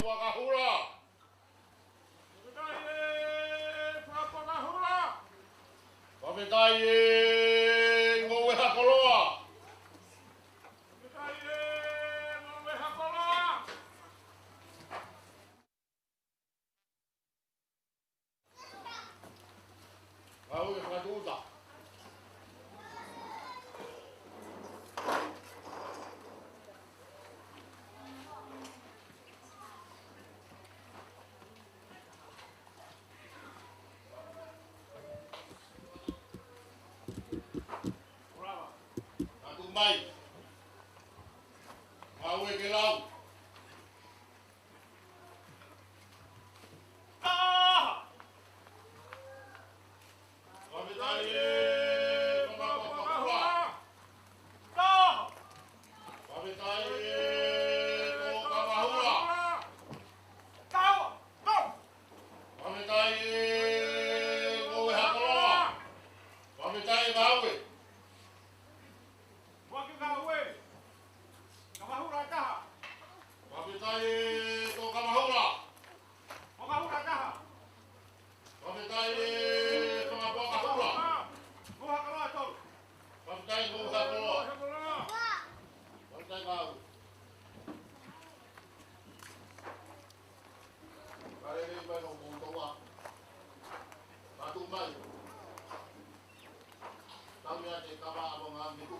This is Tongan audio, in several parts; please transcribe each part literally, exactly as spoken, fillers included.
Fakahula. Fakafetaʻi e Fakafakahula. Fakafetaʻi e Ngoue Hakoloa. Fakafetaʻi e Ngoue Hakoloa. Ngāue fakatuʻuta. Ngāue ke lau. Taha. Fakafetaʻi e Fakafakahula. Taha. Fakafetaʻi e Fakafakahula. Taha. Taha. Fakafetaʻi e Ngoue Hakoloa. Fakafetaʻi e Ngāue. Fakafetaʻi e Fakafakahula. Fakafetaʻi e Fakafakahula. Fakafetaʻi e Fakafakahula. Fakafetaʻi e Fakafakahula. Fakafetaʻi e Ngāue. Ka lele mai no mou toa. Matu mai. Tau ia te kava amo ngā mitu.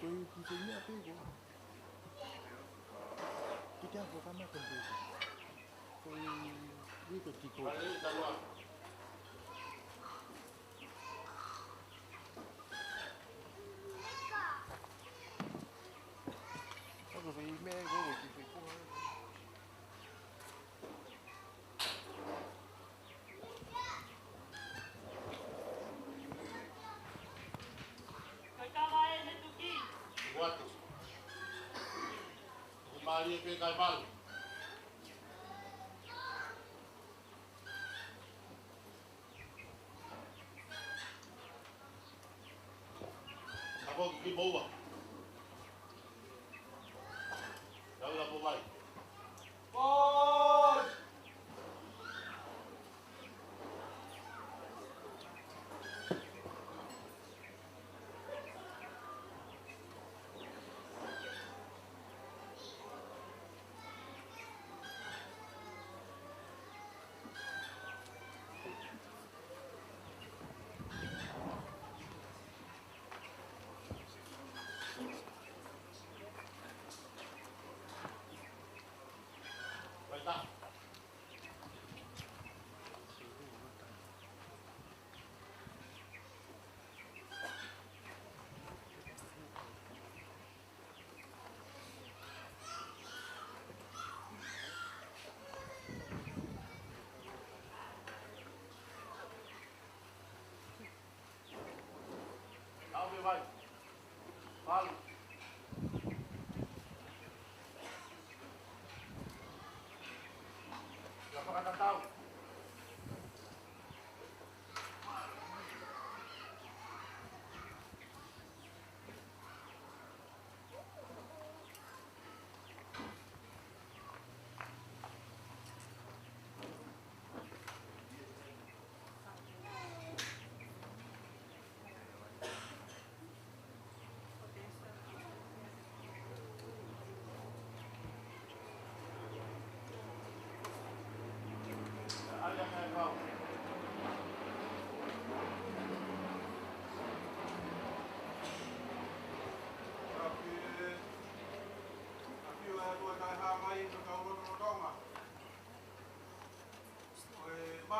Ko e kiʻi meʻa pē ko. Kita ko kama ko pē. Ko e, ko e kiʻi ko. Ako ko e meʻa ko e kiʻi ko. Uatu. Mālie pē kai malu. Ka moki ki moua. Tau la mo mai. Boys!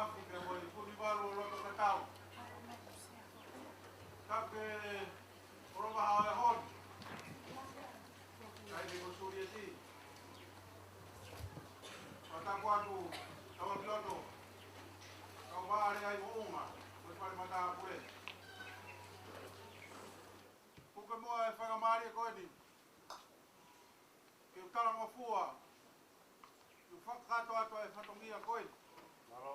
Afi pea mo e Funivalu ʻo Loto Tatau. Tapu ki he koloa ʻo e ʻaho ni. Taʻahine ko Sulieti. Fakatapu atu, Tauʻakiloto. Kau Maʻale ai mo ʻUnga, mo e fale matāpule. Puke mo e faingamālie ko eni. Ke u talangofua, ke u fakakakato atu e fatongia ko eni. Mālō.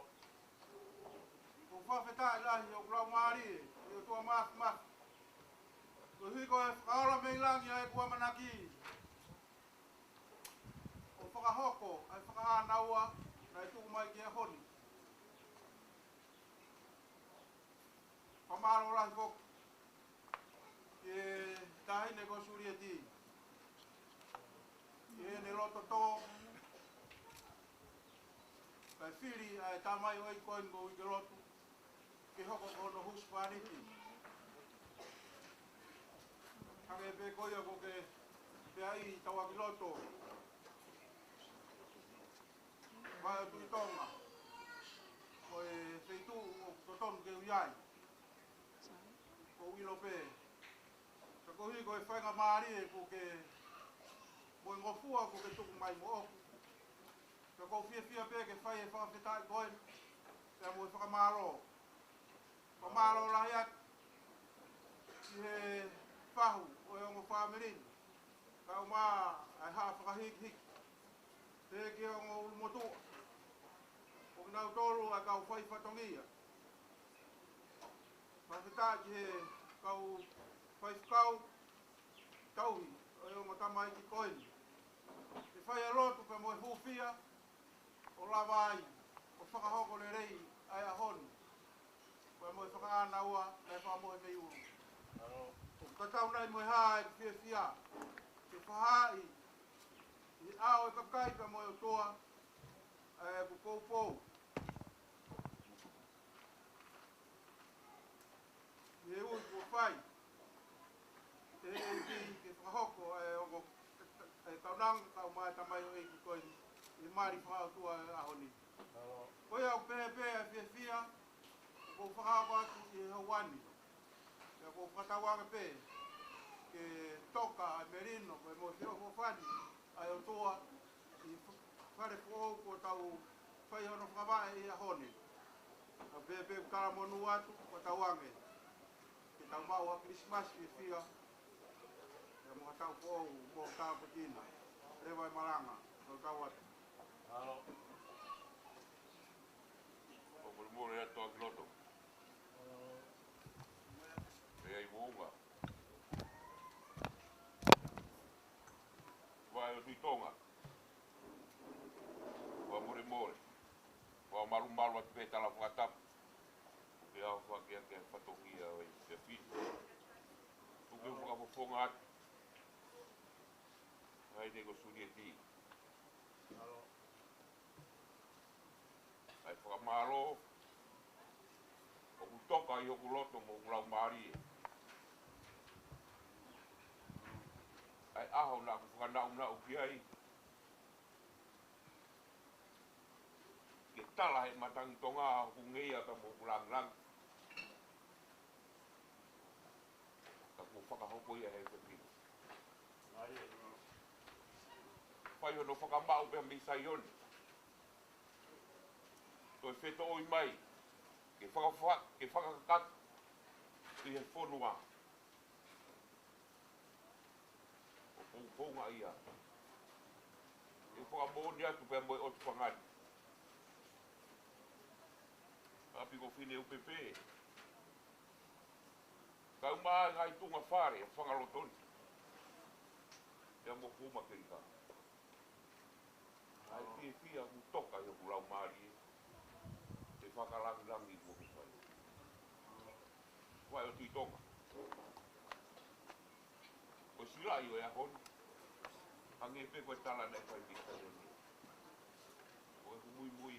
ʻOku ou fakafetaʻi lahi ʻi hoku laumālie, ʻi he ʻOtua Māfimafi. Koeʻuhi ko e fakaola mei langi ʻa ʻeku ʻamanaki ʻo fakahoko ʻa e fakaʻānaua naʻe tuku mai ki he ʻaho ni. Fakamālō lahi foki ki he taʻahine ko Sulieti. ʻI heʻene loto tō, kae fili ʻa e tamaioʻeiki ko eni ko Uikelotu ke hoko ko hono husepāniti. Hangē pē ko ia ʻoku ke pehē ai, Tauʻakiloto Vaeʻotuitonga, ko e feituʻu ʻoku totonu ke u ʻi ai. ʻOku ou ʻilo pē, ka koeʻuhi ko e faingamālie kuo ke, mo e ngofua kuo ke tuku mai moʻoku, ka ʻoku ou fiefia pē ke fai e fakafetaʻi ko eni, pea mo e fakamālō. Fakamālō lahi atu ki he fahu ʻo e ongo fāmili ni, kae ʻumaʻā ʻa e haʻa fakahikihiki, pehē ki he ongo ʻulumotuʻa, ʻo kinautolu ʻa e kau fai fatongia. Fakafetaʻi ki he kau faifekau tauhi ʻo e ongo tamaioʻeiki ko eni, ke fai e lotu pea mo e hūfia, ʻo lava ai ʻo fakahoko lelei ʻa e ʻaho ni, pea mo e fakaʻānaua naʻe fakamoʻe mei ʻulu. ʻOku tatau nai mo e hā ʻeku fiefia ke fakahaaʻi ʻi he ʻao ʻo e kakai pea mo e ʻOtua ʻa ʻeku poupou ʻi he ui kuo fai ʻe he ʻEiki ke fakahoko ʻa e ongo, ʻa e kaunanga kae ʻumaʻā e tamaioʻeiki ko eni ʻi he mali fakaʻotua ʻo e ʻaho ni. Ko ia ʻoku pehē pē ʻa e fiefia ʻoku ou fakahoko atu ʻi he houa ni. Pea ʻoku ou fakatauange pē ke toka ʻa e melino pea mo e feʻofoʻofani ʻa e ʻOtua ʻi he fale foʻou kuo tau fai hono fakavaʻe ʻi he ʻaho ni. Ka pehē pē ʻoku talamonū atu, fakatauange ke tau maʻu ha Kilisimasi fiefia, pea mo ha taʻu foʻou mo tāpuekina. Leva e malanga, tau tau atu. Mālō. Fakamolemole atu Tauʻakiloto. Pea ʻi muʻa. Vaeʻotuitonga. Fakamolemole. Fakamalumalu atu pē tala fakatapu. Ke ʻofa ke ke fatongia ʻo e fefine. Tuku ke u fakafofonga atu. Taʻahine ko Sulieti. ʻA e fakamālō ʻoku toka ʻi hoku loto mo hoku laumālie. ʻA e ʻaho naʻa ku fakanaʻunaʻu ki ai, ke tala he matangi Tonga hoku ngeia pea mo hoku langilangi. Ka kuo fakahoko ia he fefine. Fai hono fakamaʻu pea mei Saione. Toe fetoʻoi mai ke fakafa-, ke fakakakato ʻi he fonua. ʻO poupounga ia. ʻE fakamoʻoni atu pea mo e ʻotu fanga ni. ʻApi ko Fineʻupepe. Kae ʻumaʻā e ngaahi tuʻunga fale ʻo Fangaloto ni. Pea mo Kuuma Kelika. ʻA e fiefia ʻoku toka ʻi hoku laumālie, ʻe fakalangilangi kuo ke fai. Vaeʻotuitonga. Ko e silaʻi ʻo e ʻaho ni, hangē pē ko e tala naʻe fai ki Saione. Ko e kumuimui,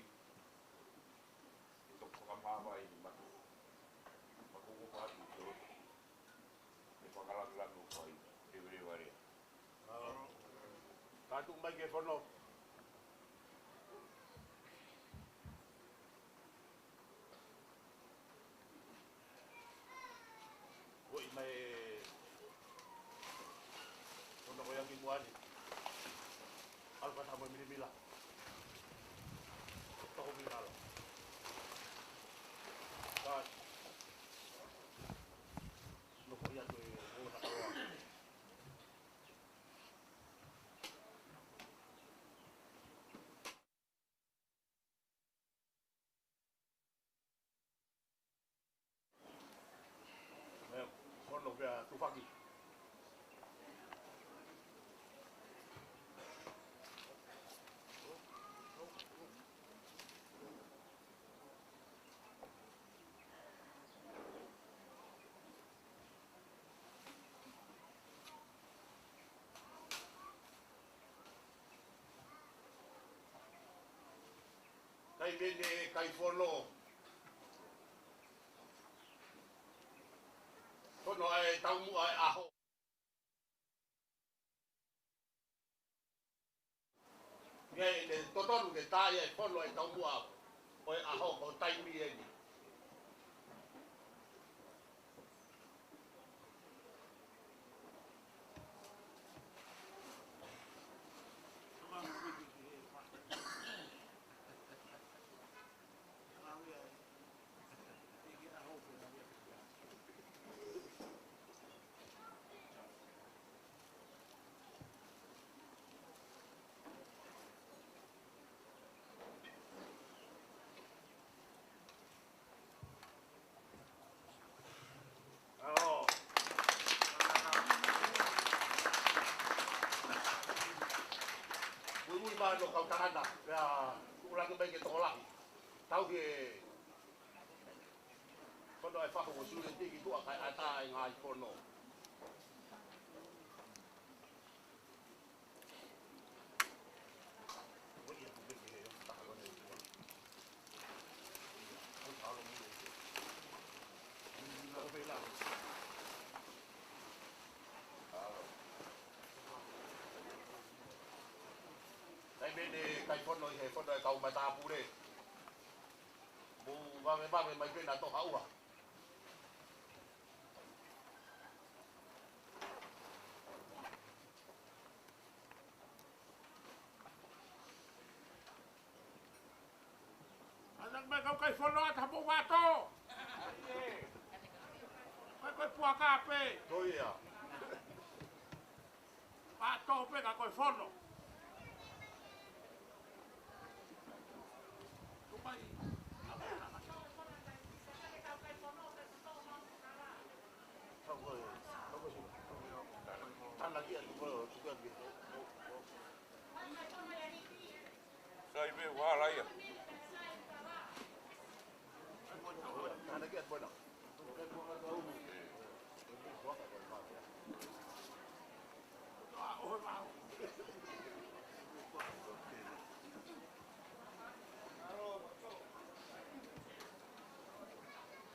ʻe toki fakamāvae ʻi he mata. Mako ko pātu ki loto. ʻE fakalangilangi ʻo fai, ʻe levalea. Ka tuʻu mai ke fono. Pene kai fono. Fono ʻa e taumuʻa ʻo e ʻaho. Pea ʻe totonu ke tā ia ʻi he fono ʻa e taumuʻa ʻo e ʻaho, ko e taimi eni. Muimui mai ʻa e kau tangata, pea tuʻu lagi mai ke tokolahi. Tauhi e fono ʻa e fahu ʻo Sulieti ki tuʻa kae ʻatā ʻa e ngaahi fono. Taimi ni kai fono ʻi he fono ʻa e kau matāpule. Mou vavevave mai pē naʻa tohaʻua. ʻAna mai kau kai fono ʻa e taha pō vato. Kai kai puaka pē. Ko ia. Pato pē ka ko e fono. Tupai. Tana kia tupai, tupai. Sai pē, wala ia.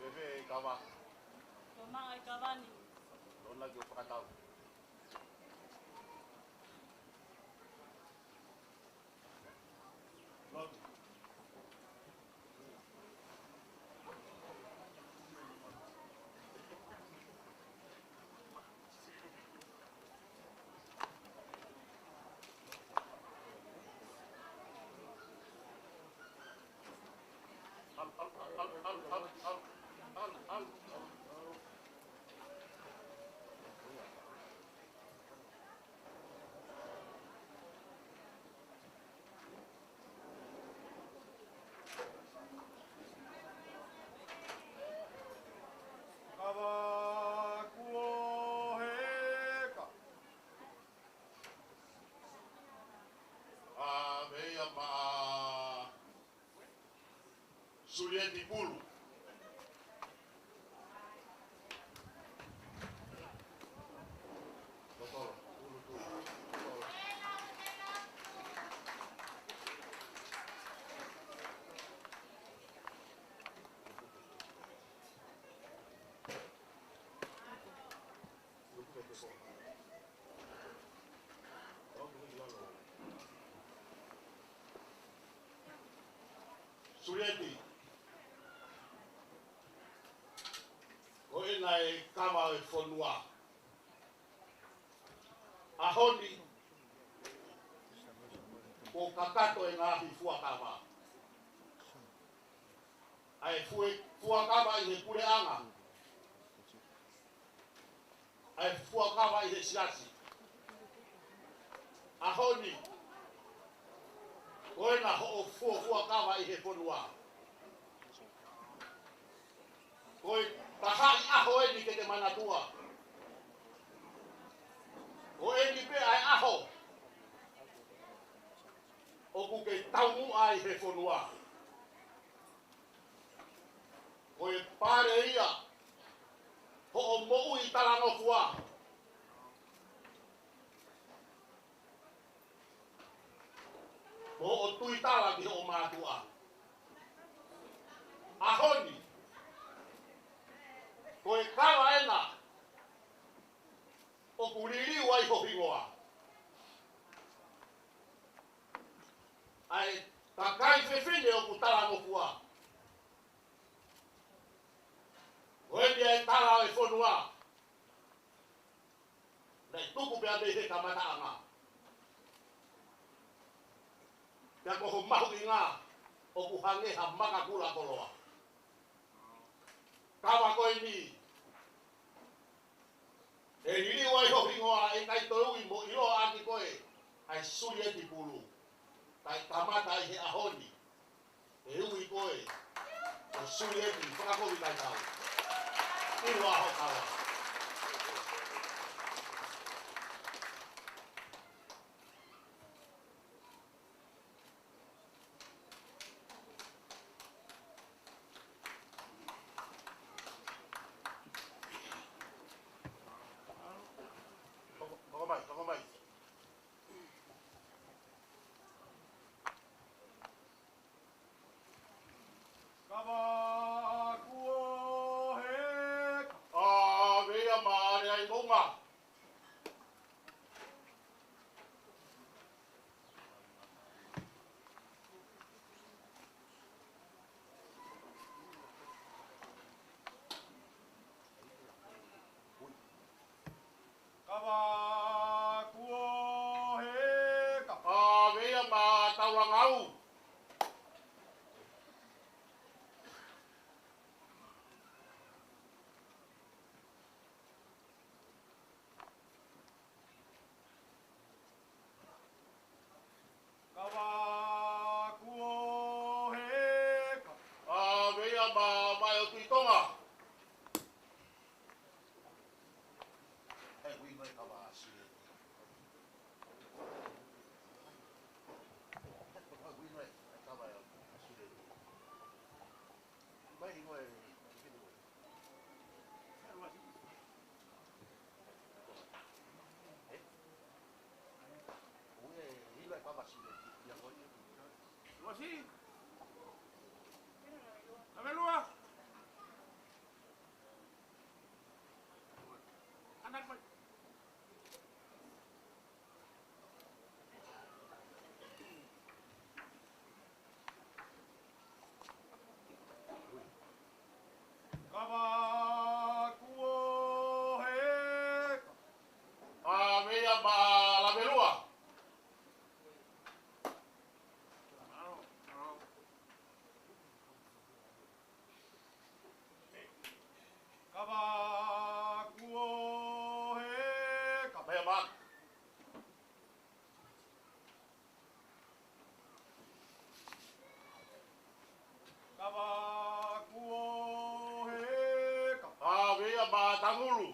Fēfē e kava? Ko e maʻa e kava ni. Lona ke fakatau. Kava kuo heka. ʻA, meʻa maʻa Sulieti Pulu. Sulieti. Ko ena e kava e fonua. ʻAho ni, kuo kakato e ngaahi fuakava. ʻA e fue-, fuakava ʻi he puleʻanga. ʻA e fuakava ʻi he siasi. ʻAho ni, ko ena hoʻo fuofua kava ʻi he fonua. Ko e taha ʻi ʻaho eni ke te manatua. Ko eni pē ʻa e ʻaho ʻoku ke taumuʻa ai he fonua. Ko e pale ia hoʻo moʻui talangofua. Ko hoʻo tuitala ki hoʻo mātuʻa. Pea naʻe tuku pea mei he kamataʻanga. Pea ko ho mahuʻinga ʻoku hangē ha maka kula koloa. Kava ko eni, ʻe liliu ai ho hingoa, ʻe ʻikai toe ui mo ʻiloa ʻaki koe ʻa e Sulieti Pulu. Kae kamata ʻi he ʻaho ni, ʻe ui koe ko Sulieti Fakakovi Kaitau. ʻIlo ʻa hoʻo kava. Toko, toko mai, toko mai. Kava kuo heka. ʻAve ia maʻa Leaimonga. Kava kuo heka. ʻAve ia maʻa Taulangau. Kava kuo heka. ʻAve ia maʻa Vaʻe ʻo Tuʻi Tonga. He ui mai kava ʻa Sulieti. He ui mai kava ʻa Sulieti. Mai hingoa e. Kava kuo heka. ʻAve ia maʻa Lavelua. Kava kuo heka. Pea maʻa. Kava kuo heka. ʻAve ia maʻa Tangulu.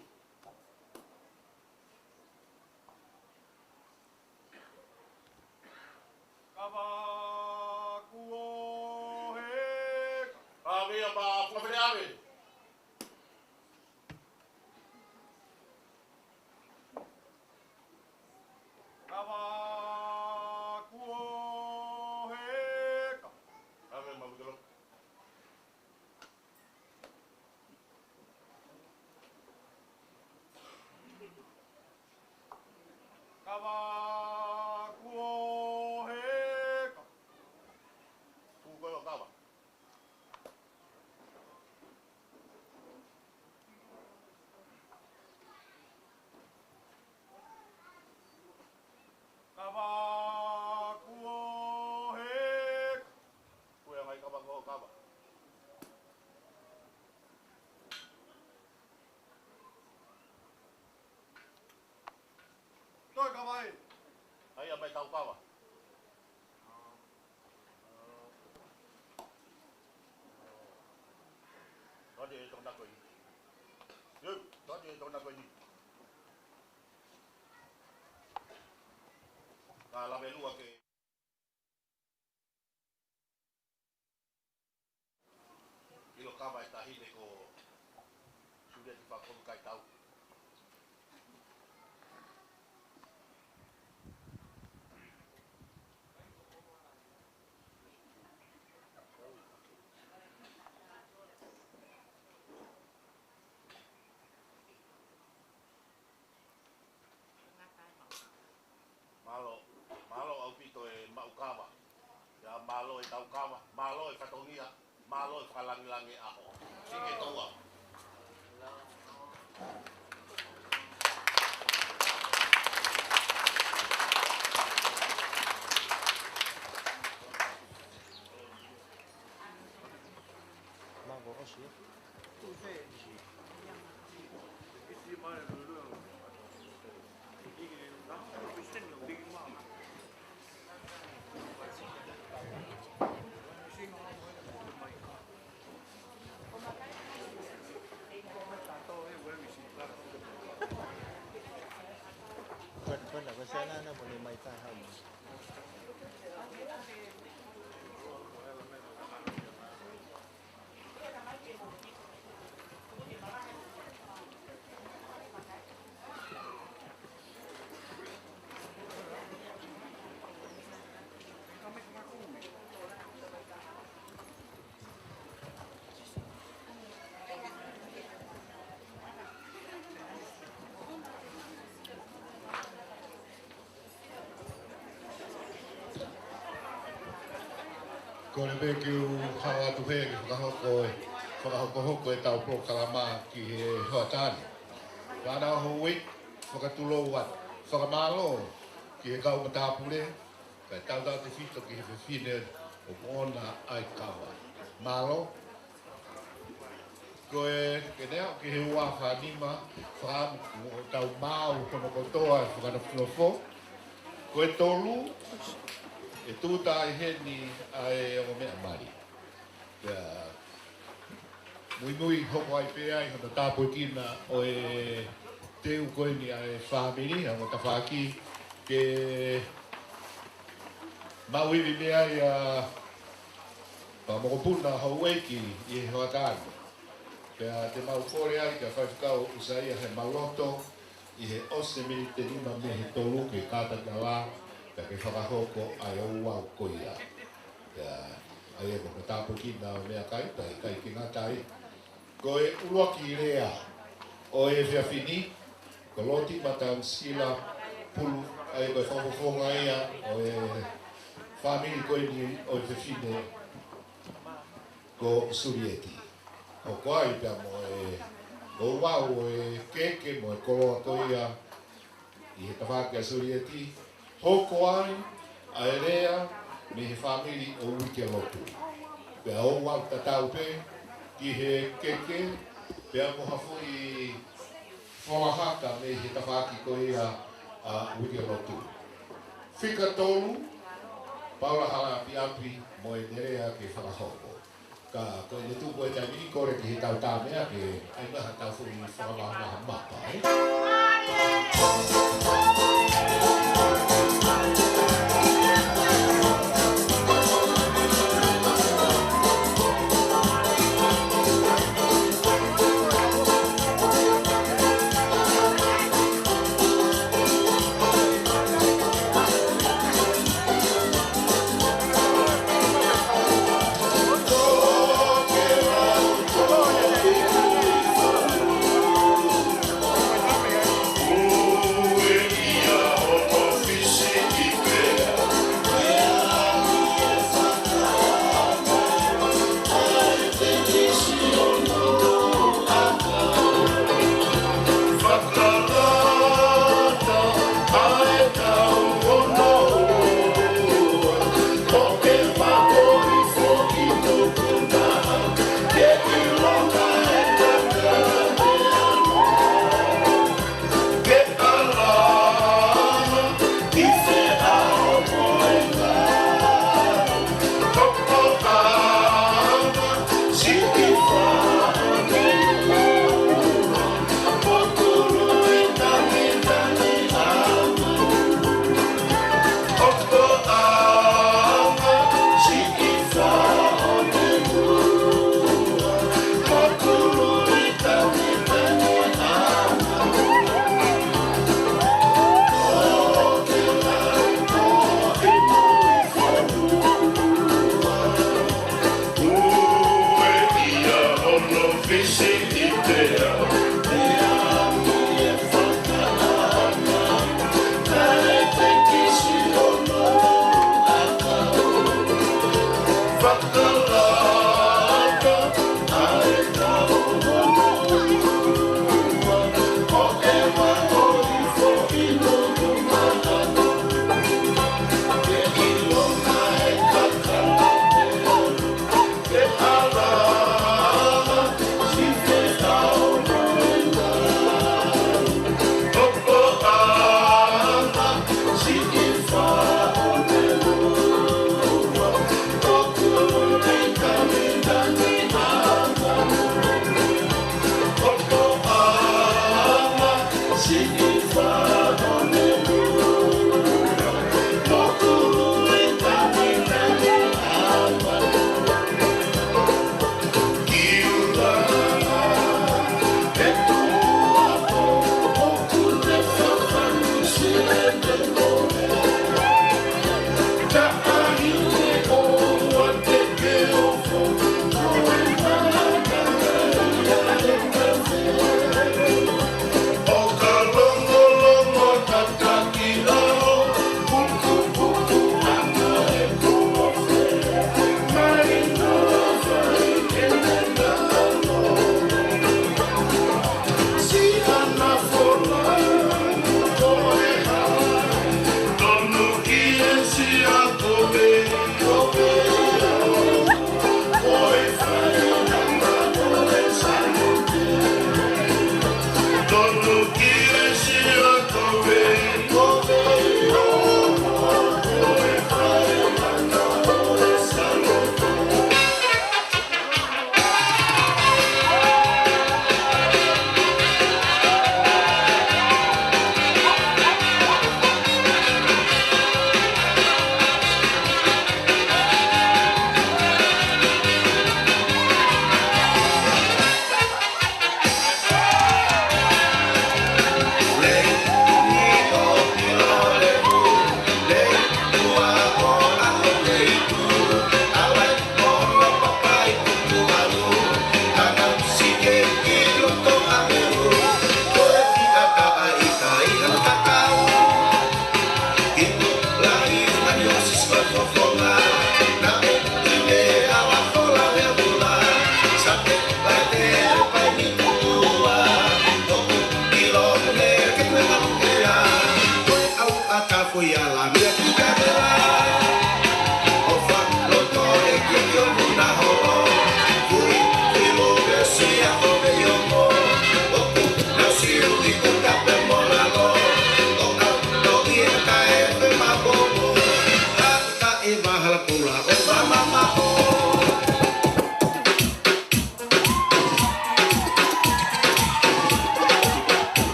Kava kuo heka. ʻAve ia maʻa Fuafeleʻave. Kava kuo heka. ʻAve maʻa Utelok. Kava kuo heka. Kuo kava. Kava kuo heka. Kuo ʻai mai kava kuo kava. Toe kava ē. ʻAi, ʻai mai tau kava. Tadi e tau nako ini. Yo, tadi e tau nako ini. Ka Lavelua ke. ʻIlo kava e taʻahine ko Sulieti Fakakovi Kaitau. Mālō, mālō ʻaupito e maʻu kava. Pea mālō e tau kava, mālō e fatongia, mālō e fakalāngilangi ʻaho. Sike toa. Kole pē ke u hao atu hē ke fakahoko e, fakahokohoko ʻetau polokalama ki he hoʻatā ni. Fānau Houʻeiki, fakatulou atu. Fakamālō ki he kau matāpule, kae tautautefito ki he fefine ʻoku ʻoʻona ʻa e kava. Mālō. Ko e, ke ne aʻu ki he ua afe nima, fakaʻamu ʻoku tau maʻu hono kotoa e fakanofonofo. Ko e tolu, ʻe tūʻuta ai heni ʻa e ongo meʻa mali. Pea muimui hoko ai pē ai hono tāpuekina ʻo e teu ko eni ʻa e fāmili, ʻa e ongo tafaʻaki, ke maʻu ivi mei ai ʻa Pā Mokopuna Houʻeiki ʻi he hoʻatā ni. Pea te mau kole ai kia Faifekau ʻUsaia Hemaloto ʻi he ʻosi e miniti ʻe nima mei he tolu ke kātaki ʻa la, pea ke fakahoko ʻa e ouau ko ia. Pea ʻa ia ko e tāpuekina ʻo e meʻakai, pea ʻikai ke ngata ai. Ko e ʻuluaki lea ʻo e efiafi ni, ko Loti Matausila Pulu, ʻa ia ko e fakafofonga ia ʻo e fāmili ko eni ʻo e fefine ko Sulieti. Hoko ai pea mo e ouau ʻo e keke mo e koloa ko ia ʻi he tafaʻaki ʻa Sulieti, hoko ai ʻa e lea mei he fāmili ʻo Uikelotu. Pea ouau tatau pē ki he keke, pea mo ha foʻi folahaka mei he tafaʻaki ko ia ʻa Uikelotu. Fika tolu, Paula Halaʻapiʻapi mo ʻene lea ke fakahoko. Ka ko ʻene tuku e taimi ni, kole ki he tau tā meʻa ke ʻai mai ha tau foʻi fakamahamaha mapa, ē?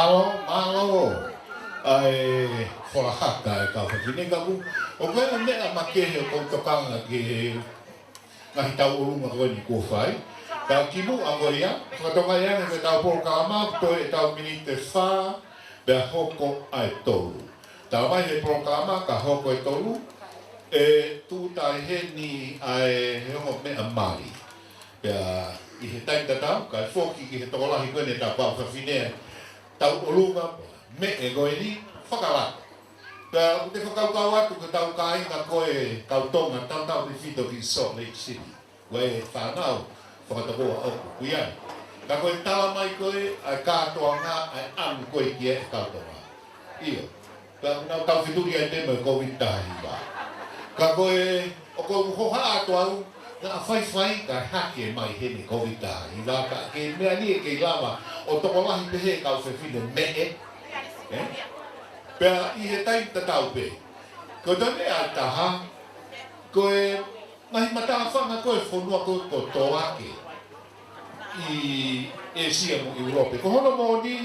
Mālō, mālō. ʻA e fola haka e kau fafine kapu. ʻOku ʻi ai e meʻa makehe ʻoku ou tokanga ki he ngaahi tauʻolunga ko eni kuo fai. Ka kimuʻa ko ia, fakatokangaʻi ange ko ʻetau polokalama, toe ʻetau miniti ʻe fā, pea hoko ʻa e tolu. Talamai he polokalama ka hoko e tolu, ʻe tūʻuta heni ʻa e ongo meʻa mali. Pea ʻi he taimi tatau, kae foki ki he tokolahi ko eni ʻetau kau fafine, tauʻolunga, meʻa ko eni, fakalato. Pea ʻoku te fakakaukau atu ko ʻetau kāinga ko e kau Tonga, tautautefito ki Salt Lake City. Ko e fānau, fakatokoua ʻoku ʻi ai. Ka ko e talamai ko e, ʻa e kātoanga, ʻa e ʻalu ko e ki he kau Tonga. ʻIo. Ka ʻoku nau tau fetuli ai pē mo e Covid taha hiva. Ka ko e, ʻoku ou hohaʻa atu au, naʻa faifai ka hake mai heni Covid taha hiva, ka ko e meʻa ni ʻe kei lava ʻo tokolahi pehē kau fefine meʻa. ʻE? Pea ʻi he taimi tatau pē. Ko e toe meʻa ʻe taha, ko e ngaahi matāfanga ko e fonua ko, ko Toake ʻi ʻĒsia mo ʻIulope. Ko hono moʻoni,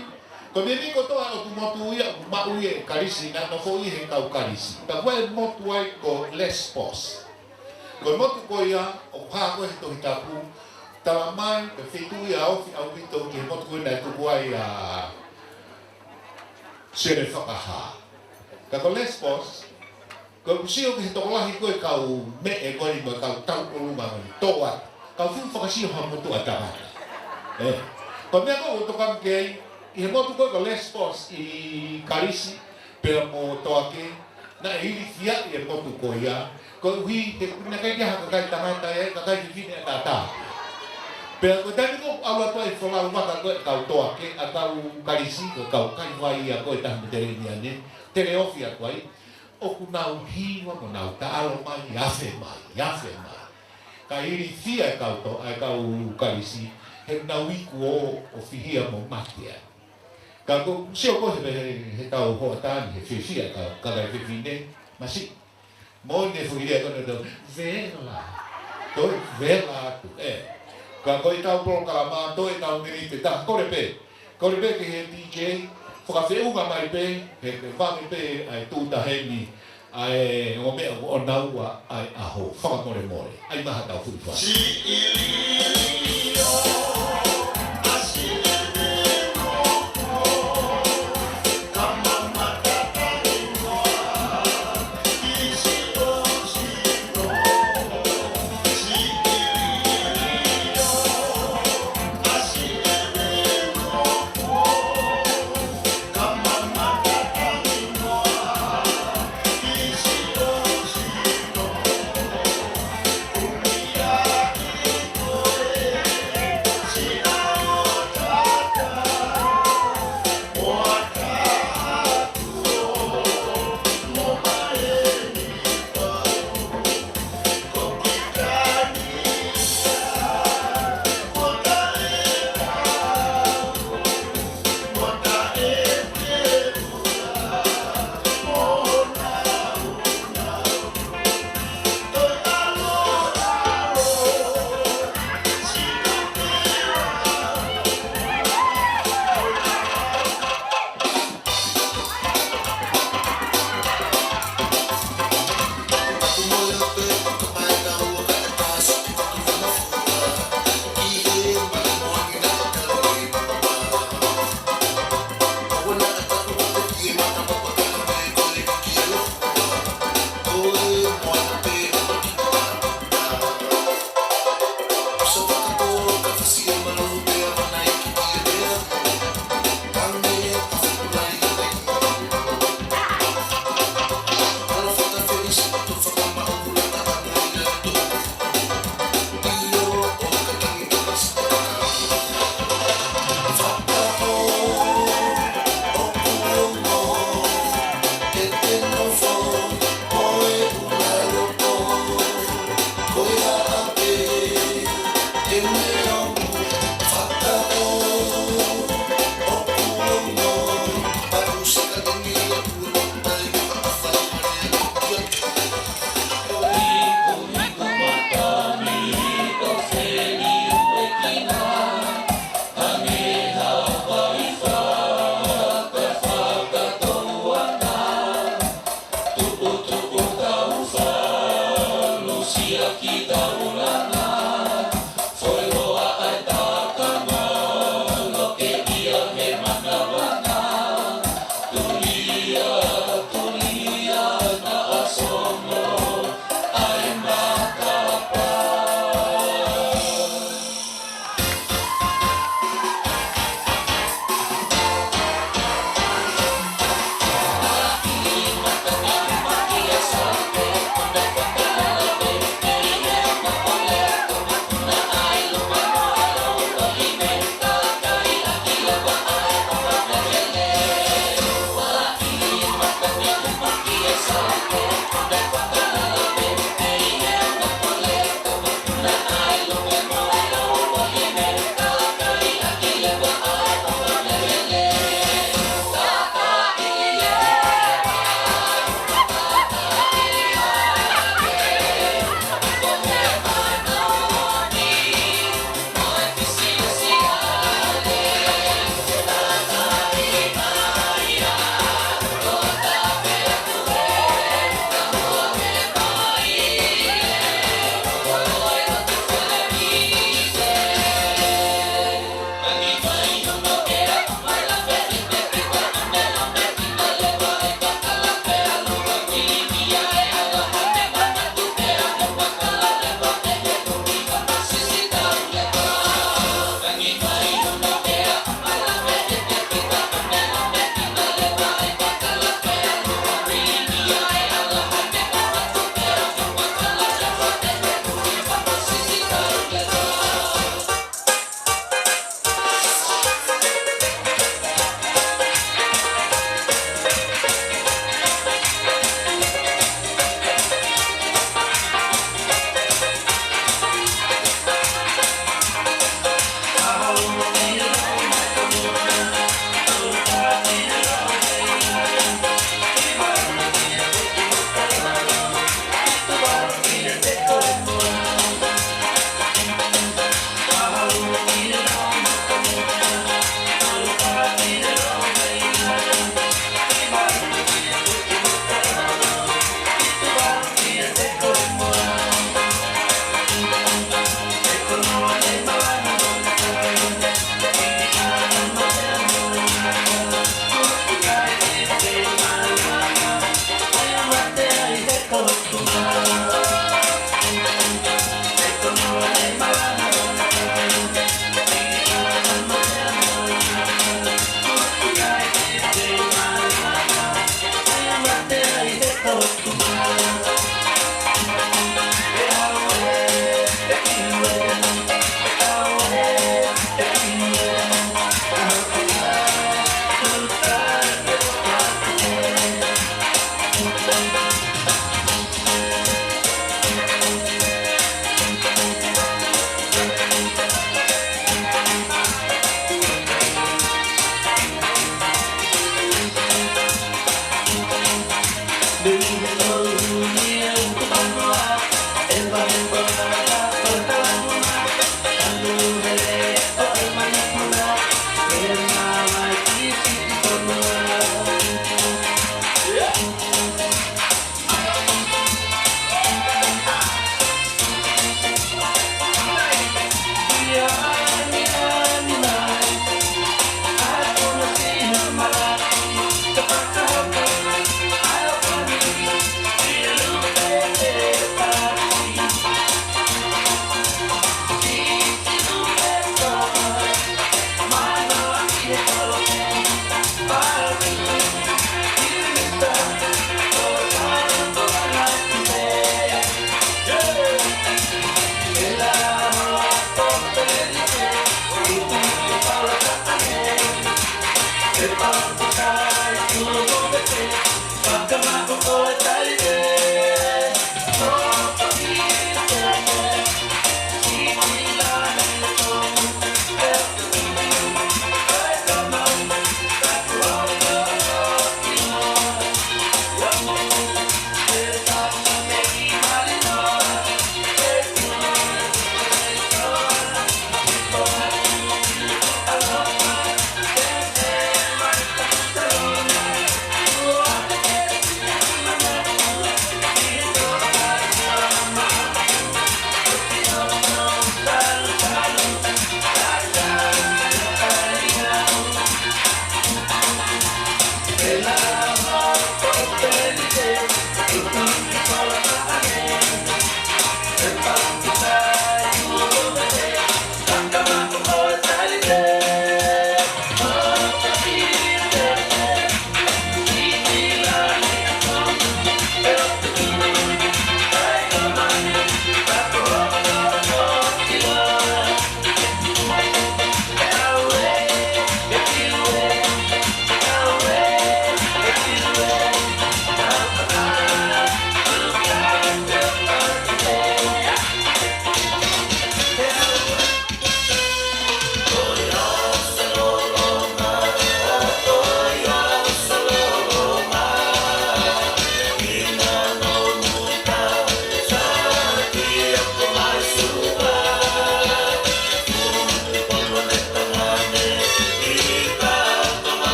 ko e meʻa ni kotoa ʻoku motu ia, ʻoku maʻu ia ʻe Kalisi, naʻa nau foʻi he kau Kalisi. Ka ko e motu ai ko Lesbos. Ko e motu ko ia, ʻoku hā ko e he Tohi Tapu, talamai, ko e feituʻu ia ofi ʻaupito ki he motu ko ē naʻe tuku ai ʻa Selefakahā. Ka ko Lesbos, ko ʻeku sio ki he tokolahi ko e kau meʻa ko eni mo e kau tauʻolunga ko eni, tō atu. Kau fuʻu fakasio ha motuʻa tangata. ʻE. Ko e meʻa ko ē ʻoku ou tokanga ki ai, ʻi he motu ko ē ko Lesbos ʻi Kalisi, pea mo Toake, naʻe ilifiaʻi e motu ko ia, koeʻuhi he ʻoku ʻikai ke ʻi ai ha kakai tangata ia, kakai fefine ʻataʻatā. Pea ko e taimi ko ē ʻoku ʻalu atu ai e folau vaka ko ē kau Toake, ʻa kau Kalisi, ko e kau kaivai ia ko ē taha Meteleniane, tele ofi atu ai, ʻoku nau hiva mo nau taʻalo mai, afe mai, afe mai. Ka ilifia e kau Toa, e kau Kalisi, he nau iku ʻo, ʻo fihia mo mate ai. Ka ko e sio ko ē he, he, he tau hoʻatā ni, he fiefia e kau, kakai fefine, masiʻi. Moʻoni e foʻi lea ko ena ʻoku tau, vela. Toe vela atu, ʻe. Ka ko ʻetau polokalama, toe ʻetau miniti ʻe taha, kole pē. Kole pē ki he DJ, fakafeʻunga mai pē, he, he vave pē ʻa e tūʻuta heni, ʻa e ongo meʻa ʻoku ʻonaua ʻa e ʻaho, fakamolemole. ʻAi mai haʻatau fuʻu fai.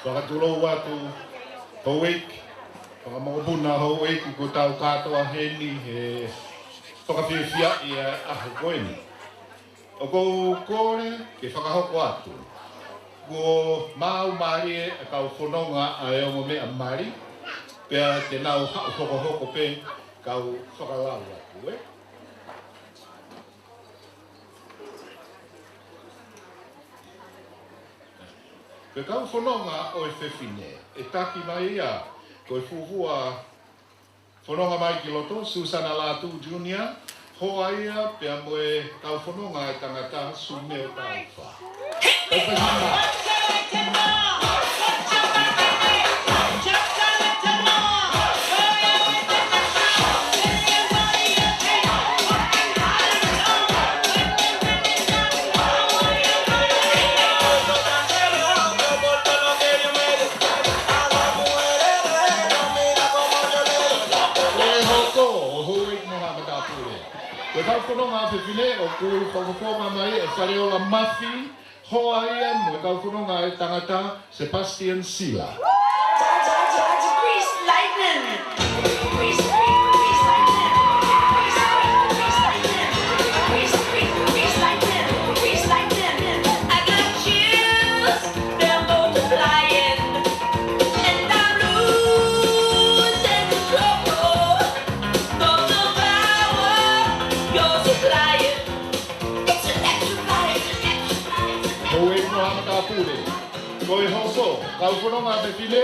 Fakatulou atu Houʻeiki, Fakamakapuna Houʻeiki, kuo tau kātoa heni he fakafiefiaʻi ʻa e ʻaho ko eni. ʻOku ou kole ke fakahoko atu, kuo maau mālie ʻa e kau fononga ʻa e ongo meʻa mali, pea te nau haʻu hokohoko pē kau fakalau atu, ē. Ko e kau fononga ʻo e fefine, ʻe taki mai ia, ko e fuofua fononga mai ki loto, Susana Lātū Junior, hoa ia pea mo e kau fononga ʻa e tangata, Sumeo Taufa. Taufa Junior. Ko e hoko ʻo Houʻeiki mo haʻa matāpule. Ko e kau fononga fefine ʻoku fakafofonga mai ʻe Faleola Mafi, Hoa ia mo e kau fononga ʻa e tangata, Sebastian Sila. Grease lightning. Grease, grease, grease lightning. Grease, grease, grease lightning. Grease, grease, grease lightning. Grease lightning. I got chills, they're multiplying. And I'm losing control. For the power you're supplying. Houʻeiki mo Haʻa Matāpule. Ko e houʻeiki, kau fononga fefine,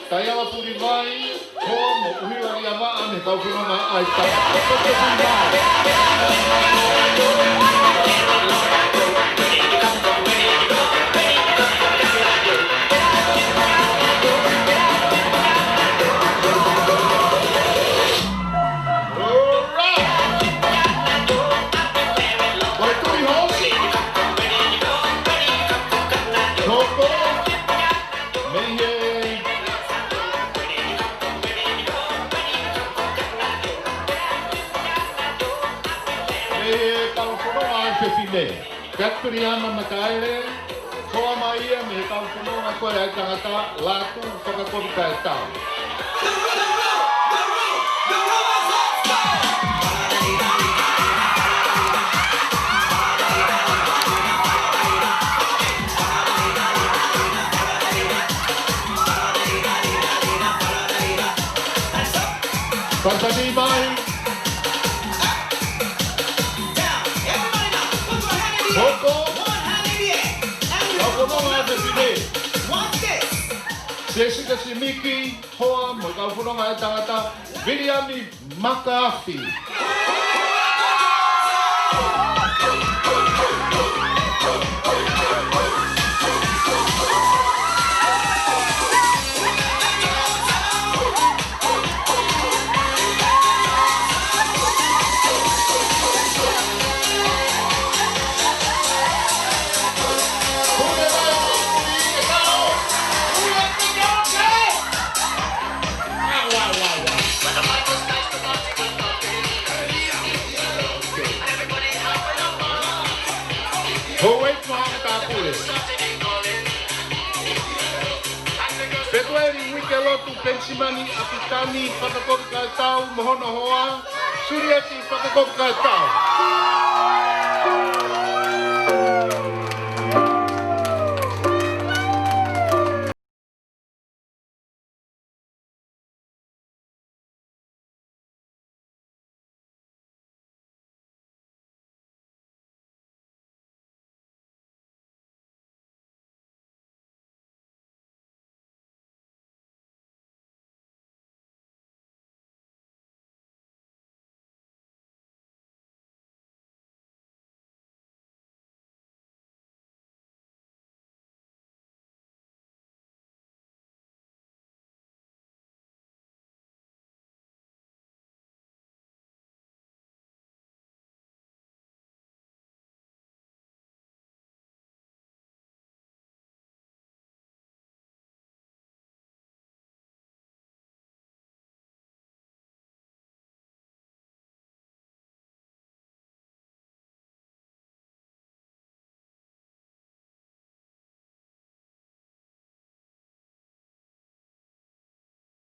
Taiala Pulivai, hoa mo ʻUhila Liavaʻa mei he kau fononga ʻa e tangata. All right. Ko e tui houʻeiki. Hoko. Mei he, mei he kau fononga ʻa e fefine, Katriana Makaele, hoa mai ia mei he kau fononga ko ē ʻa e tangata, Lātū Fakakovi Kaetao. Fantasy mai. Hoko. Hoko mo e fefine. Sesika Simiki, hoa mo e kau fononga ʻa e tangata, Viliami Makaafi. Houʻeiki mo Haʻa Matāpule. Petueli Uikelotu Penisimani ʻApitani Fakakovi Kaetao mo hono hoa, Sulieti Fakakovi Kaetao.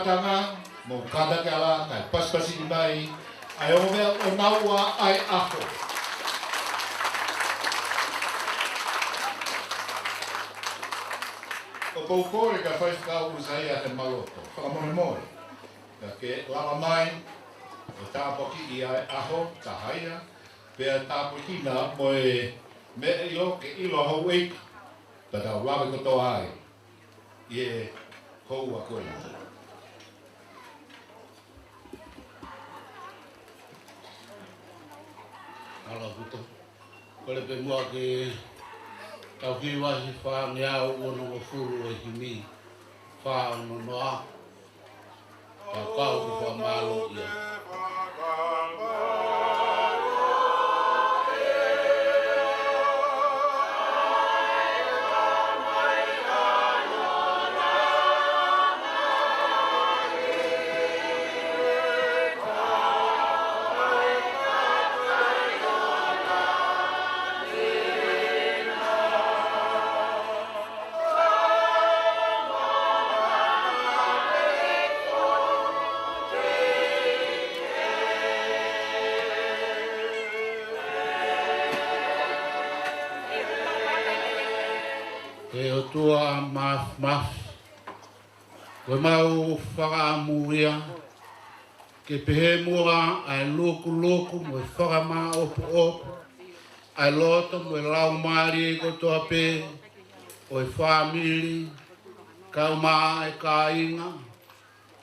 Tanga, mou kātaki ʻa e laka, kae pasipasi mai ʻa e ongo meʻa ʻo e ngāue ʻa e ʻaho. ʻOku ou kole kia Faifekau ʻUsaia Temaloto, fakamolemole, ka ke lava mai ʻo tāpuakiʻi ʻa e ʻaho, taha ia, pea tāpuekina mo e meʻa ʻilo ke ʻilo houʻeiki, pea tau lave kotoa ai ʻi he houa ko eni. Ala puto. Kole pē muʻa ke tau kiʻi vahe fāngeau onongofulu ʻo e himi fā ono noa. Ka kau ki fakamālō ia. ʻE ʻOtua Māfimafi, ko ʻemau fakaʻamu ia ke pehē muʻa ʻa e lukuluku mo e fakamāʻopoʻopo ʻa e loto mo e laumālie kotoa pē ʻo e fāmili, kae ʻumaʻā e kāinga,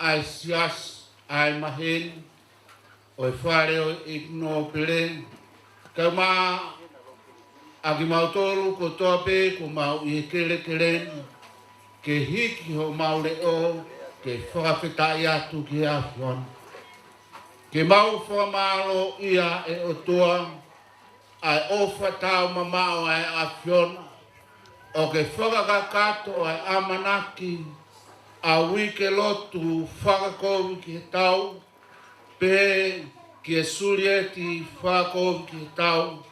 ʻa e siasi, ʻa e maheni ʻo e fale ʻo e ʻeiki nōpele, kae ʻumaʻā ʻa kimautolu kotoa pē kuo mau ʻi he kelekele ni, ke hiki homau leʻo ke fakafetaʻi atu ki he ʻAfiona. Ke mau fakamālōʻia, ʻe ʻOtua, ʻa e ʻofa taumamaʻo ʻa e ʻAfiona, ʻo ke fakakakato ʻa e ʻamanaki ʻa e uike lotu fakakovi ki he tau, pehē kia Sulieti fakakovi ki he tau,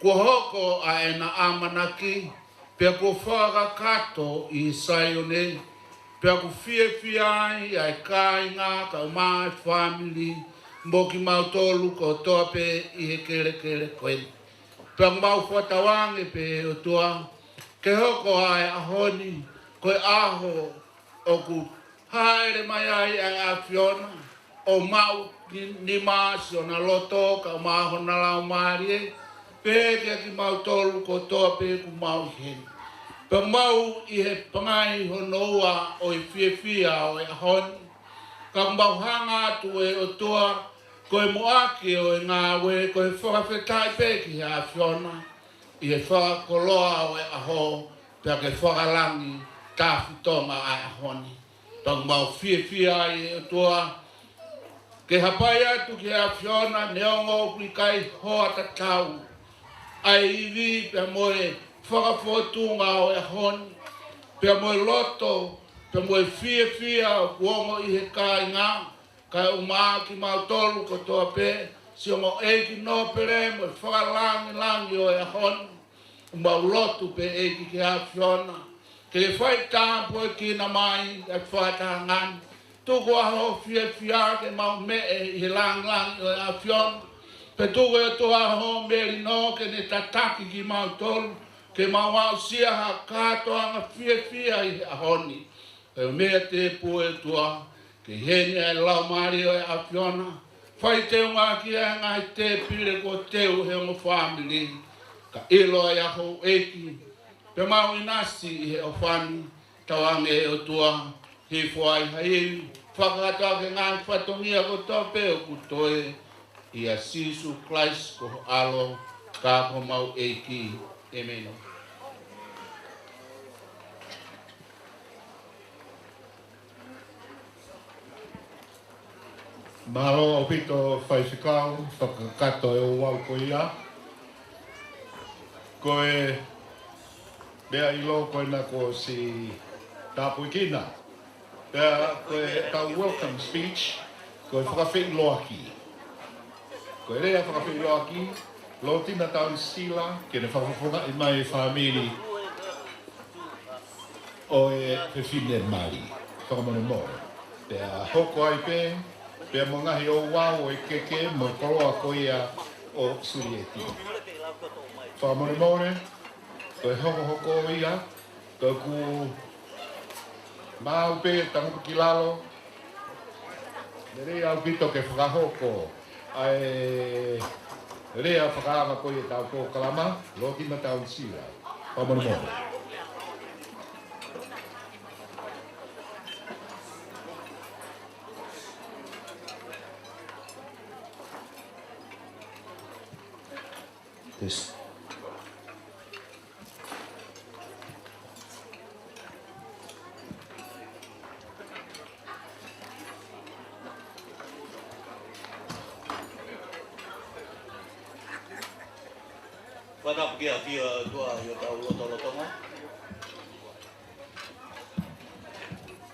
kuo hoko ʻa ʻena ʻamanaki, pea kuo fakakakato ʻi Saione, pea ʻoku fiefia ai ʻa e kāinga kae ʻumaʻā e fāmili, mo kimautolu kotoa pē ʻi he kelekele ko eni. Pea mau fakatauange pē, ʻe ʻOtua, ke hoko ʻa e ʻaho ni ko e ʻaho ʻoku hāʻele mai ai ʻa e ʻAfiona ʻo maʻu ni, nima siʻona loto kae ʻumaʻā hona laumālie, pehē kia kimautolu kotoa pē ʻoku mau ʻi heni. Pea mau ʻi he pangai hono ua ʻo e fiefia ʻo e ʻaho ni, ka ʻoku mau hanga atu, ʻe ʻOtua, ko e muʻaki ʻo e ngāue ko e fakafetaʻi pē ki he ʻAfiona ʻi he fakakoloa ʻo e ʻaho, pea ke fakalangi tafitonga ʻa e ʻaho ni. Pea ʻoku mau fiefia ai, ʻe ʻOtua, ke hapai atu ki he ʻAfiona, neongo ʻoku ʻikai hoa tatau ʻa e ivi pea mo e fakafōtunga ʻo e ʻaho ni, pea mo e loto, pea mo e fiefia ʻoku ongo ʻi he kāinga, kae ʻumaʻā kimautolu kotoa pē, siʻi ongo ʻeiki nōpele mo e fakalāngilangi ʻo e ʻaho ni. ʻOku mau lotu pē, ʻEiki, ki he ʻAfiona, ke ke fai tāpuekina mai ʻa e fakatahaʻanga ni. Tuku ʻa hoʻo fiefia ke mau meʻe ʻi he lāngilangi ʻo e ʻAfiona. Pea tuku, ʻe ʻOtua, hoʻo melino ke ne tataki kimautolu, ke mau aʻusia ha kātoanga fiefia ʻi he ʻaho ni. Pea ʻoku mau tēpū, ʻe ʻOtua, ke ʻi heni ʻa e Laumālie ʻo e ʻAfiona, fai teungaʻaki ʻa e ngaahi tēpile kuo teu ʻe he ongo fāmili, ka ʻilo ai ʻa houʻeiki, pea mau ʻinasi ʻi he ʻofa ni. Tauange, ʻe ʻOtua, hifo ai ha ivi, fakakakato ʻaki e ngaahi fatongia kotoa pē ʻoku toe, ʻia Sīsū Kalaisi ko ho ʻAlo, ka ko homau ʻEiki. ʻĒmeni. Mālō ʻaupito, Faifekau, fakakakato e ouau ko ia. Ko e meʻa ʻilo ko ena kuo ʻosi tāpuekina. Pea ko ʻetau welcome speech, ko e fakafeʻiloaki. Ko e lea fakafeʻiloaki, Lōtina Taunisila, ke ne fakafofongaʻi mai e fāmili ʻo e fefine mali. Fakamolemole. Pea hoko ai pē, pea mo e ngaahi ouau ʻo e keke mo e koloa ko ia ʻo Sulieti. Fakamolemole, ko e hokohoko ia, ka ʻoku maau pē tangutu ki lalo, lelei ʻaupito ke fakahoko ʻa e lea fakaava ko ia ʻetau polokalama, Lōtina Taunisila. Fakamolemole. Test. Fakatapu ki he ʻafio ʻa e ʻOtua ʻi hotau lotolotonga.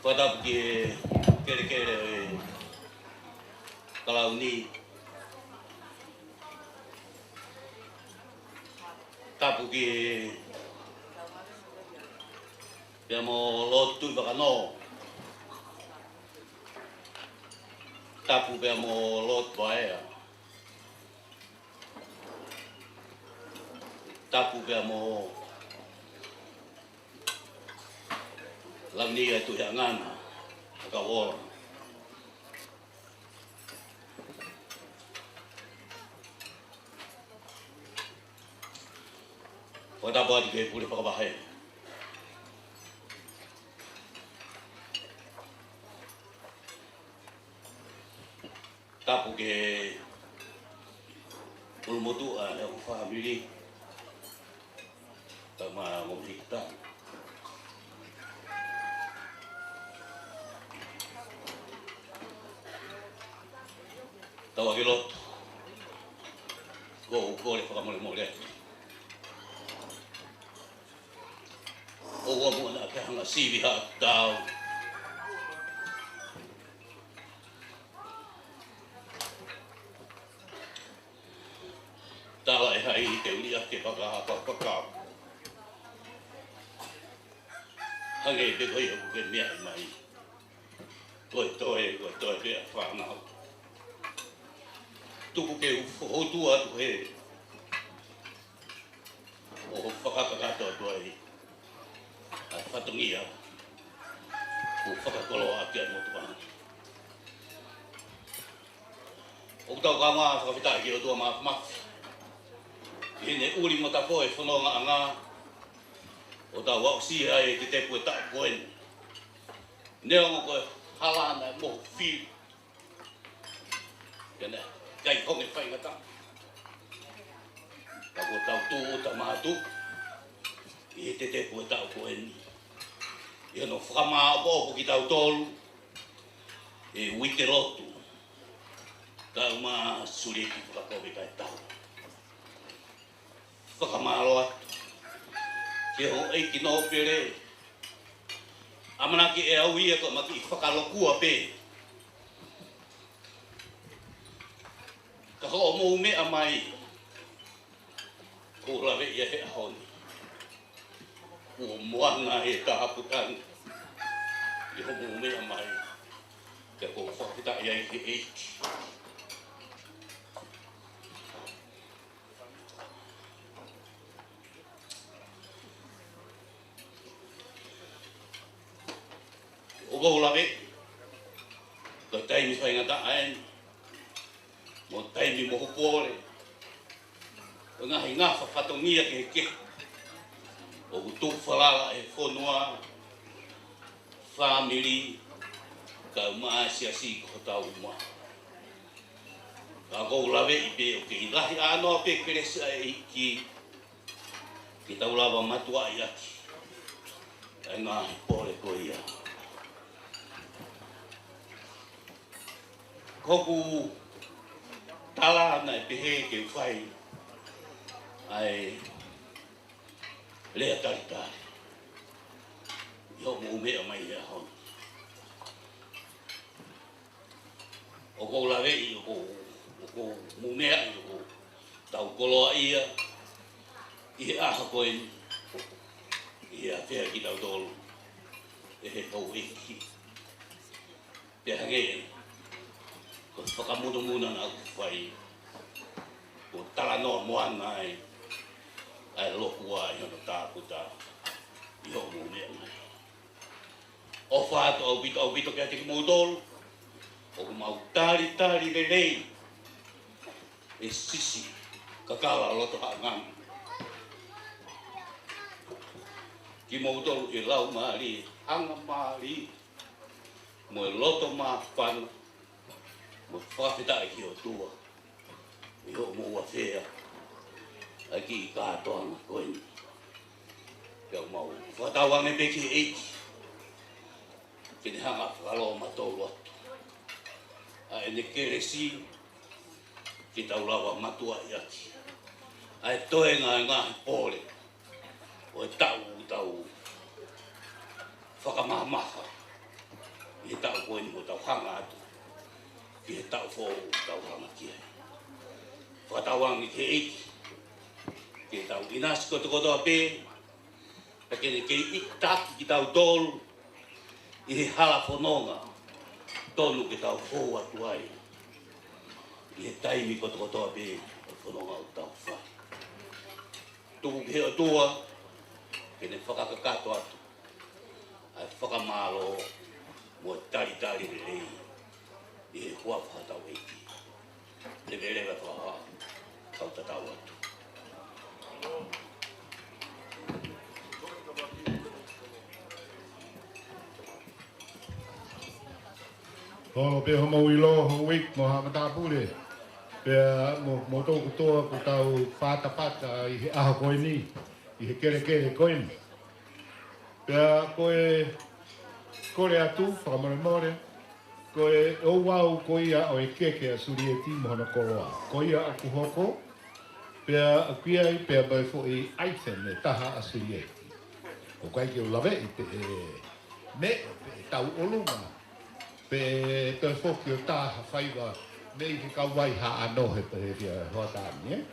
Fakatapu ki he kelekele ʻo e Kalauni. Tapu ki he, pea mo Lord Tuʻivakanō. Tapu pea mo Lord Vaea. Tapu pea mo Lavenia ʻa e Tuʻi Haʻangana, ʻa Kauola. Fakatapu atu ki he pule fakavahe. Tapu ki he ʻulumotuʻa ʻo e fāmili. Tama mo hita. Tau ʻa ki loto. Ko u kole fakamolemole atu. ʻOua muʻa naʻa ke hanga sivi haʻaku tau. Tala ʻe hai te u liʻaki e fakahā fakapakau. Hangē pē ko ia ʻoku ke meaʻi mai. Ko e toe, ko e toe pē ʻa e fānau. Tuku ke u fokotuʻu atu he ʻo fakakakato atu ai ʻa e fatongia kuo fakakoloa ʻaki ʻa e motuʻa ni. ʻOku tau kaungā fakafetaʻi ki he ʻOtua Māfimafi ʻi heʻene ʻuli mo tafoʻi e fonongaʻanga ʻo tau aʻusia ai e tetepu e taʻu ko eni. Neongo ko e hala naʻe mohu fili, pea naʻe ʻikai honge faingataʻa, ka kuo tau tūʻuta mātuʻu ʻi he tetepu e taʻu ko eni ʻi hono fakamāʻopoʻopo kitautolu ʻe he uike lotu, kae ʻumaʻā e sulieki fakakovi kae tau. Fakamālō atu ki he houʻeiki nōpele. ʻAmanaki ʻe au ia ko e makiʻi fakalokua pē. Ka hoʻomou meʻa mai, ʻoku ou laveʻi ia he ʻaho ni. Kuo moana e tāputangi ʻi hoʻomou meʻa mai. Pea ʻoku ou fakafetaʻi ai ki he ʻEiki. ʻOku ou laveʻi ko e taimi faingataʻa eni, mo e taimi mohu pole, ʻo e ngaahi ngafa fatongia kehekehe ʻoku tuʻu falala he fonua, fāmili, kae ʻumaʻā e siasi ko hotau uma. Ka ʻoku ou laveʻi pē ʻoku kei lahi ʻānoa pē kelesi ʻa e ʻEiki ke tau lava matuʻaʻi ʻaki ʻa e ngaahi pole ko ia. Ko hoku tala naʻe pehē ke u fai ʻa e lea talitali ʻi hoʻomou meʻa mai he ʻaho ni. ʻOku ou laveʻi, ʻoku ou, ʻoku ou mou meʻa, ʻoku tau koloaʻia ʻi he ʻaho ko eni, ʻi he ʻafea kitautolu ʻe he houʻeiki. Pea hangē ko e fakamunamunaʻanga naʻa ku fai, kuo talanoa moana ai ʻa e lokua ʻi hono tākuta ʻi hoʻomou meʻa mai. ʻOfa atu ʻaupito, ʻaupito kiate kimoutolu ʻoku mau talitali lelei e sisi kakala loto haʻangana. Kimoutolu ʻi he laumālie angamālie mo e loto māfana, mo e fakafetaʻi ki he ʻOtua ʻi hoʻomou ʻafea ʻa e kiʻi kātoanga ko eni. Pea ʻoku mau fakatauange pē ki he ʻEiki ke ne hanga ʻo fakalōmatolu atu ʻa ʻene kelesi ke tau lava matuʻaʻi ʻaki ʻa e toenga e ngaahi pole ʻo e taʻu ʻoku tau fakamahamaha ʻi he taʻu ko eni mo tau hanga atu ki he taʻu foʻou ʻoku tau hanga ki ai. Fakatauange ki he ʻEiki ke tau ʻinasi kotokotoa pē, pea ke ne kei ʻitaki kitautolu ʻi he hala fononga tonu ke tau fou atu ai ʻi he taimi kotokotoa pē ʻo e fononga ʻoku tau fai. Tuku ki he ʻOtua ke ne fakakakato atu ʻa e fakamālō mo e talitali lelei ʻi he huafa hotau ʻEiki. Leveleva e fakahā, kau tatau atu. Holo pē hoʻomou ʻilo, Houʻeiki mo haʻa matāpule. Pea mo, mo kimoutolu kotoa kuo tau patapata ʻi he ʻaho ko eni, ʻi he kelekele ko eni. Pea ko e kole atu, fakamolemole, ko e ouau ko ia ʻo e keke ʻa Sulieti mo hono koloa. Ko ia ʻoku hoko, pea ʻoku ʻi ai pea mo e foʻi item ʻe taha ʻa Sulieti. ʻOku ʻikai ke u laveʻi pe ʻe meʻa, pe ʻe tauʻolunga, pe toe foki ʻo tā ha faiva mei he kau vai Haʻa Nohe pe he fia hoʻatā ni, ē?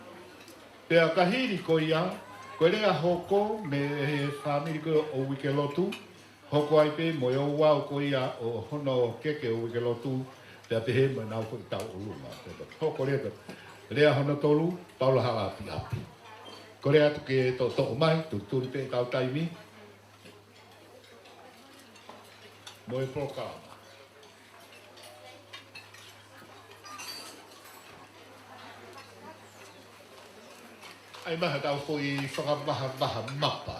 Pea ka hili ko ia, ko e lea hoko mei he fāmili ko ia ʻo Uikelotu, hoko ai pē mo e ouau ko ia ʻo hono keke ʻo Uikelotu, pea pehē mo ʻenau foʻi tauʻolunga. Pea hoko leva, lea hono tolu, Paula Halaʻapiʻapi. Kole atu ke toʻotoʻo mai, tulituli pē ʻetau taimi mo e polokalama. ʻAi mai haʻatau foʻi fakavahavaha mapa.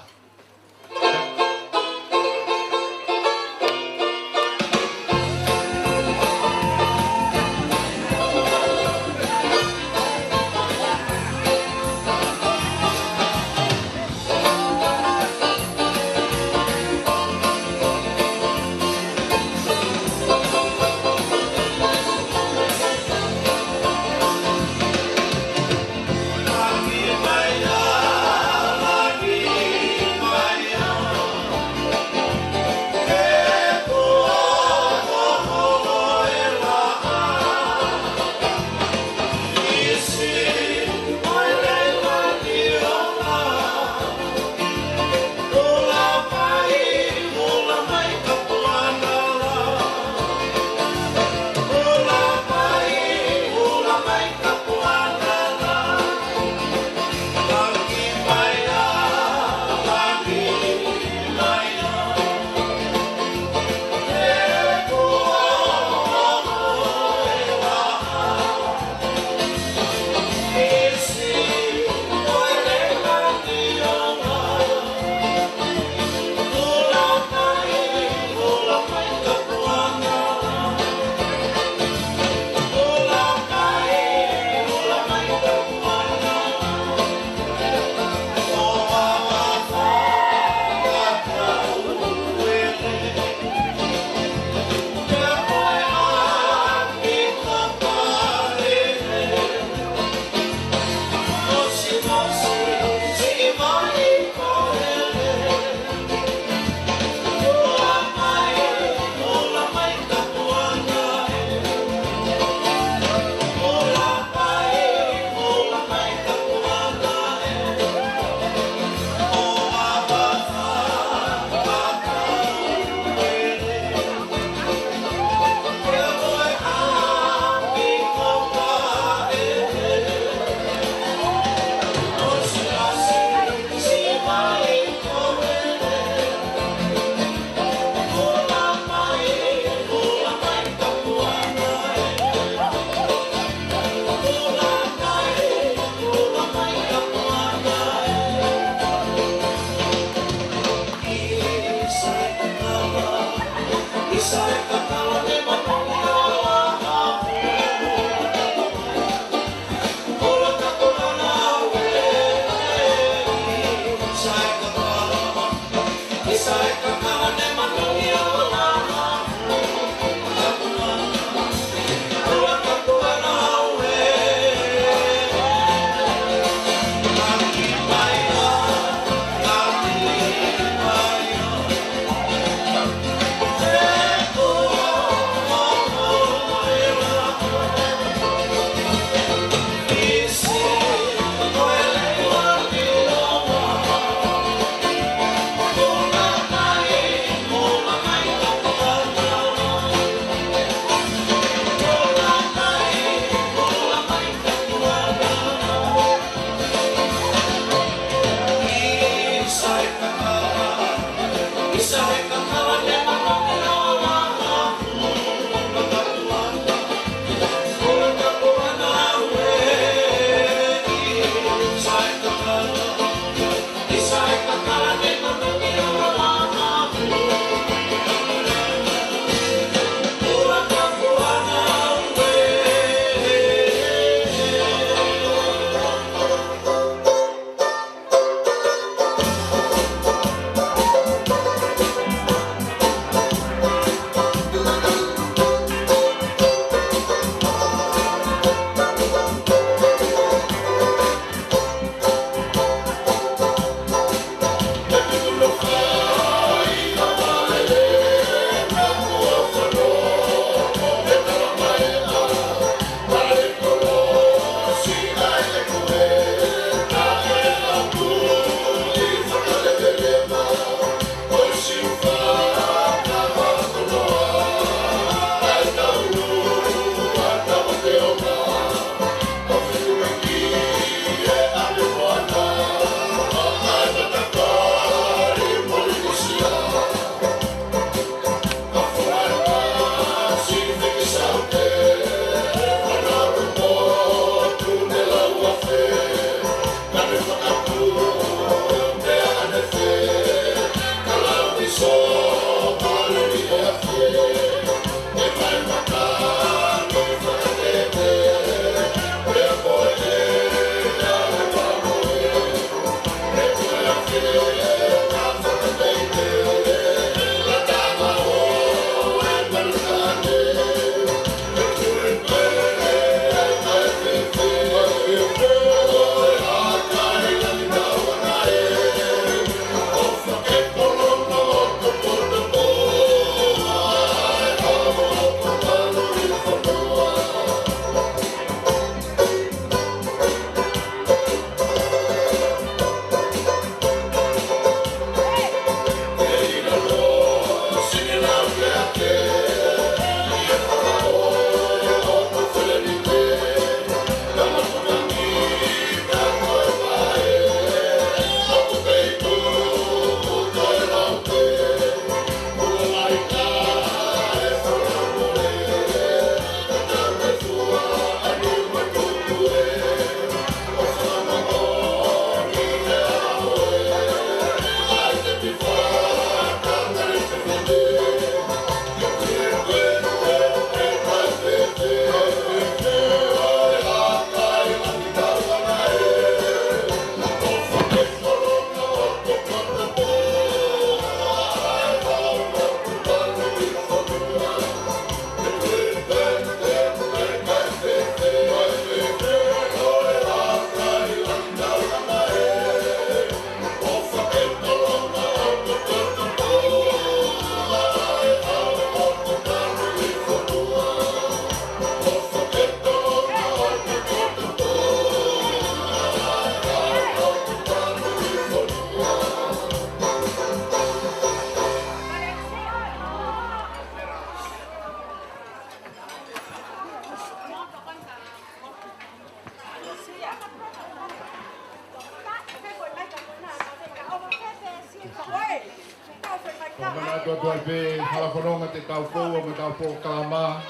Ko e manatu atu ai pē hala fononga te tau fou, mo tau fou kalama.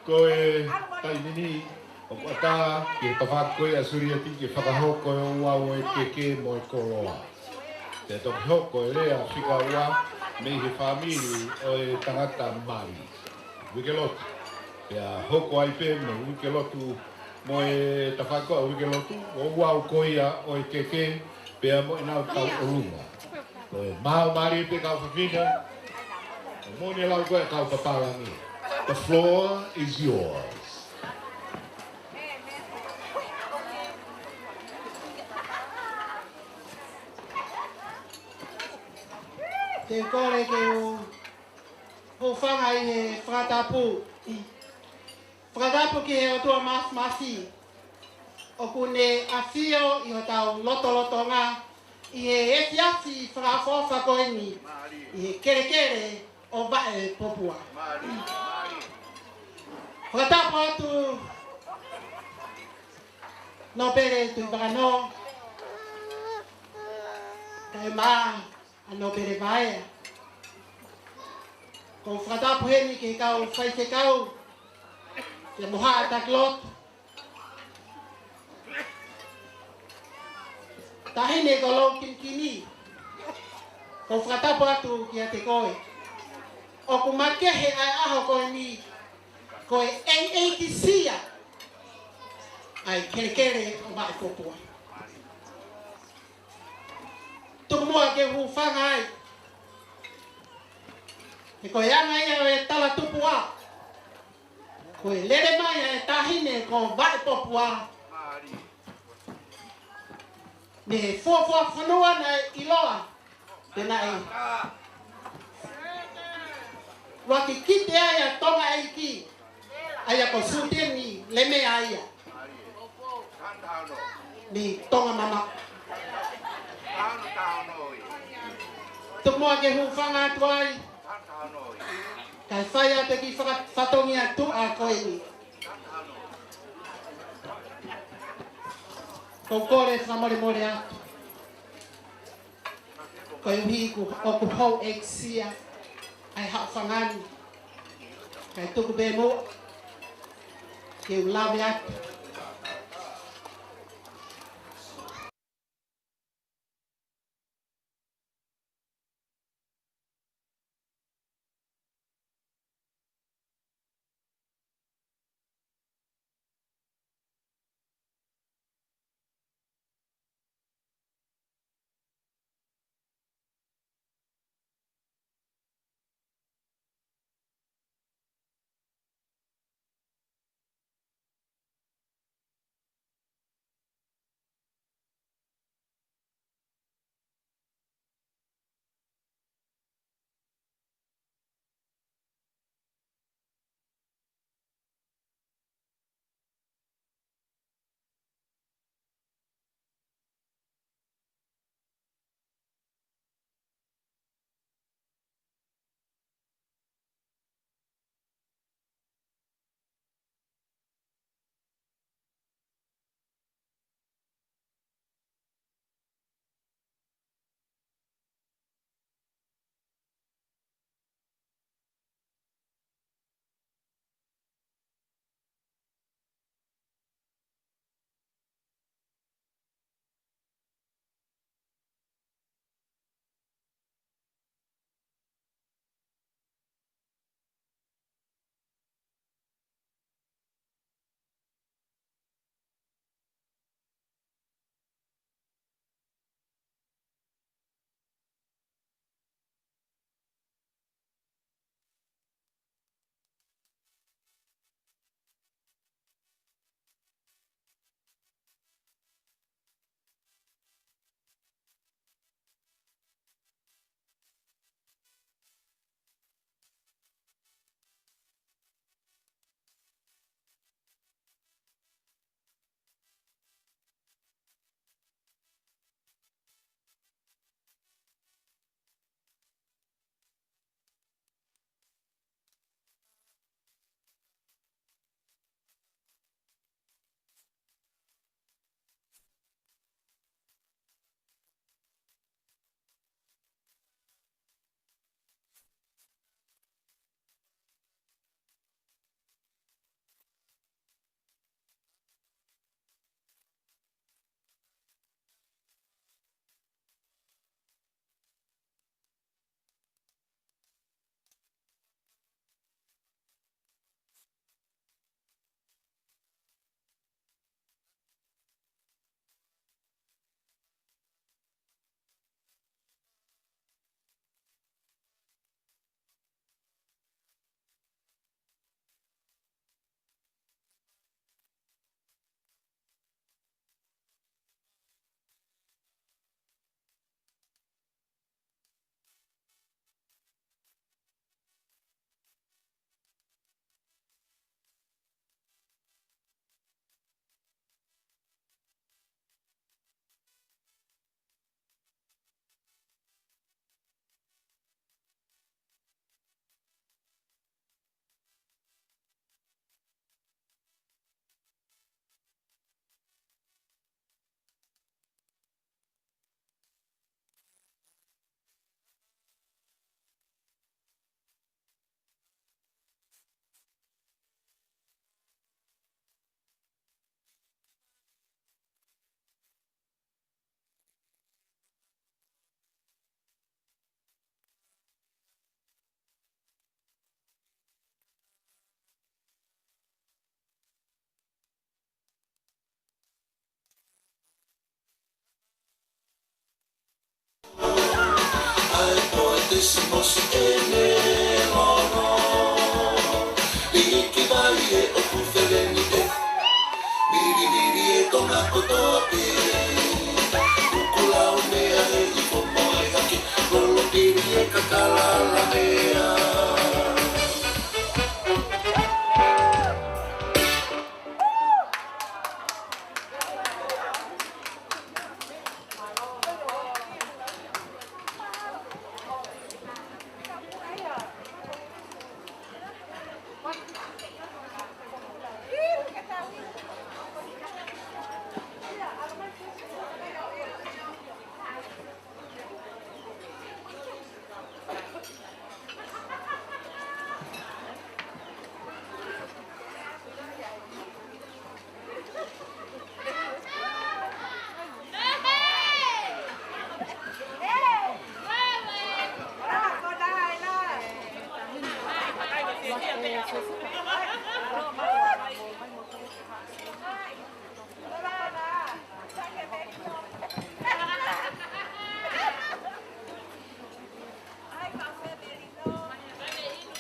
Ko e taimi ni, ʻoku ʻatā ki he tafaʻaki ko ia ʻa Sulieti ke fakahoko e ouau ʻo e keke mo e koloa. Pea toki hoko e lea fika ua mei he fāmili ʻo e tangata mali. Uikelotu. Pea hoko ai pē mo e uikelotu mo e tafaʻaki ko ia ʻa e uikelotu, ouau ko ia ʻo e keke, pea mo ʻenau tauʻolunga. Ko e mau mali pē kau fafine, ʻo moni lau ko e kau papālangi. The floor is yours. Te u kole ke u hūfanga ʻi he fakatapu. Fakatapu ki he ʻOtua Māfimafi ʻoku ne ʻafio ʻi hotau lotolotonga ʻi he efiafi fakaʻofoʻofa ko eni ʻi he kelekele ʻo Vaʻepopua. Fakatapu atu Nōpele Tuʻivakanō, kae ʻumaʻā ʻa Nōpele Vaea. ʻOku ou fakatapu heni ki he kau faifekau, pea mo haʻa taki lotu. Taʻahine ko Loukinikini, ʻoku ou fakatapu atu kiate koe. ʻOku makehe ʻa e ʻaho ko eni, ko e ʻeiʻeikisia ʻa e kelekele ʻo Vaʻepopua. Tuku muʻa ke u hūfanga ai, he ko e anga ia ʻo e talatupuʻa, ko e lele mai ʻa e taʻahine ko Vaʻepopua, mei he fuofua fonua naʻe ʻiloa, pea naʻe ʻuluaki kite ai ʻa Tonga ʻEiki, ʻa ia ko Suteni Lemea ia, mei Tonga Mamaʻo. Tuku muʻa ke u hūfanga atu ai, kae fai atu e kiʻi faka-, fatongia tuʻa ko eni. ʻOku ou kole fakamolemole atu, koeʻuhi ko ʻeku houʻeikisia ʻa e haʻofanga ni, kae tuku pē muʻa ke u lave atu. Simosi ʻene lono. Hiki mai e ʻoku feleni pē. Milimili e konga kotoa pē. Kuku lau meʻa e ifo moe hake. Lolo pili e kakala la meʻa.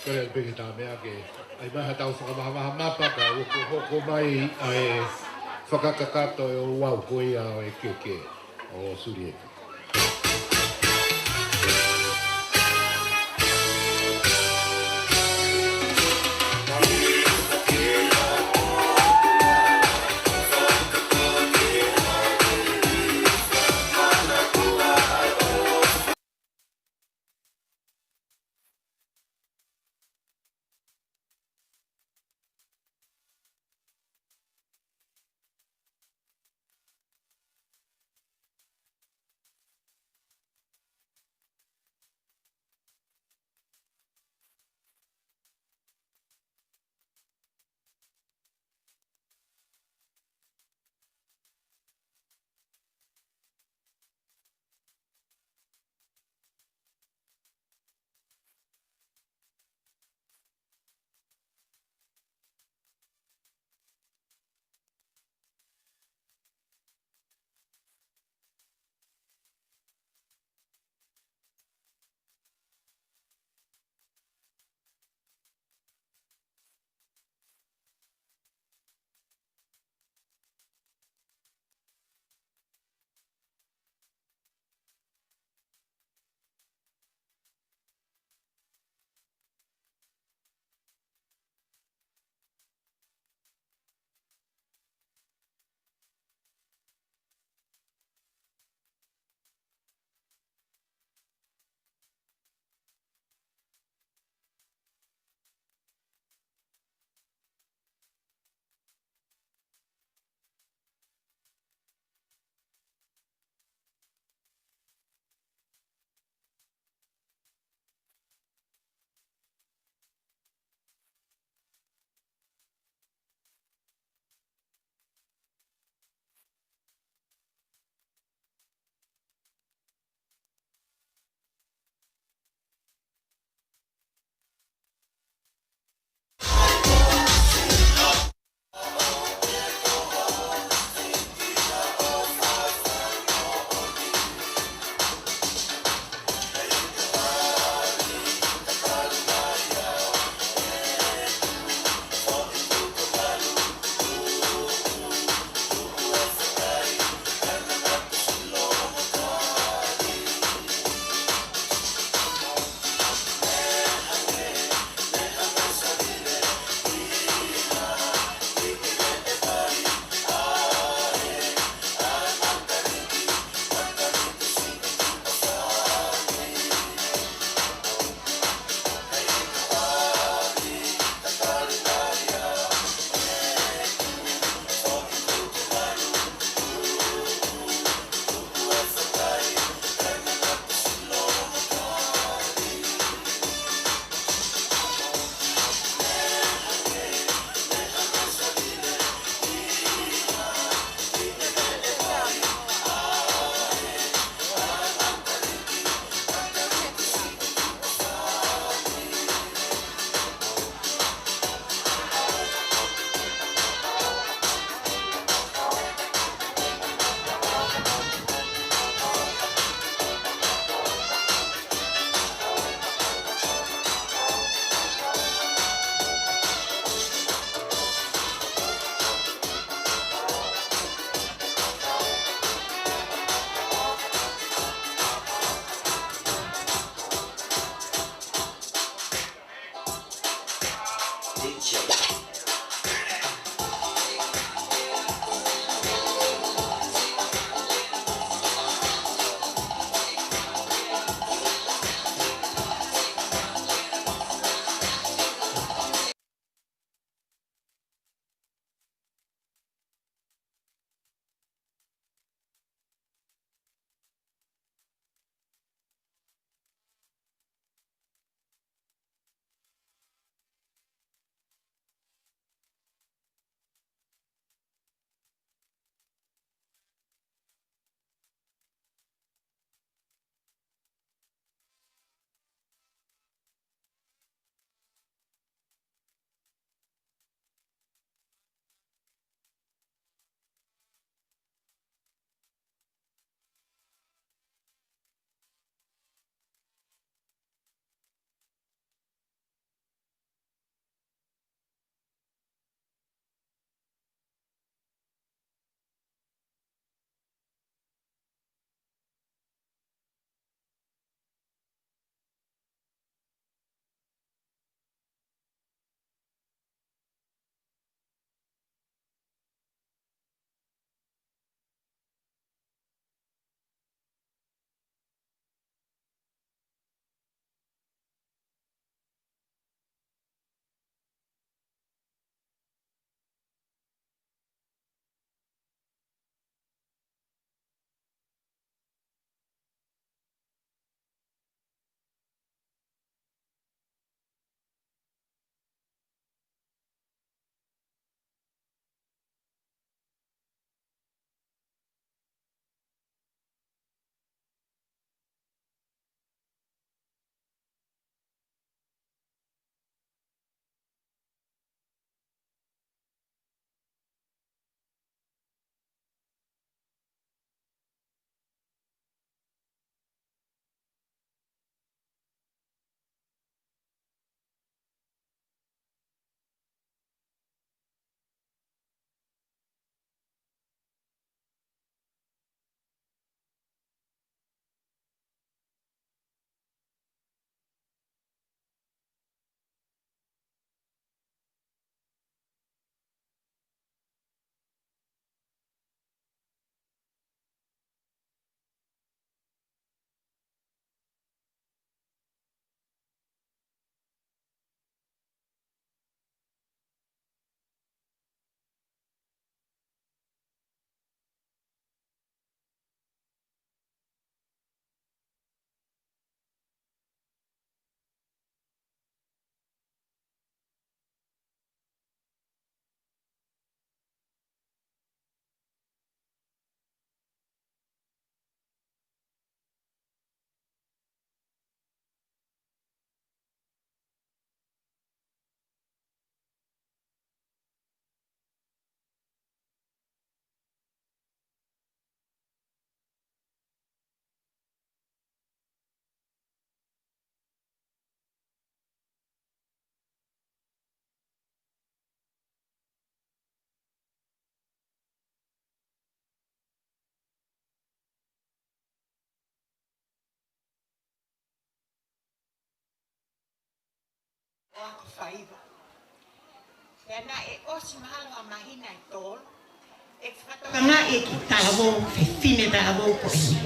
Kole pē ke tā meʻa ke ʻai mai ha tau fakamahamaha mapa ka hoko, hoko mai ʻa e fakakakato ʻo e ouau ko ia ʻo e keke ʻo Sulieta. Ako faiva. Pea naʻe ʻosi mahalo ha māhina ʻe tolu, ʻe fakatokangaʻi e kiʻi talavou, fefine talavou ko eni.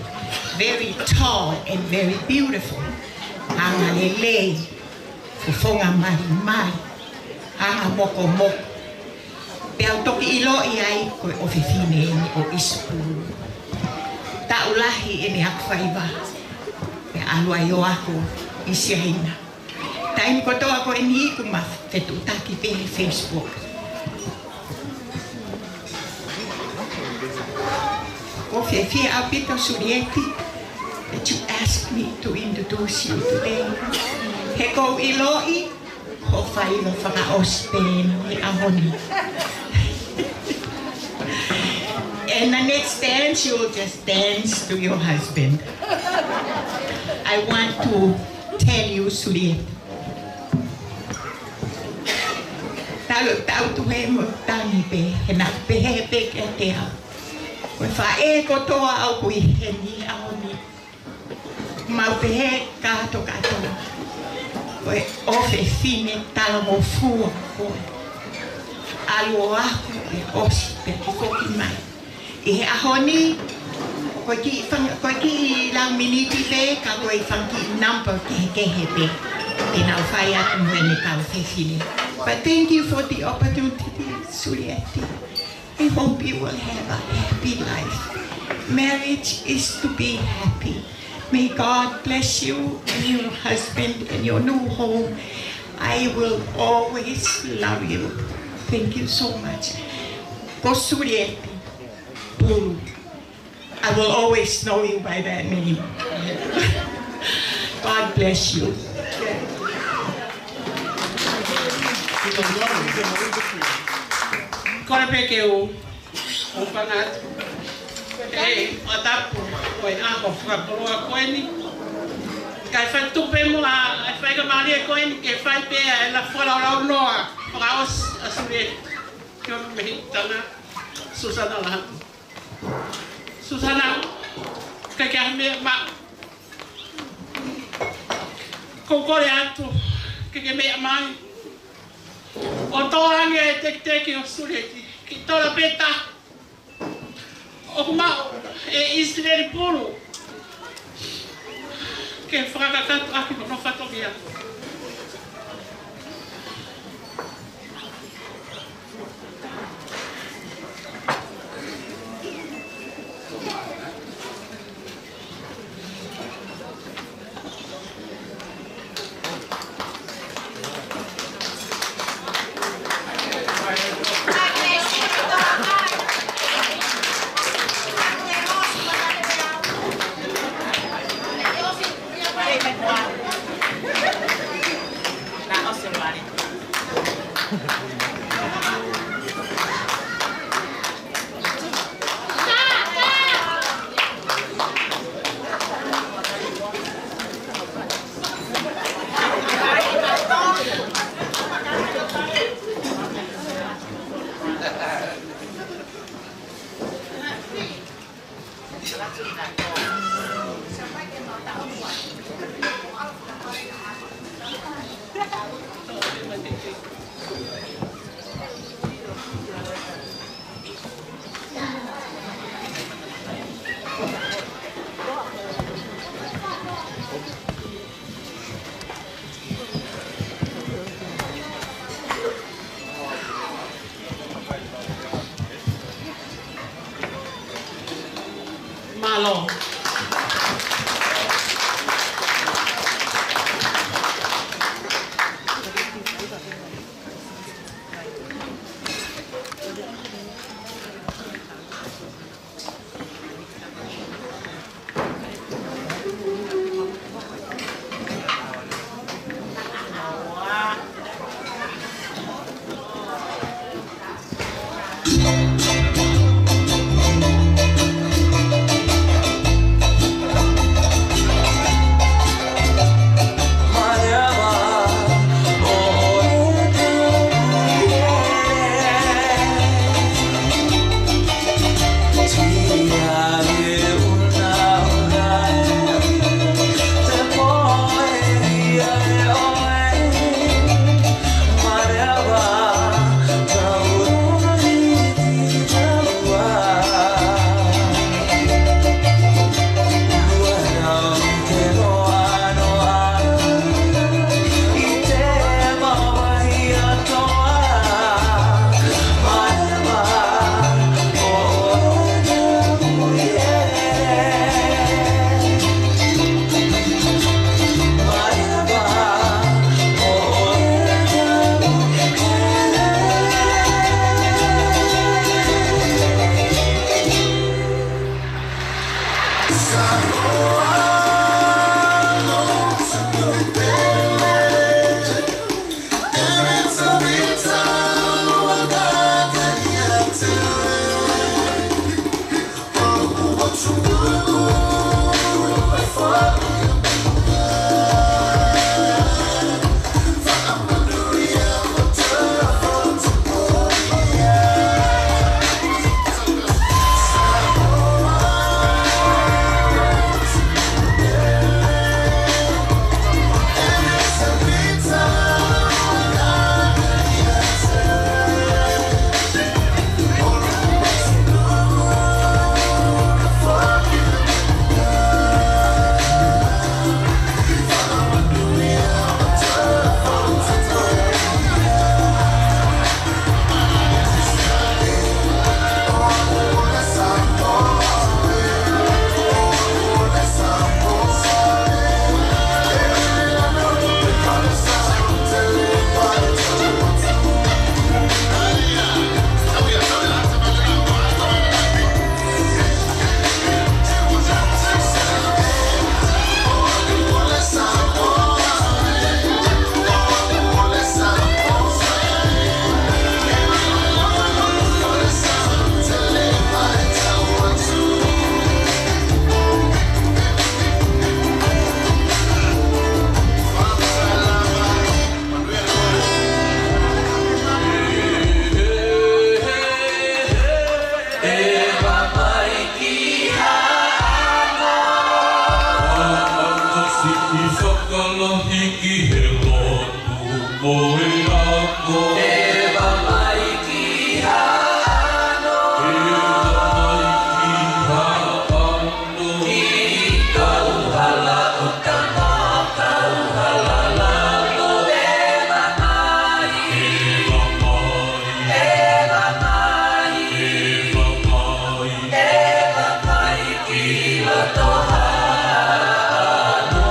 Very tall and very beautiful. Anga lelei, fofonga malimali, anga mokomoko. Pea u toki ʻiloʻi ai ko e ʻofefine eni ʻo ʻIsipulu. Taʻu lahi ʻene ako faiva, pea ʻalu ai ʻo ako ʻi Siaina. Taimi kotoa ko eni ʻoku ma fetuʻutaki pē he Facebook. ʻOku ou fiefia ʻaupito Sulieti that you asked me to introduce you today. He ʻoku ou ʻiloʻi hoʻo faiva fakaʻosi pē eni he ʻaho ni. And the next dance, you will just dance to your husband. I want to tell you, Sulieti. Talu, tau tuhe mo tangi pē, he naʻa pehē pē kiate au. Ko e faʻē kotoa ʻoku ʻi heni he ʻaho ni, mau pehē kātoa kātoa. Ko e ʻofefine talangofua koe. ʻAlu ʻo ako, pea ʻosi, pea ke foki mai. ʻI he ʻaho ni, ko e kiʻi fang-, ko e kiʻi lau miniti pē, ka ko e fanga kiʻi namba kehekehe pē te nau fai atu mo ʻene kau fefine. But thank you for the opportunity, Sulieti. I hope you will have a happy life. Marriage is to be happy. May God bless you and your husband and your new home. I will always love you. Thank you so much. Ko Sulieti Pulu. I will always know you by that name. God bless you. Kole pē ke u ʻo fanga atu. ʻE, ʻo tapu, ko e ʻaho fakapoloa ko eni. Kae fai tupe mo a, ʻa e faingamālie ko eni, ke fai pē ʻa e la fakalaulau noa, fakaʻosi ʻa Sulieti. Ke ono mehi tana, Susana Lahaku. Susana, ke ke meʻa mai. Ko u kole atu, ke ke meʻa mai. ʻO tō ange e tekiteki ʻo Sulieti, ki tola peta. ʻOku maʻu ʻe ʻIsileli Pulu ke fakakakato ʻaki hono fatongia. Mālō. ʻI fakalahi ki he lotu mo e ako. ʻEva mai ki Haʻano. ʻEva mai ki Haʻano. Ki Kauhala ʻo Tama, Kauhala Lalo, ʻeva mai. ʻEva mai. ʻEva mai. ʻEva mai. ʻEva mai ki loto Haʻano.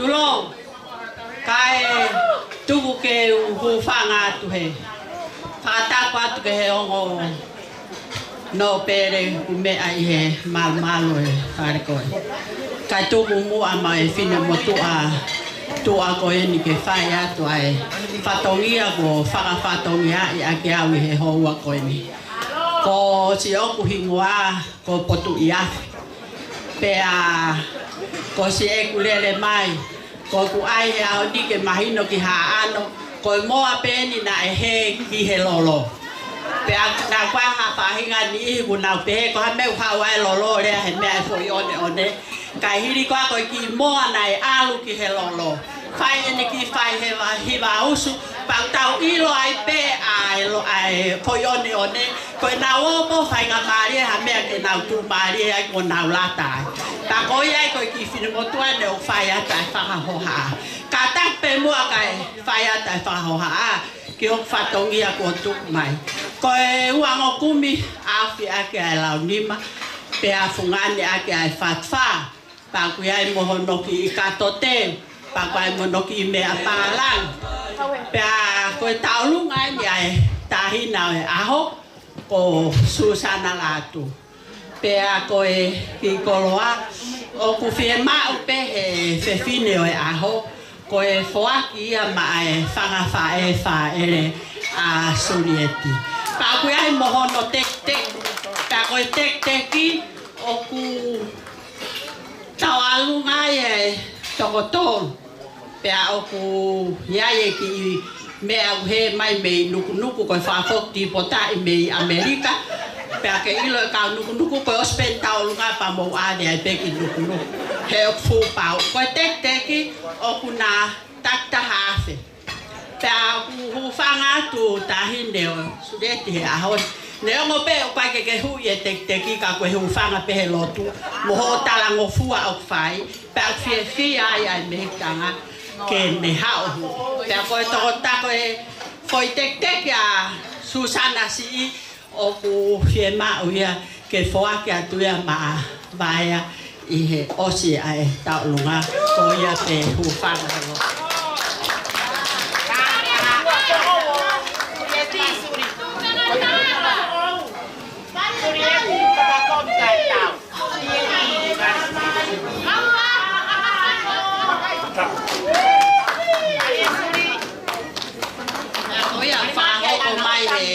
Tulou, kae tuku ke u hūfanga atu he fakatapu atu ki he ongo nōpele ʻoku meʻa ʻi he malumalu ʻo e fale ko ē. Kae tuku muʻa mai e finemotuʻa tuʻa ko eni ke fai atu ʻa e fatongia kuo fakafatongiaʻi ʻaki au ʻi he houa ko eni. Ko siʻoku hingoa ko Potuʻiafe. Pea ko siʻeku lele mai, ko ʻeku ʻai he ʻaho ni ke mahino ki Haʻano, ko e moa pē eni naʻe hē ki he lolo. Pea naʻe ʻi ai ha faʻahinga niʻihi kuo nau pehē ko ha meʻa ʻoku haʻu ai e lolo lea he meʻa ʻe foʻi ʻoneʻone. Kae hili ko ā ko e kiʻi moa naʻe ʻalu ki he lolo. Fai ʻene kiʻi fai hiva, hiva usu, pea tau ʻilo ai pē ʻa e lo-, ʻa e foʻi ʻoneʻone, ko ʻenau ō pē ʻo faingamālie ha meʻa ke nau tuʻumālie ai kuo nau lata ai. Pea ko ia ai ko e kiʻi finemotuʻa eni ʻoku fai atu ʻa e fakahohaʻa. Kātaki pē muʻa kae fai atu ʻa e fakahohaʻa ki hoku fatongia kuo tuku mai. Ko e uango kumi ʻaofi ʻaki ʻa e launima, pea fungani ʻaki ʻa e fatafā. Pea ʻoku ʻi ai mo hono kiʻi kato teu, pea ʻoku ʻi ai mo hono kiʻi meʻa pālangi. Pea ko e taʻolunga eni ʻa e taʻahine ʻo e ʻaho, ko Susana Lātū. Pea ko e kiʻi koloa, ʻoku fiemaʻu pē he fefine ʻo e ʻaho, ko e foaki ia maʻa e fanga faʻē fāʻele ʻa Sulieti. Pea ʻoku ʻi ai mo hono tekiteki, pea ko e tekiteki ʻoku tauʻolunga ia ʻe toko tolu. Pea ʻoku ʻi ai e kiʻi meʻa ʻoku hē mai mei Nukunuku, ko e fakafoki tīpotaʻi mei ʻAmelika. Pea ke ʻilo e kau Nukunuku, ko e ʻosi pē eni tauʻolunga pea mou ʻave ai pē ki Nukunuku. He ʻoku fuʻu pau. Ko e tekiteki ʻoku na takitaha afe. Pea ʻoku hūfanga atu taʻahine ʻo Sulieti he ʻaho ni. Neongo pē ʻoku ʻikai ke ke hui e tekiteki ka ko e hūfanga pē he lotu mo hoʻo talangofua ʻoku fai. Pea ʻoku fiefia ai ʻa e mehikitanga ke ne haʻu ʻo hui. Pea ko e tokotako e foʻi tekiteki ʻa Susana siʻi, ʻoku fiemaʻu ia ke foaki atu ia maʻa Vaea ʻi he ʻosi ʻa e tauʻolunga, ko ia pē, hūfanga ʻaupito. Ko ia fakahoko mai he,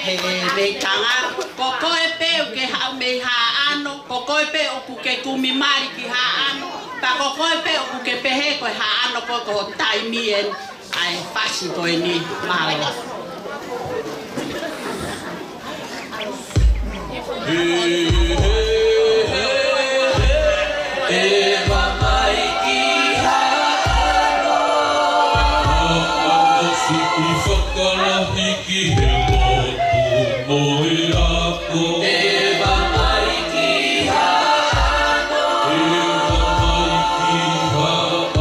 he mehikitanga. Ko koe pē ʻoku ke haʻu mei Haʻano, ko koe pē ʻoku ke kumi mali ki Haʻano, pea ko koe pē ʻoku ke pehē ko e Haʻano ko, ko e taimi eni ʻa e fasi ko eni. Mālō. ʻE ʻomai ki Haʻano. Haʻano siʻi fakalahi ki he motu mo e ako. ʻE ʻomai ki Haʻano. ʻE ʻomai ki Haʻano.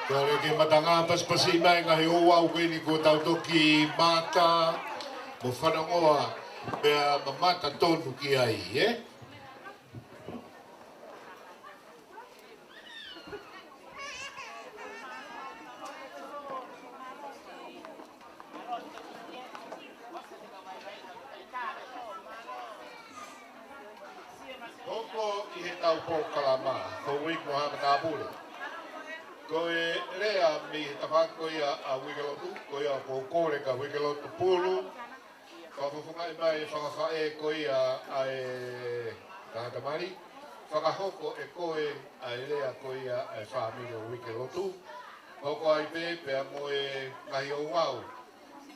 Kole ke matanga pasipasi mai ngaahi ouau ko eni kuo tau toki mata mo fanongoa pea mamata tonu ki ai, ē? Hoko ʻi he tau polokalama, ko e uike mo ha matāpule. Ko e lea mei he tafaʻaki ko ia ʻa Uikelotu, ko ia ʻoku ou kole kia Uikelotu Pulu, fakafofongaʻi mai fakafaʻē ko ia ʻa e tangata mali, fakahoko ʻe koe ʻa e lea ko ia ʻa e fāmili ʻo Uikelotu. Hoko ai pē pea mo e ngaahi ouau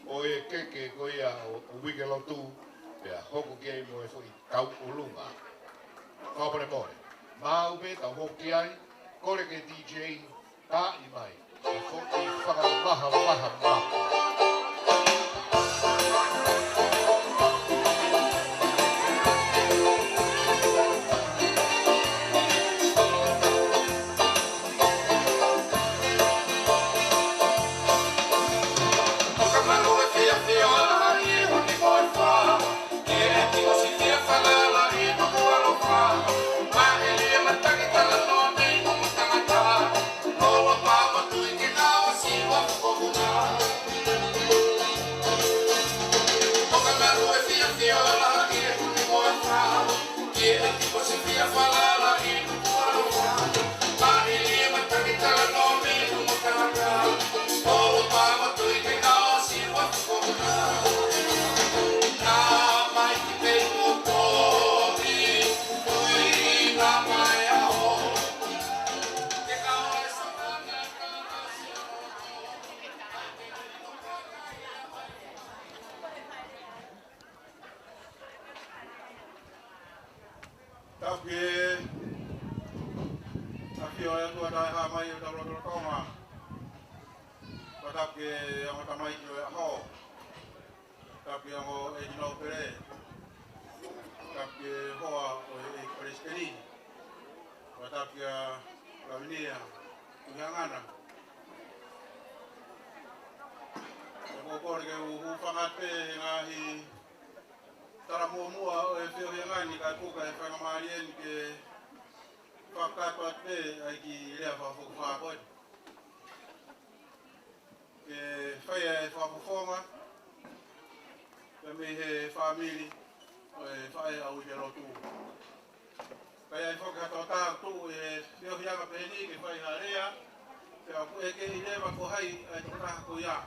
ʻo e keke ko ia ʻo, ʻo Uikelotu, pea hoko ki ai mo e foʻi tauʻolunga. Fakamolemole. Maʻu pē tau hoko ki ai, kole ke DJ, taaʻi mai. Ko e foʻi fakavahavaha maka. Tapu ki he ʻafio ʻa e ʻOtua Taʻehāmai ʻi hotau lotolotonga. Pea tapu ki he ongo tamaiki ʻo e ʻaho. Tapu ki he ongo ʻeiki nōpele. Tapu ki he hoa ʻo e ʻeiki palesiteni. Pea tapu kia Lavinia Tuʻihaʻangana. ʻOku ou kole ke u hūfanga pē he ngaahi tala muʻomuʻa ʻo e feohiʻanga ni kae puke e faingamālie ni ke fakakakato atu pē ʻa e kiʻi lea fakafokifā ko ē. Ke fai ʻa e fakafofonga pea mei he fāmili ʻo e faʻē ʻa Uikelotu. Ka ʻi ai foki ha taha ʻoku tuʻu ʻi he feohiʻanga pehē ni ke fai ha lea, pea ʻoku ʻeke ʻi leva ko hai ʻa e tokotaha ko ia.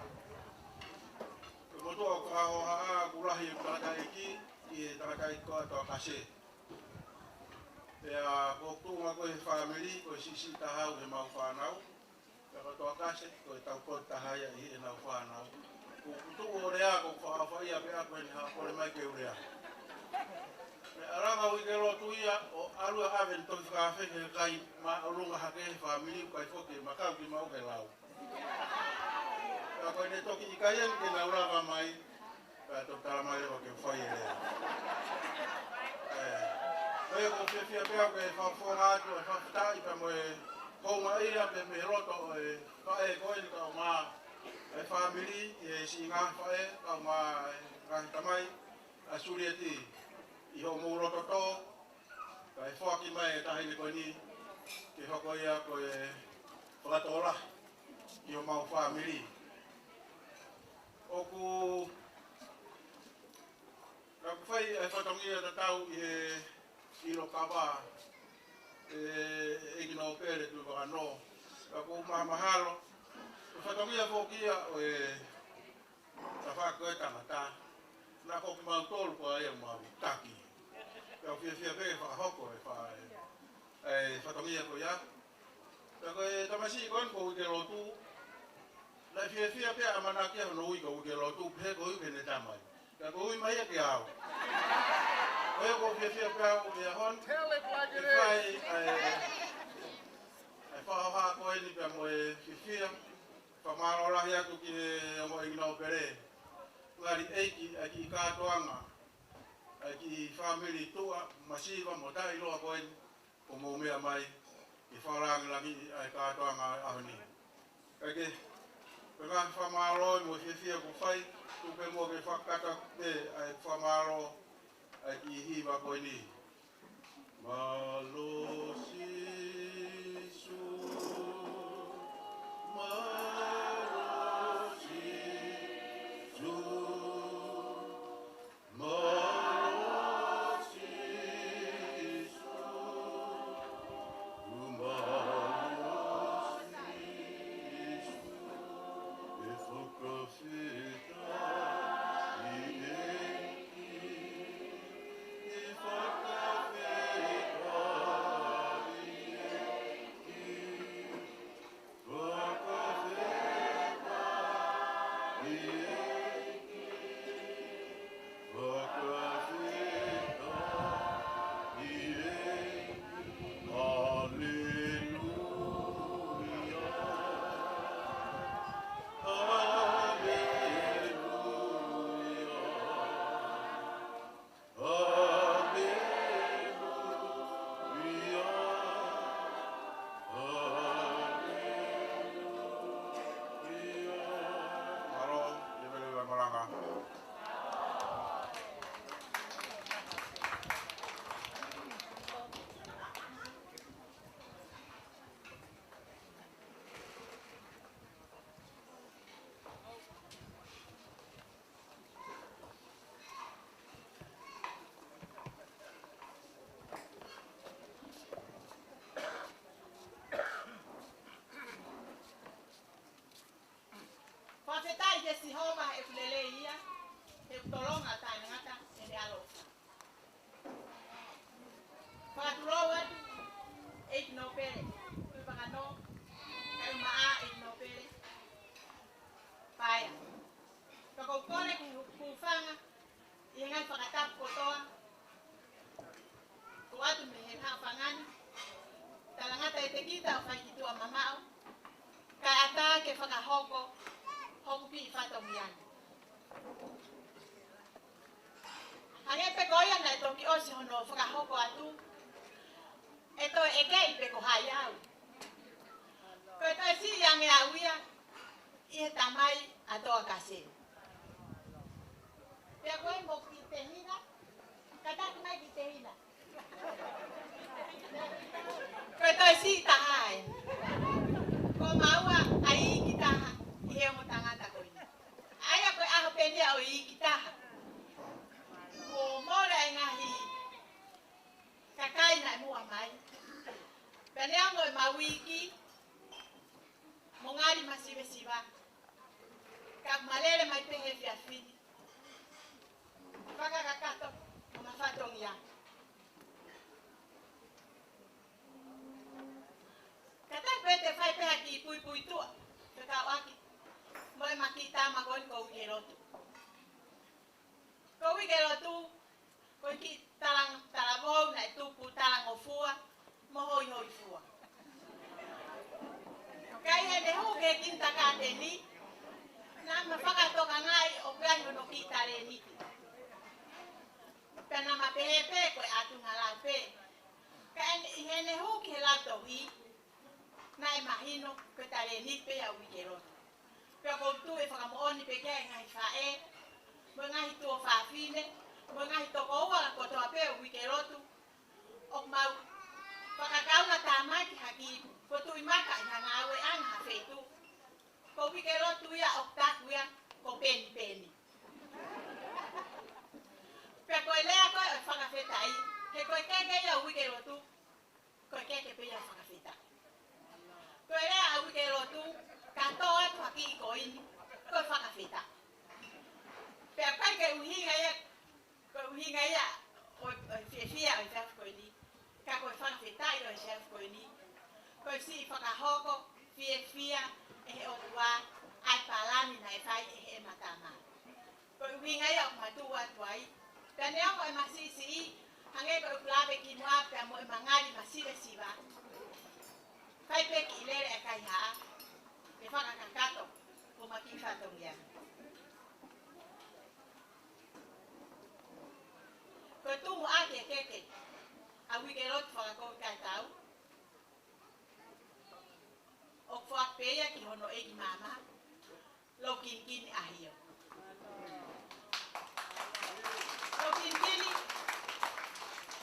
Ko e motuʻa ʻoku fakahohaʻa ʻoku lahi e tangataʻeiki ʻi he tangataʻeiki ko ē ʻa Toakase. Pea ko e tuʻunga ko ē he fāmili, ko e siʻisiʻi taha au ʻi heʻemau fānau. Pea ko Toakase, ko e taupotu taha ia ʻi heʻenau fānau. Ko e tuʻu ʻo lea, ko e fakaʻofaʻia pē ʻaku eni ha kole mai ke u lea. Meʻa langa Uikelotu ia, ʻo ʻalu ʻo ʻave ʻene tohi fakaafe ki he kakai māʻolunga hake he fāmili, ʻoku ʻikai foki ke makau kimaua ke lau. Pea ko ʻene toki ʻikai eni ke nau lava mai, pea toki tala mai leva ke fai e lea. ʻE, ko ia ʻoku ou fiefia pē au ke fakafofonga atu e fakafetaʻi pea mo e houngaʻia pē mei he loto ʻo e faʻē ko eni kaeʻumaʻā e fāmili, ʻi he siʻi ngaahi faʻē kaeʻumaʻā e ngaahi tamai, ʻa Sulieti, ʻi hoʻomou loto tō, kae foaki mai e taʻahine ko eni ke hoko ia ko e fakatō lahi ʻi homau fāmili. ʻOku, ka ʻoku fai e fatongia tatau ʻi he ʻilo kava ʻe he ʻeiki nōpele Tuʻivakanō. Ka ʻoku ou mahamahalo, ko e fatongia foki ia ʻo e tafaʻaki ʻo e tangata. Naʻa ko kimautolu ko ia ʻoku mau taki. Pea ʻoku fiefia pē ke fakahoko e fa-, e, e fatongia ko ia. Pea ko e tamasiʻi ko eni ko Uikelotu. Naʻe fiefia pē ʻamanaki hono ui ko Uikelotu, pehē ko e ui ki heʻene tamai. Pea ko e ui mai ia kiate au. Ko ia ʻoku ou fiefia pē au ʻi he ʻaho ni. Tell it like it is. Ke fai, e, e fakahohaʻa ko eni pea mo e fiefia. Fakamālō lahi atu ki he ongo ʻeiki nōpele, ngali ʻeiki, ʻa e kiʻi kātoanga, ʻa e kiʻi fāmili tuʻa masiva mo taʻeʻiloa ko eni, ʻoku mou meʻa mai ke fakalāngilangiʻi ʻa e kātoanga ʻo e ʻaho ni. Kae kehe, ko e ngaahi fakamālō mo e fiefia kuo fai, tuku pē muʻa ke fakakakato pē ʻa e fakamālō ʻa e kiʻi hiva ko eni. Mālō Sīsū, mālō Sīsū, mālō Sīsū, mālō Sīsū, e fakafetaʻi ʻEiki. Haleluia. Mālō, ʻi he vele ua malanga. Fakafetaʻi kia Sihova he ʻoku lelei ia, he ʻoku tolonga ʻa taʻengata ʻene ʻaloʻofa. Fakatulou atu, ʻEiki Nōpele Tuʻivakanō, kaeʻumaʻā ʻEiki Nōpele Paea. Ka ʻoku ou kole ke u hūfanga ʻi he ngaahi fakatapu kotoa, ʻoatu mei he Kita ʻo fai ki tuʻa mamaʻo, kae ʻatā ke fakahoko hoku kiʻi fatongia ni. Hangē pē ko ia naʻe toki ʻosi hono fakahoko atu, ʻe toe ʻekeʻi pe ko hai au. Ko e toe siʻi ange au ia ʻi he tamai ʻa Toa Kase. Pea ko e mo ki Tehina, kātaki mai ki Tehina. Ko e toe siʻi taha ē. Ko maua ʻa e iiki taha ʻi he ongo tangata ko eni. ʻA ia ko e ʻaho pē eni ia ʻo e iiki taha, kuo mole ʻa e ngaahi kakai naʻe muʻa mai. Pea neongo ʻemau iiki, mo ngali masivesiva, ka ʻoku ma lele mai pē he efiafi ni, fakakakato mo ma fatongia. Kātaki pē te u fai pē ha kiʻi puipuituʻa fekauʻaki mo ʻema kiʻi tama ko eni ko Uikelotu. Ko Uikelotu, ko e kiʻi talang-, talavou naʻe tupu talangofua mo hoihoifua. Ka ʻi heʻene hū ki he kinitakāteni, naʻá ma fakatokangaʻi ʻoku ʻi ai hono kiʻi talēniti. Pea naʻá ma pehē pē ko e ʻatungalau pē. Ka ʻi heʻene hū ki he lautohi, naʻe mahino ko e talēniti pē ia ʻo Uikelotu. Pea ʻoku ou tui ʻe fakamoʻoni pē ki ai e ngaahi faʻē, mo e ngaahi tuofāfine, mo e ngaahi tokoua kotoa pē ʻo Uikelotu, ʻoku mau fakakaungatāmaki hake, ko e tuʻi maka ʻi ha ngāue ʻanga ha feituʻu. Ko Uikelotu ia ʻoku taku ia ko Penipeni. Pea ko e lea ko ē ʻo e fakafetaʻi, he ko e keke ia ʻo Uikelotu, ko e keke pē ia ʻo e fakafetaʻi. Ko e lea ʻa Uikelotu, ka tō atu ha kiʻi koini, ko e fakafetaʻi. Pea ʻikai ke ʻuhinga ia, ko e ʻuhinga ia ʻo, ʻo e fiefia ʻo e efiafi ko eni, ka ko e fakafetaʻi ʻo e efiafi ko eni, ko e siʻi fakahoko fiefia ʻe he ʻOtua ʻa e palani naʻe fai ʻe heʻema tama. Ko e ʻuhinga ia ʻoku ma tuʻu atu ai. Pea neongo ʻema siʻisiʻi, hangē ko ʻeku lave kimuʻa, pea mo ʻema ngali masivesiva, fai pē kiʻi lele ʻa e kaihaʻa ke fakakakato hoʻoma kiʻi fatongia. Ko e tumuʻaki e keke ʻa Uikelotu Fakakovi Kaitau, ʻoku foaki pē ia ki hono ʻeiki maama, Loukinikini ʻAhio. Loukinikini,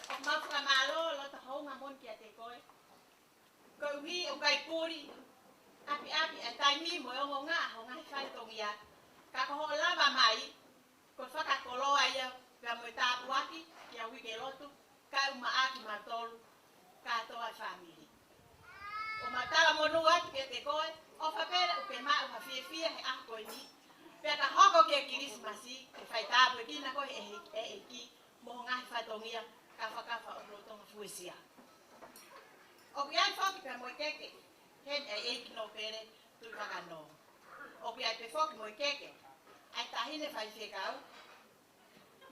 ʻoku mau fakamālō loto houngaʻia moʻoni kiate koe, koeʻuhi ʻoku ʻikai puli ʻapiʻapi ʻa e taimi mo e ongoongo ʻa hoʻo ngaahi fatongia, ka ko hoʻo lava mai, ko e fakakoloa ia pea mo e tāpuaki kia Uikelotu, kae ʻumaʻā kimautolu kātoa e fāmili. ʻOku mau talamonū atu kiate koe, ʻofa pē ʻoku ke maʻu ha fiefia he ʻaho ko eni, pea ka hoko ki he Kilisimasi, ke fai tāpuekina koe ʻe he, ʻe he ʻEiki mo hoʻo ngaahi fatongia, kafakafa ʻo lolotonga fuesia. ʻOku ʻi ai foki pea mo e keke heni ʻa e ʻEiki Nōpele Tuʻivakanō. ʻOku ʻi ai pē foki mo e keke ʻa e taʻahine faifekau,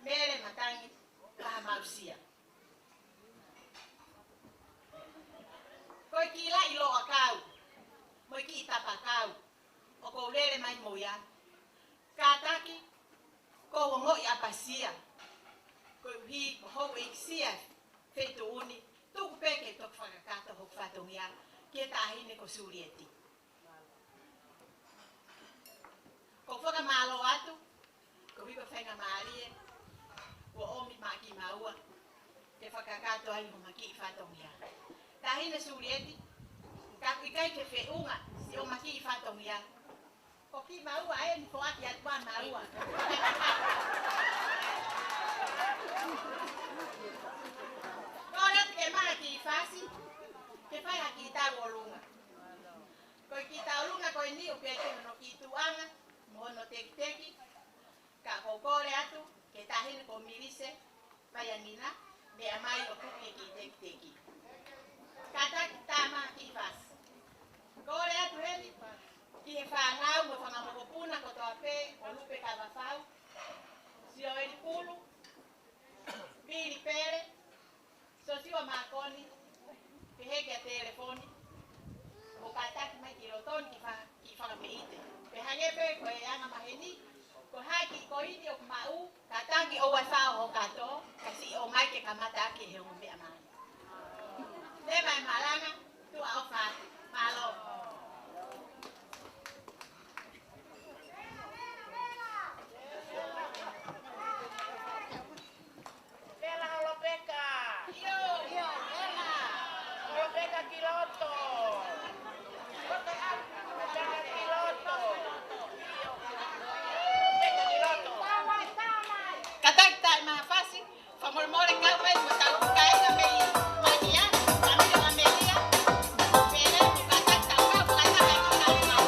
Mele Matangi Vahamausia. Ko e kiʻi laʻi loʻakau mo e kiʻi tapakau ʻoku ou lele mai mo ia, kātaki ke u ongoʻi ʻapasia, koeʻuhi ko hoʻo ʻeikisia feituʻu ni, tuku pē ke toki fakakakato hoku fatongia ki he taʻahine ko Sulieti. ʻOku ou fakamālō atu, koeʻuhi ko e faingamālie kuo ʻomi maʻa kimaua ke fakakakato ai hoʻoma kiʻi fatongia. Taʻahine Sulieti, ka ʻoku ʻikai ke feʻunga siʻoma kiʻi fatongia, ko kimaua eni foaki atu ʻa maua. Kole atu ke maʻu ha kiʻi fasi, ke fai ha kiʻi tauʻolunga. Ko e kiʻi tauʻolunga ko eni ʻoku ʻi ai pē hono kiʻi tuʻuʻanga mo hono tekiteki, ka ʻoku ou kole atu ki he taʻahine ko Milise Vaianina, meʻa mai ʻo tuku e kiʻi tekiteki. Kātaki tā maʻu ha kiʻi fasi. Kole atu heni ki he fānau mo e fanga mokopuna kotoa pē ʻo Lupe Kavafau, Sioeli Pulu, Vili Pele, Sosiua Makoni, pehē kia Telefoni, Kepe ko e anga maheni, ko hai ki ko ini ʻoku maʻu, ka tangi ʻoua ʻe faʻo ho kato, ka siʻi ʻomai ke kamata ʻaki he ongo meʻa mai. Te mai malanga, tuʻa ʻofa atu. Mālō. Vela ʻo Lopeka. ʻIo, ʻio, vela. ʻO Lopeka ki loto. Lopeka ki loto. ʻIo. Lopeka ki loto. Kātaki taʻemaʻa fasi, fakamolemole kau mai mo tau kāinga mei Malia, Kamilo Amelia, Pele, kātaki tau kau, kātaki tau kau.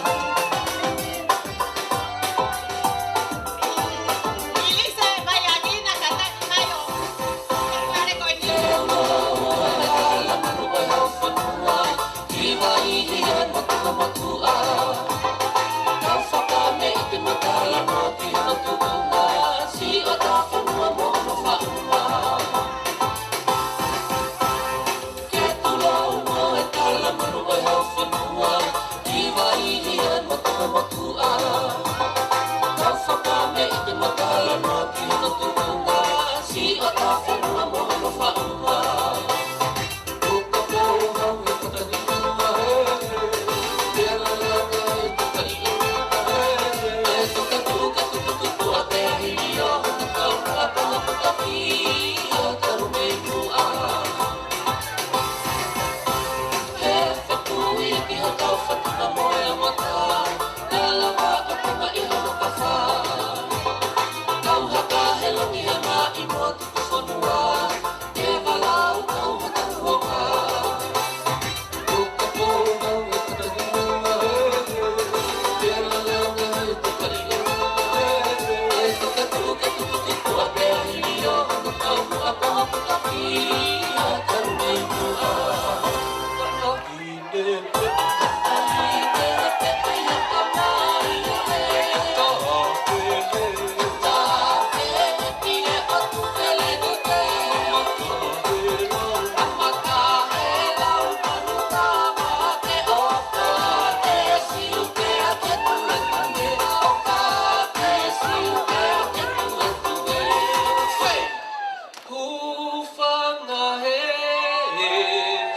Hūfanga he,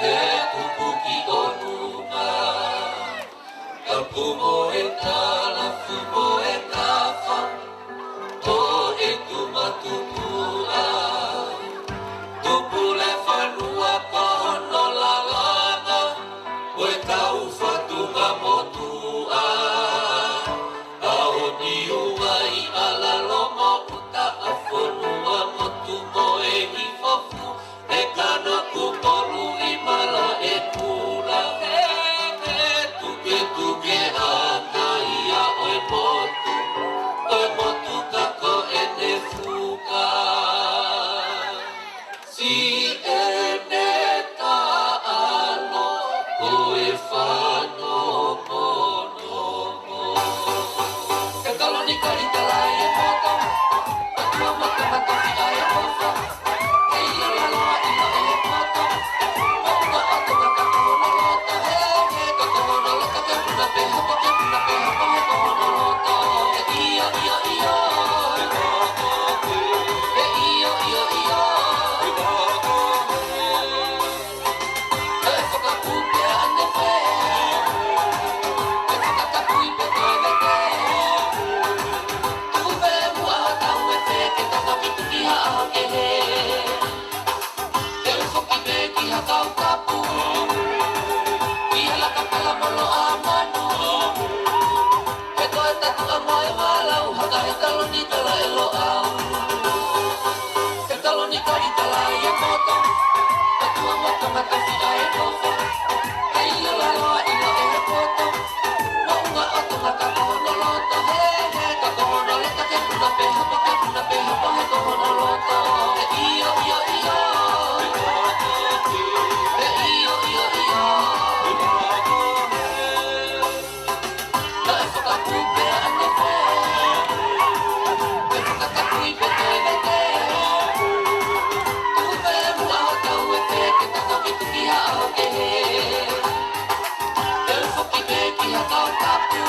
he kupu ki ʻolunga. Tapu mo e talafu mo e tafa, ʻo e tumatupuʻa. Tupule fanua ko hono lalanga, ʻo e kau fatunga motuʻa. ʻAo ni uai ala lomo uta a fonua motu mo e hifofu, e kana kupolu i mala e kula. He, he, tuke, tuke, ʻa, ka ia ʻo e motu, ʻo e motu ka ko ʻene fuka. Siʻene taʻalo ko e fano mono. Ke talo ni kali tala e moto. Atua moto moto ki ai e moto. Ke ia lalo a ina e moto. Moto a toka ka kono loto. He, he, ka kono loto ke puna pe hopo, ke puna pe hopo, he kono loto. Ke ia, ia, ia. Ke ia, ia, ia. He toe tatu a moe wala u haka he talo ni tala e loa. He talo ni kali tala e moto. Atua moto mata fi a e nofo. He ia lalo a ilo e he poto. Mo unga o to mata ko hono loto. He, he, ka ko hono loto ke puna pe hopo, ke puna pe hopo, he ko hono loto. He io, io, io. He io, io, io. Naʻe fakapuke ʻa e nofo. Ke fakatapui pe toe vete. Tuku pē muʻa ho tau e te ke tata ki tuki ha ʻaho kehe. Te u foki pē ki ha kau tapu.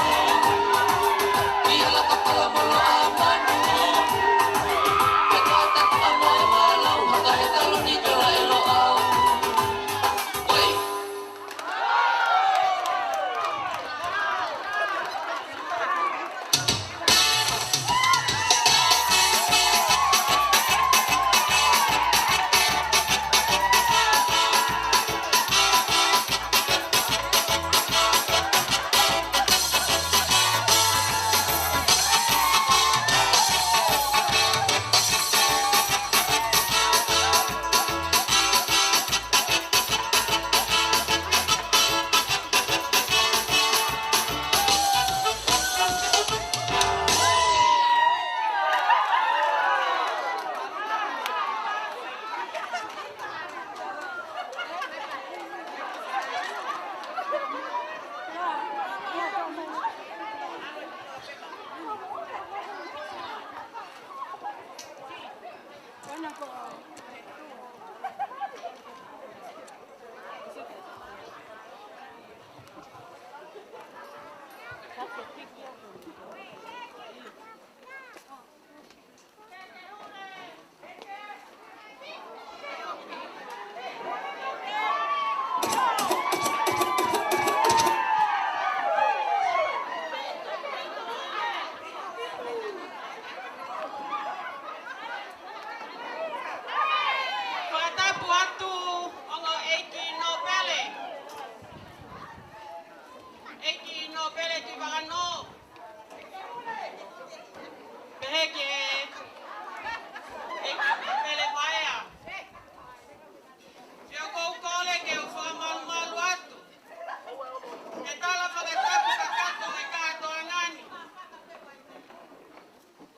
He tala fakatapu kakato he kātoanga ni.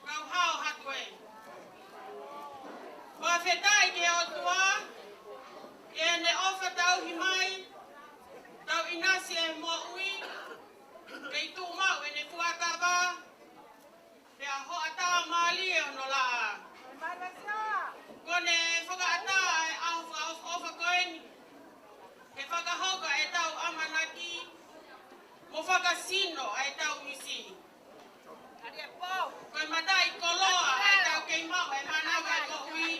Kau hao hake. Fakafetaʻi ki he ʻOtua, ʻi heʻene ʻofa tauhi mai, tau ʻinasi e moʻui, kei tuʻu maʻu ʻene fuakava, pea hoʻatā mālie hono laʻā. Kuo ne fakaʻatā e ʻaho fakaʻofoʻofa ko eni, ke fakahoko ʻetau ʻamanaki, mo fakasino ʻetau misi. Ko e mataʻikoloa ʻetau kei maʻu e mānava e moʻui,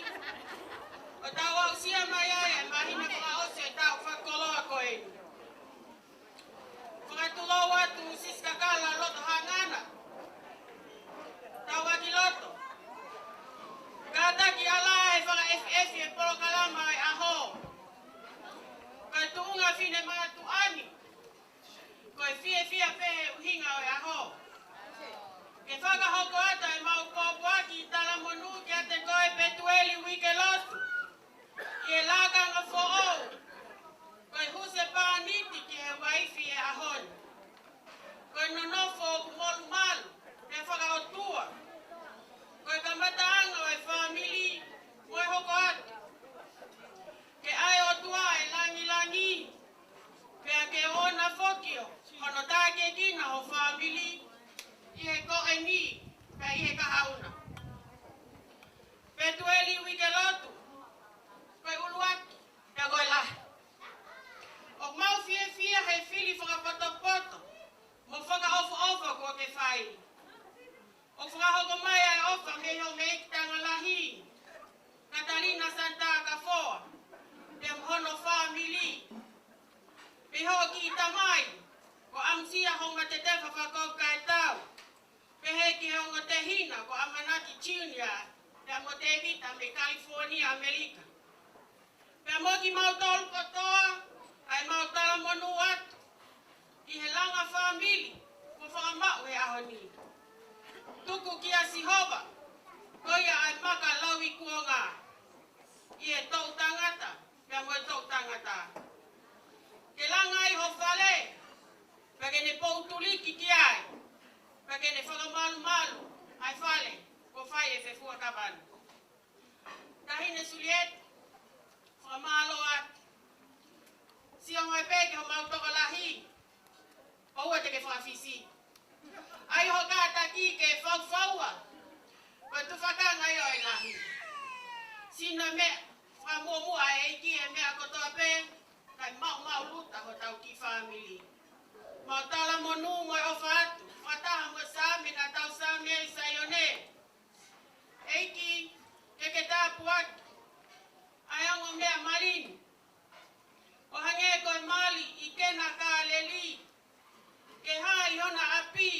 ʻo tau aʻusia mai ai e māhina fakaʻosi ʻetau fakakoloa ko eni. Fakatulou atu Siskakala Loto Hangana. Tau ʻaki loto. Kātaki ala e fakaʻefiʻefi e polokalama e ʻaho. Ka tuʻunga fine mātuʻa ni. Ko e fiefia pē he ʻuhinga ʻo e ʻaho. Ke fakahoko atu e mau pōpoaki talamonū kiate koe Petueli Uikelotu. ʻI he lakanga foʻou. Ko e husepāniti ki he uaifi e ʻaho ni. Ko e nonofo ʻoku molumalu, pea fakaʻotua. Ko e kamataʻanga ʻo e fāmili, mo e hoko atu. Ke ʻai ʻOtua e langilangi, pea ke ʻoʻona foki ʻo hono tākiekina ho fāmili, ʻi he ko eni, pea ʻi he kahaʻu na. Petueli Uikelotu, ko e ʻuluaki, pea ko e lahi. ʻOku mau fiefia he fili fakapotopoto, mo fakaʻofoʻofa kuo ke fai. ʻOku fakahoko mai ʻa e ʻofa mei hoʻo ʻeiki tangalahi, Katalina Santa Kafoa, pea mo hono fāmili. Pea hoʻo kiʻi tamai, ko ʻAmusia Houngatetefa Fakaukau Kaetau. Pehē ki he ongo tehina ko ʻAmanaki Junior, pea mo Tēvita mei California, ʻAmelika. Pea mo kimautolu kotoa, ʻa e mau talamonū atu, ʻi he langa fāmili, kuo fakamaʻu he ʻaho ni. Tuku kia Sihova, ko ia ʻa e maka lauikuonga, ʻi he toʻu tangata, pea mo e toʻu tangata. Ke langa ai ho fale, pea ke ne poutuliki ki ai, pea ke ne fakamalumalu, ʻa e fale, kuo fai e fefua kavani. Taʻahine Sulieta, fakamālō atu. Sio mai pē ki homau tokolahi, ʻoua te ke fakafisi. ʻAi ho kātaki ke faufaua, ko e tufakanga ia ʻo e lahi. Sino e meʻa, fakamuʻomuʻa ʻa e ʻEiki e meʻa kotoa pē, kae maʻumaʻuluta hotau kiʻi fāmili. Mau talamonū mo e ʻofa atu, fakataha mo e Saame naʻa tau Saame ʻi Saione. ʻEiki, ke ke tāpuaki ʻa e ongo meʻa mali ni. ʻO hangē ko e mali ʻi Kena Kāleli. Ke hā ʻi hona ʻapi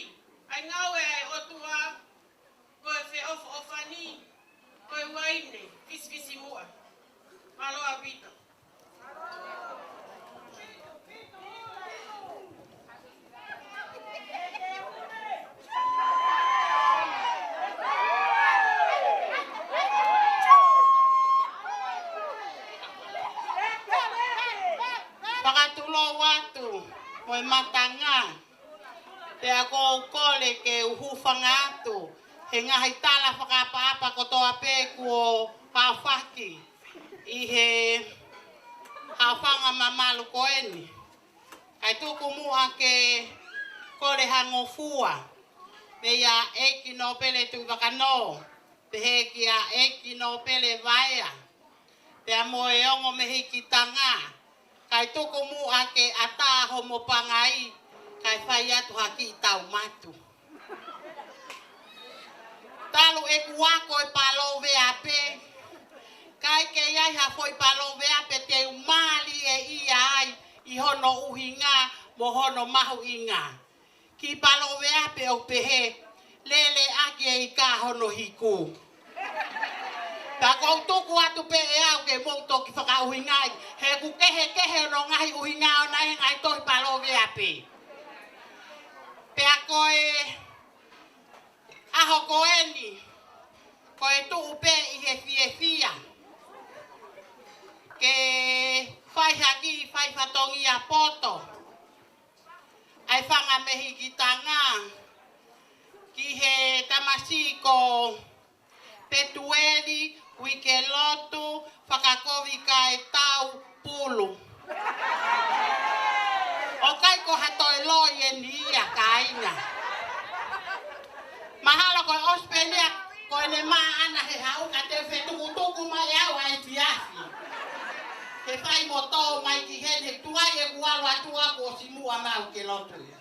ʻa e ngāue ʻa e ʻOtua, ko e feʻofoʻofani, ko e uaine fisifisimuʻa. Mālō ʻaupito. Fakatulou atu mo e matanga. Pea ʻoku ou kole ke u hūfanga atu he ngaahi tala fakaʻapaʻapa kotoa pē kuo aofaki ʻi he haʻofanga mamalu ko eni. Kae tuku muʻa ke kole ha ngofua meia ʻEiki Nōpele Tuʻivakanō, pehē kia ʻEiki Nōpele Vaea, pea mo e ongo mehikitanga, kae tuku muʻa ke ʻatā homo pangai, kae fai atu ha kiʻi taumatu. Talu ʻeku ako e paloveape, ʻikai ke ʻi ai ha foʻi paloveape te u mālieʻia ai ʻi hono ʻuhinga mo hono mahuʻinga. Kiʻi paloveape ʻoku pehē, lele ʻaki e ika hono hiku. Pea ʻoku ou tuku atu pē ʻe au ke mou toki fakaʻuhingaʻi, he ʻoku kehekehe hono ngaahi ʻuhinga ʻona he ngaahi tohi paloveape. Pea ko e ʻaho ko eni, ko e tuʻu pē ʻi he fiefia ke fai ha kiʻi fai fatongia poto. ʻa e fanga mehikitanga ki he tamasiʻi ko Petueli Uikelotu Fakakovi Kaetau Pulu. ʻOku ʻikai ko ha toe loi eni ia, kāinga. Mahalo ko e ʻosi pē ia ko ʻene maʻana he haʻu ka te fetukutuku mai au ʻa e fiafi. He fai mo tō mai ki heni, he tuai ʻeku ʻalu atu ʻaku ʻosi muʻa mai Uikelotu ia.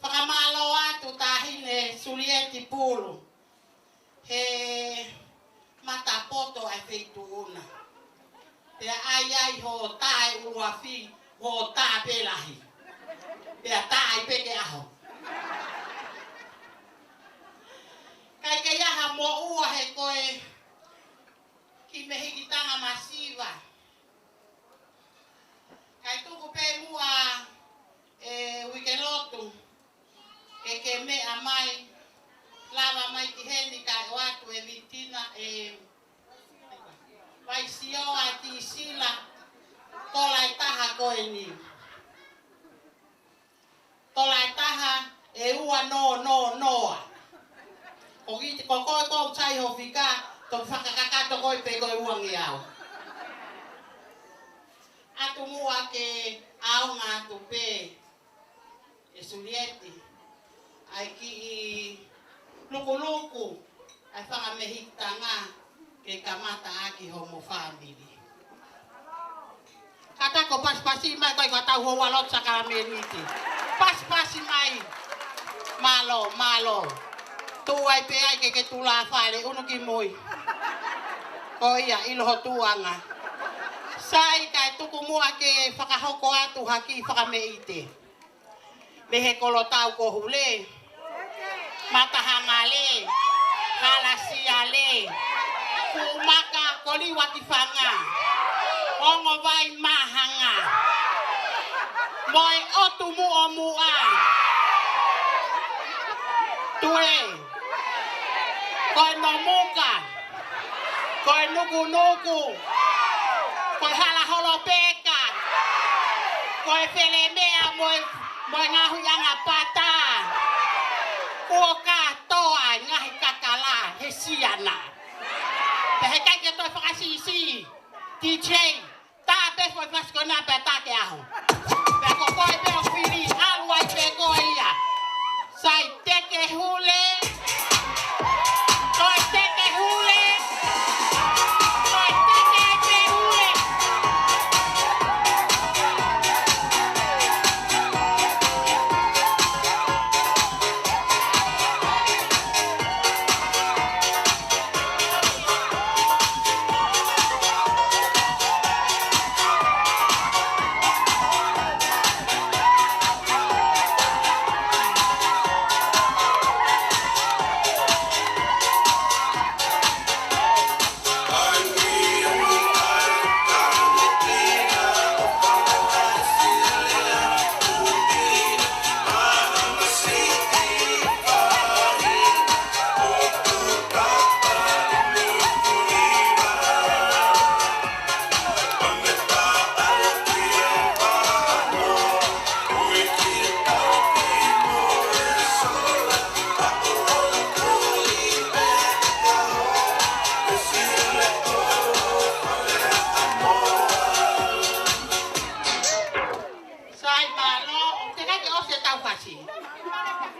Fakamālō atu Taʻahine Sulieti Pulu he matapoto ʻa e feituʻu na. Pea ʻai ai ho tā ʻe ʻuluafi, ho tā pē lahi. Pea tā ai pē ke ʻaho. ʻIkai ke ʻi ai ha moʻua he ko e kiʻi mehikitanga masiva. Kae tuku pē muʻa ʻe Uikelotu ke ke meʻa mai, lava mai ki heni kae ʻoatu e vitina ʻe Vaisioa Tisila, tola ʻe taha ko eni. Tola ʻe taha ʻe ua nō nō noa. Ko ki, ko koe ko sai ho fika, toki fakakakato koe pē ko e uangeau. ʻAtu muʻa ke ʻaonga atu pē ʻe Sulieti ʻa e kiʻi lukuluku ʻa e fanga mehikitanga ke kamata ʻaki homo fāmili. Kātaki ʻo pasipasi mai, ʻikai ko ʻetau houa lotu sākalamēniti. Pasipasi mai. Mālō, mālō. Tuʻu ai pē ai ke ke tulāfale, unu ki mui. Ko ia, ʻilo ho tuʻuʻanga. Sai, kae tuku muʻa ke fakahoko atu ha kiʻi fakameʻite mei he kolotau ko Hule, Matahangale, Halasiale, Fuʻumaka, Koliuakifanga, Ongovai Māhanga, mo e ʻOtu Muʻomuʻa. Tuē, ko e Nomuka, ko e Nukunuku, ko e Halaholopeka, ko e Felemea mo e, mo e Ngaohiʻanga Pata. Kuo kātoa e ngaahi kakala he siana. Pea heʻikai ke toe fakasiʻisiʻi. T J, tā pē foʻi fasi ko ena pea tā ke ʻaho. Pea ko koe pē ʻoku fili, ʻalu ai pē koe ia. Sai, teke hule. Ko e teke hule. Ko e teke ai pē hule. Sai, mālō, ʻoku teʻeki ke ʻosi ʻetau fasi.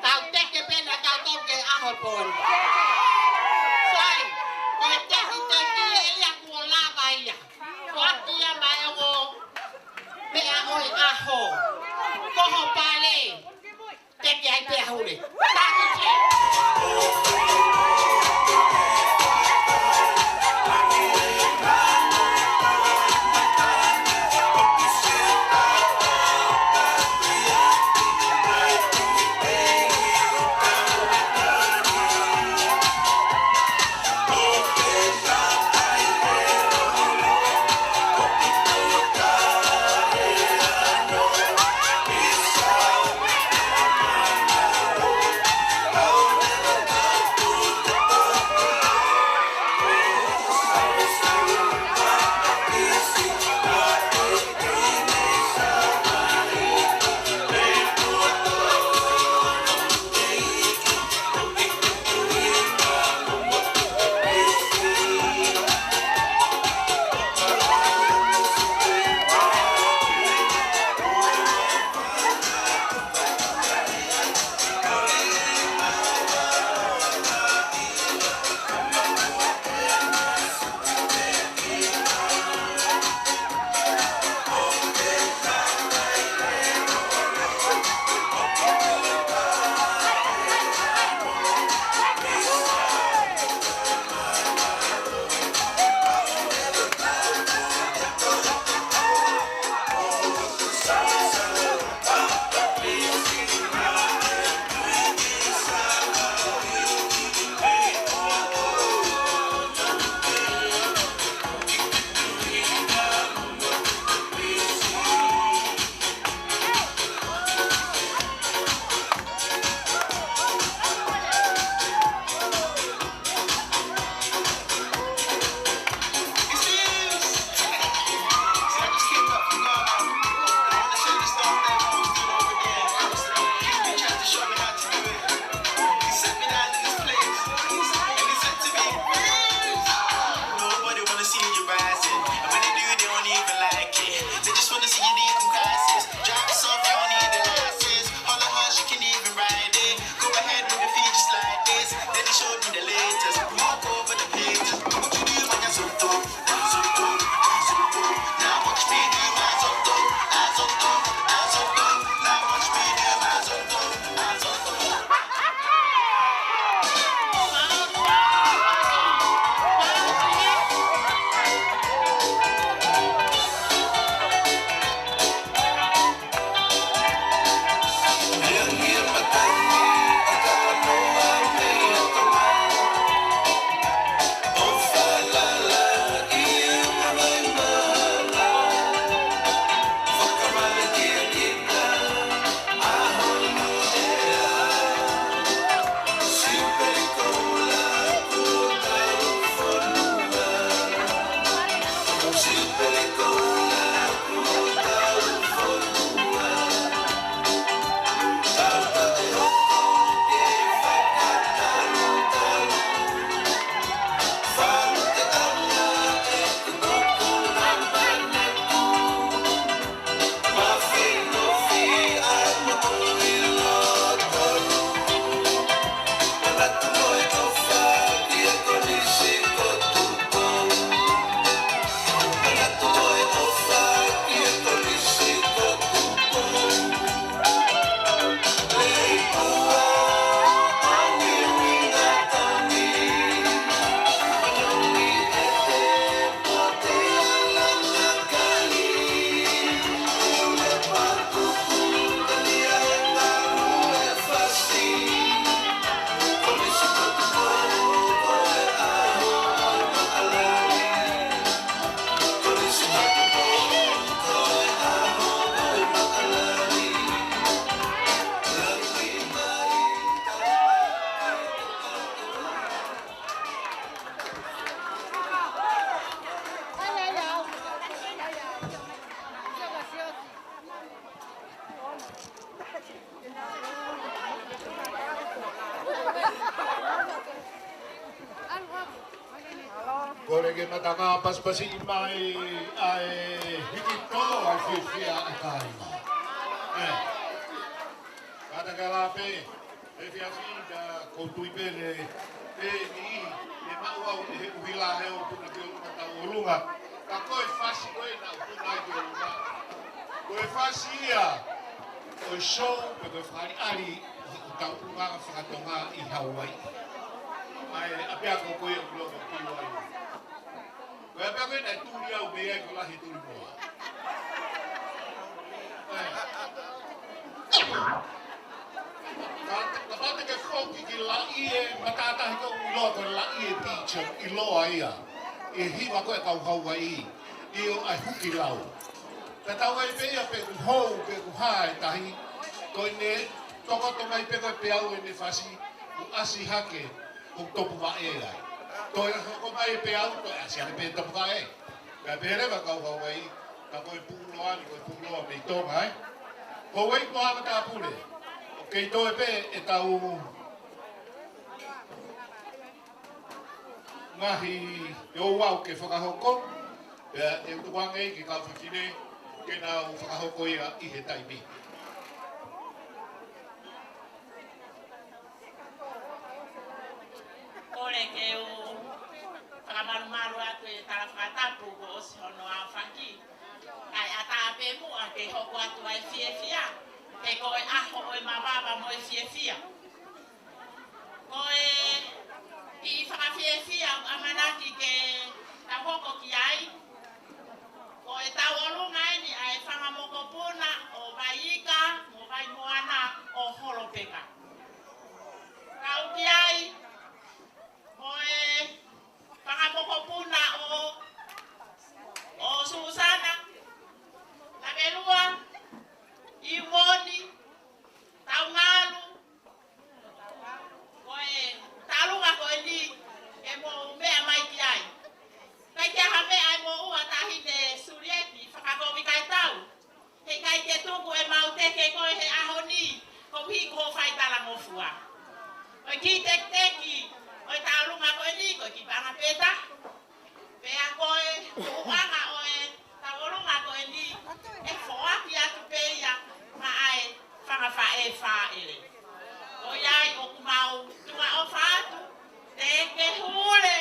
Tau teke pē ena, tau tau ke ʻaho pō ni. Sai, ko e teki teki ē ia kuo lava ia. Ko ʻaki ia mai ʻo meʻa ʻo e ʻaho. Ko ho pale. Teke ai pē hule. Taki tē. Pea ke mata ka pasipasi mai ʻa e hiki tō ʻa e fiefia ʻa e kāinga. ʻE. Kātaki ā pē, ʻe fiefia, ka ʻoku ou tui pē ʻe, ʻe ni, ʻe maʻu au ʻe he ʻuhila he ʻoku puna ki ʻolunga tau ʻolunga. Ka ko e fasi ko ē naʻa ku puna ai ki ʻolunga. Ko e fasi ia ʻo e show, pe ko e fakaʻaliʻali ʻi he tau ʻulungaanga fakatonga ʻi Hauaiʻi. ʻA e ʻapiako ko ia ʻoku loko ki Hauaiʻi. Ko e ʻapiako ē naʻe tuli au mei ai ko Lahi Tulimoa. ʻE. Ka, kapau te ke foki ki Laʻie, matātahi ko ʻUloa ko Laʻie Beach, ʻiloa ia. ʻI he hiva ko ē kau Hauaiʻi, ʻio ʻa e Hukilau. Tatau ai pē ia pe ʻoku hou, pe ʻoku hā e tahi, ko ʻene tokoto mai pē ko e peau ʻene fasi, ʻo ʻasi hake, ʻo topuvaʻe ai. Toe hoko mai e peau, toe ʻasi hake pē topuvaʻe. Pea pehē leva kau Hauaiʻi, ka ko e pūloa ni, ko e pūloa mei Tonga, ē. Houʻeiki mo e Haʻa Matāpule, ʻoku kei toe pē ʻetau ngaahi ouau ke fakahoko, pea te u tukuange ki he kau fafine ke nau fakahoko ia ʻi he taimi. Kole ke u fakamalumalu atu e tala fakatapu kuo ʻosi hono aofaki. Kae ʻatā pē muʻa ke hoko atu ai fiefia, he ko e ʻaho ʻo e mavava mo e fiefia. Ko e kiʻi fakafiefia ʻoku ʻamanaki ke tau hoko ki ai, ko e tau ʻolunga eni ʻa e fanga mokopuna ʻo Vaiika mo Vaimoana ʻo Holopeka. Kau ki ai mo e fanga mokopuna ʻo, ʻo Susana, Lavelua, ʻIumoni, Taungalu, ko e tau ʻolunga ko eni ʻe mou meʻa mai ki ai. ʻIkai ke ʻi ai ha meʻa ʻe mou ʻoatu ʻa Taʻahine Sulieti, fakakovi kae tau. He ʻikai ke tuku ʻemau teke koe he ʻaho ni, koeʻuhi ko hoʻo fai talangofua. Ko e kiʻi tekiteki ʻo e tau ʻolunga ko eni, ko e kiʻi panga pē taha. Pea ko e tuʻuʻanga ʻo e tau ʻolunga ko eni, ʻe foaki atu pē ia maʻa e fanga faʻē fāʻele. Ko ia ai ʻoku mau tuʻa ʻofa atu, teke hule!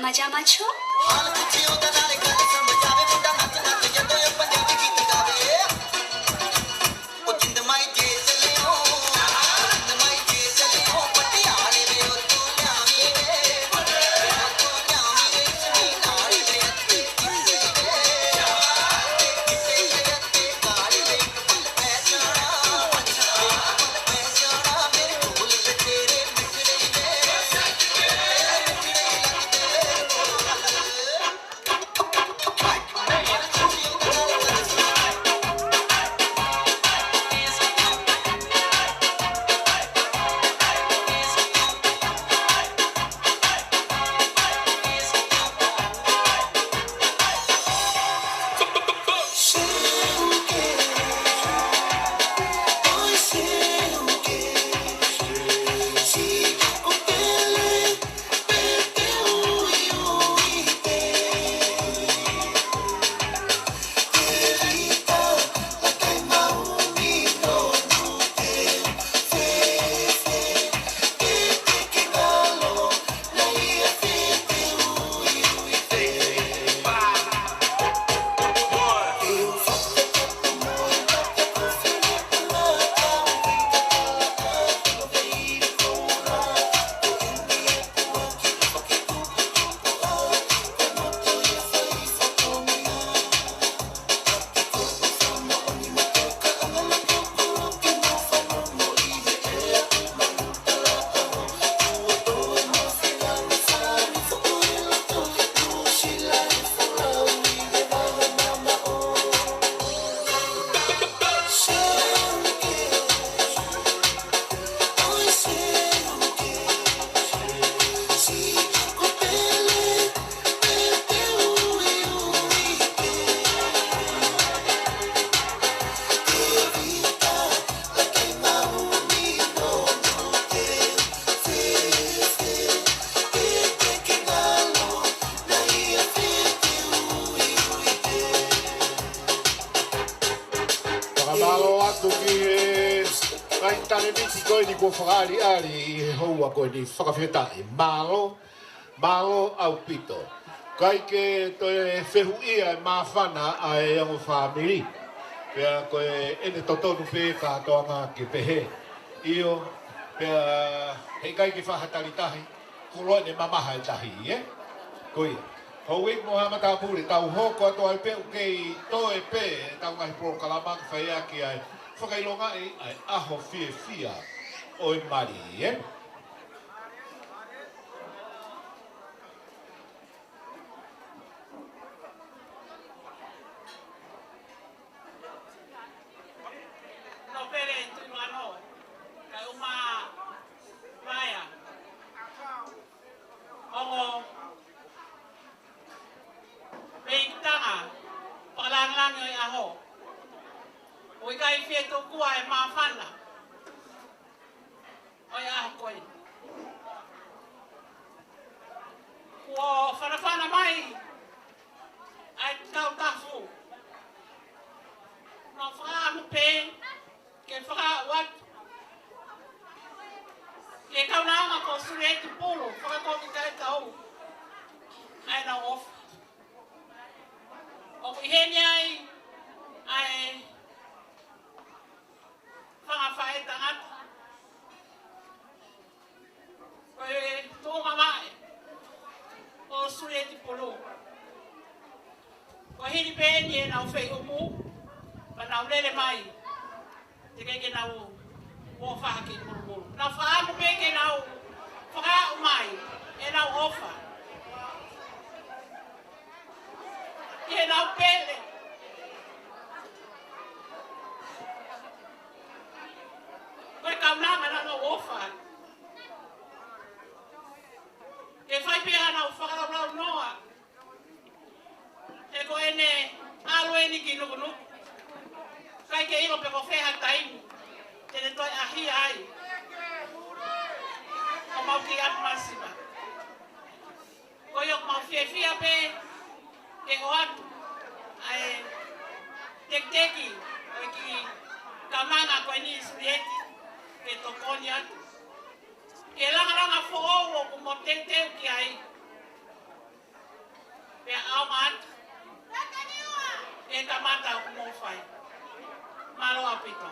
Maja macho. Fakamālō atu ki he kakai talēniti ko eni kuo fakaʻaliʻali ʻi he houa ko eni, fakafetaʻi. Mālō, mālō ʻaupito. ʻIkai ke toe fehuʻia e māfana ʻa e ongo fāmili. Pea ko ʻene totonu pē kātoanga ke pehē. ʻIo, pea heʻikai ke faʻa tali tahi, kuo lava ʻene mamaha e tahi, ē? Ko ia. Houʻeiki mo haʻa matāpule, tau hoko atu ai pē ʻoku kei toe pē ʻetau ngaahi polokalama ke fai ʻaki ʻa e fakaʻilongaʻi ʻa e ʻaho fiefia ʻo e mali, ē? Nōpele Tuʻinuʻano, kae ʻumaʻā e ongo mei tanga, palangalanga ʻo e ʻaho. ʻOku ʻikai fie tokua e māfana ʻo e ʻaho ko ē. Kuo fanafana mai ʻa e kau tafu. Mau fakaʻamu pē ke fakaaʻu atu ki he kaunanga ko Sulieti Pulu, fakakovi taʻetau, ʻa ʻenau ʻofa. ʻOku ʻi heni ai ʻa e fanga faʻētangata, ko e tuʻunga vaʻe ʻo Sulieti Pulu. Ko e hili pē eni ʻenau feʻumu, pea nau lele mai, teʻeki ke nau ō fakahā ki Pulupulu. Nau fakaʻamu pē ke nau fakaaʻu mai ʻenau ʻofa ki heʻenau pele. Ko e kaunanga naʻa nau ʻofa ke fai pē haʻanau fakalaulaunoa. He ko ʻene ʻalu eni ki Nukunuku, ʻikai ke ʻilo pe ko fē ha taimi te ne toe ʻaʻahi ai. ʻOku mau kei ʻapi masiva. Ko ia ʻoku mau fiefia pē ke ʻoatu ʻa e tekiteki ʻo e kiʻi kaunanga ko eni Sulieti ke tokoni atu ki he langalanga foʻou ʻoku mo teuteu ki ai. Pea ʻamanaki ʻe kamata ʻoku mou fai. Mālō ʻaupito.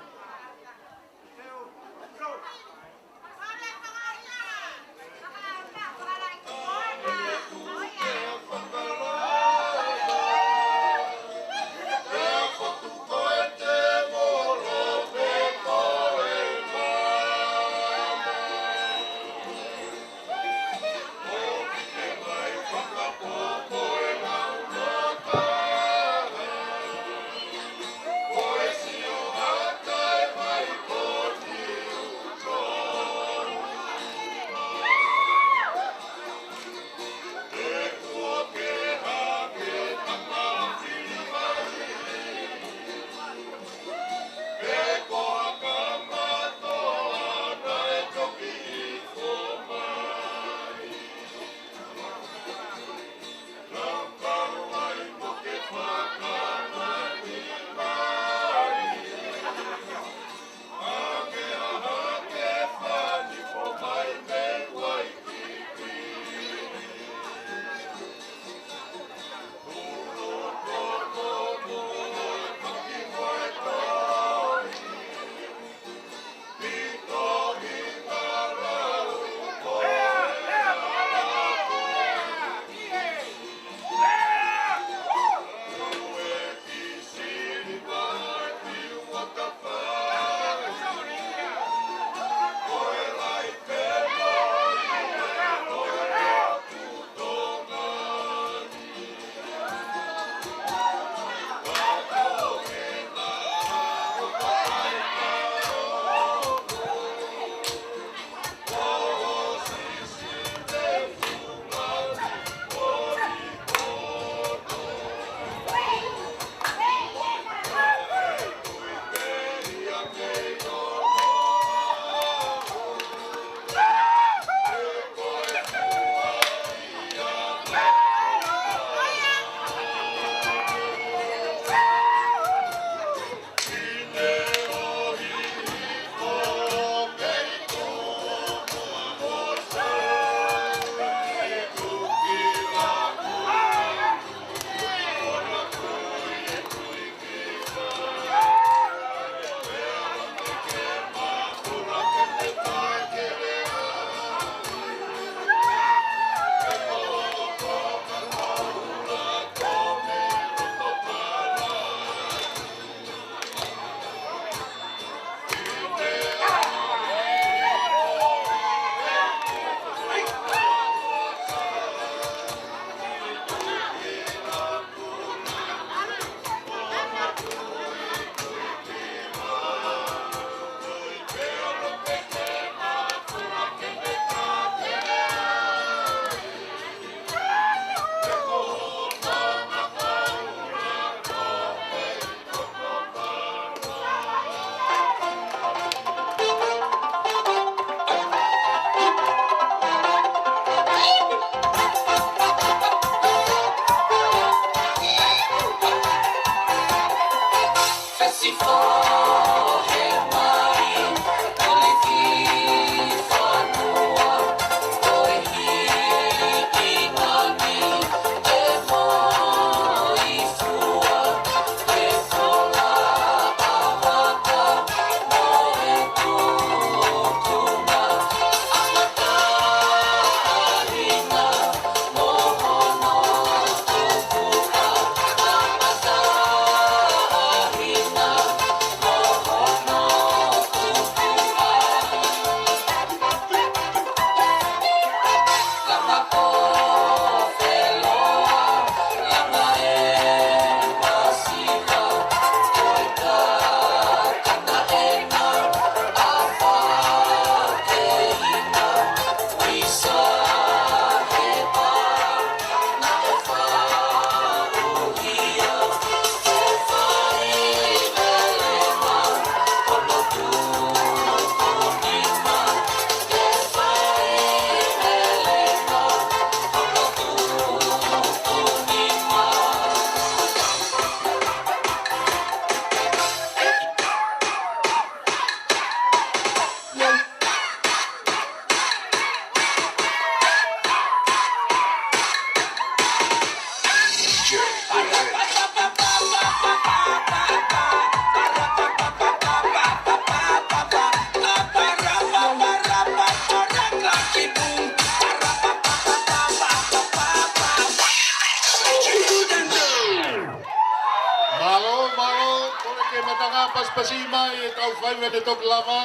Ke matangi pasipasi mai e kau faiva ne toki lava.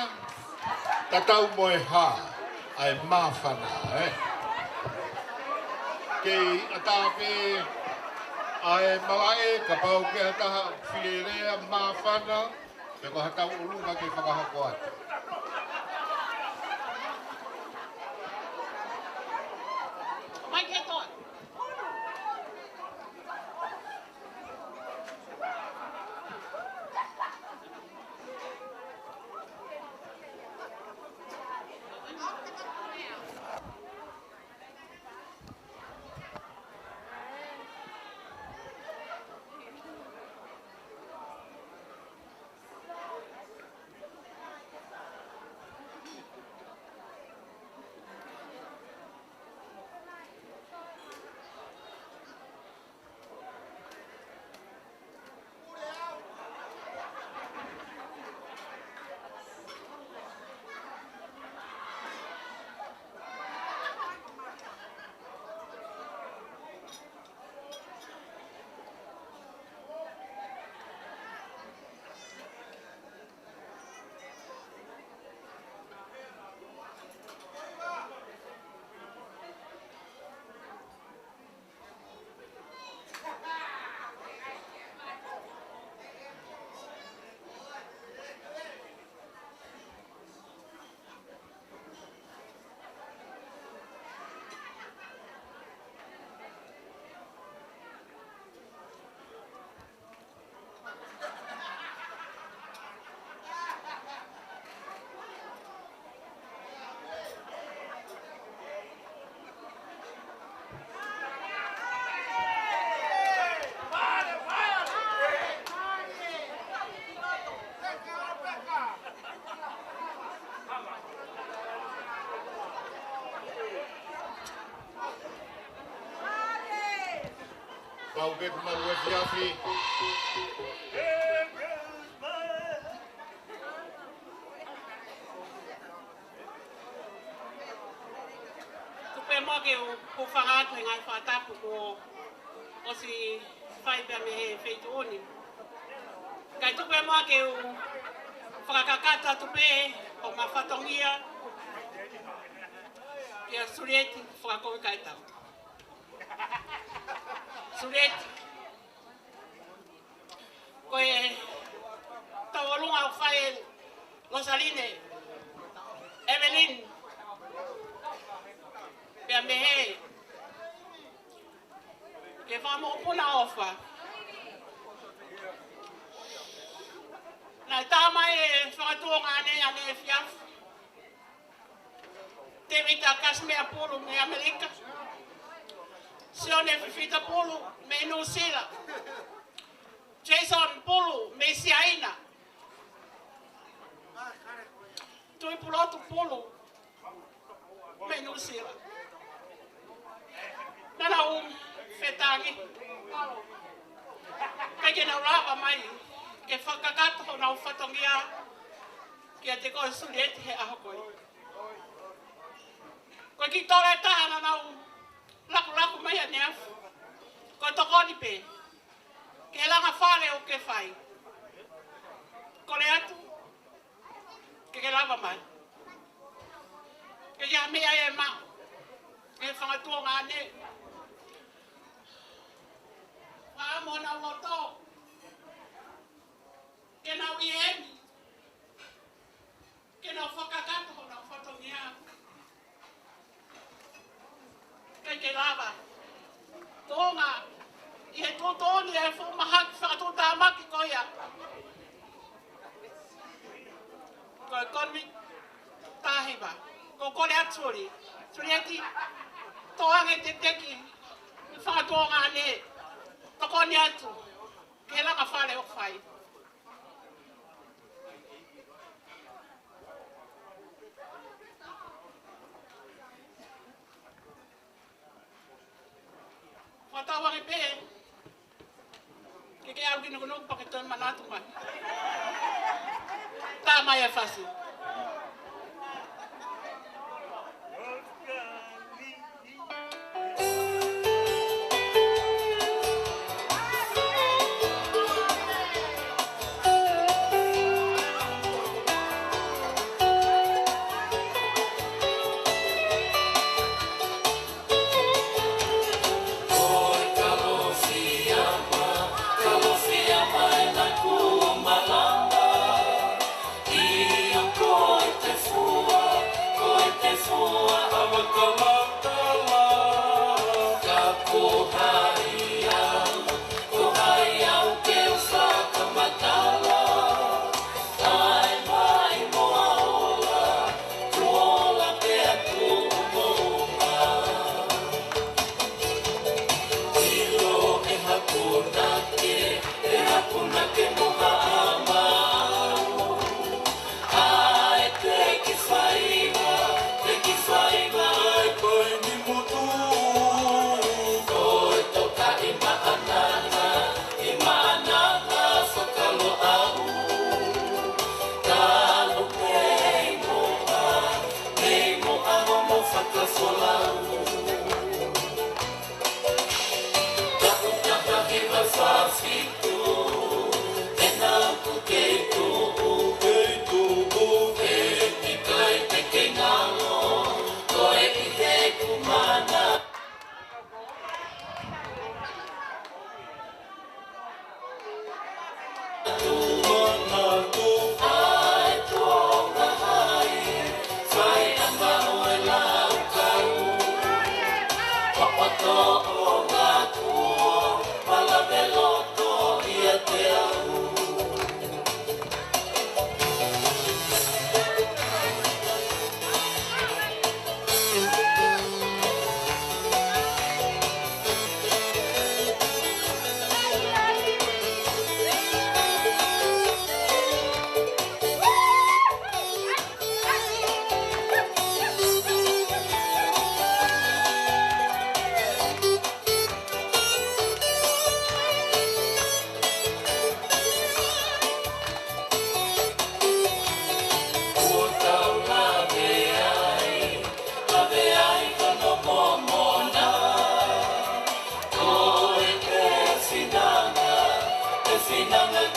Tatau mo e hā, ʻa e māfana, ē? Kei ʻatā pē ʻa e malaʻe, kapau ko ha taha fie lea māfana, pe ko ha tauʻolunga ke fakahoko atu. Mai ke toa. Pau pē kuo malu e efiafi. Tuku pē muʻa ke u hūfanga atu he ngaahi fakatapu kuo ʻosi fai pea mei he feituʻu ni. Kae tuku pē muʻa ke u fakakakato atu pē ʻo ma fatongia kia Sulieti Fakakovi Kaitau. Sulieti. Ko e tauʻolunga ʻoku fai ʻe Losaline, Evelyn, pea mei he, ke fakamoʻupuna ʻofa. Naʻe tā mai e fakatuongaʻane ʻaneefiafi. Tēvita Kasimea Pulu mei ʻAmelika. Sione Fifita Pulu mei Nuʻusila. Jason Pulu mei Siaina. Tuʻipulotu Pulu mei Nuʻusila. Naʻa nau fetangi. Kae ke nau lava mai ke fakakakato honau fatongia kiate koe Sulieti he ʻaho ko ē. Ko e kiʻi tolo ʻe taha naʻa nau lakulaku mai ʻaneafi. Ko e tokoni pē ki he langa fale ʻoku ke fai. Kole atu ke ke lava mai. Ke ke ʻai mai ʻa e maʻu ʻe he fakatuongaʻane. Faʻa mo honau loto. Ke nau ʻi heni. Ke nau fakakakato honau fatongia. Kae ke lava. Tonga, ʻi he tuʻutuʻuni ʻe he fuʻu mahaki fakatuʻutāmaki ko ia. Ko e koni tahiva. Ko e kole atu Suli. Sulieti, tō ange e tēteki. Fakatuongaʻane. Tokoni atu. Ke langa fale ʻoku fai. Fakatauange pē ke ke ʻalu ki nukunuku pea ke toe manatu mai. Tā mai e fasi.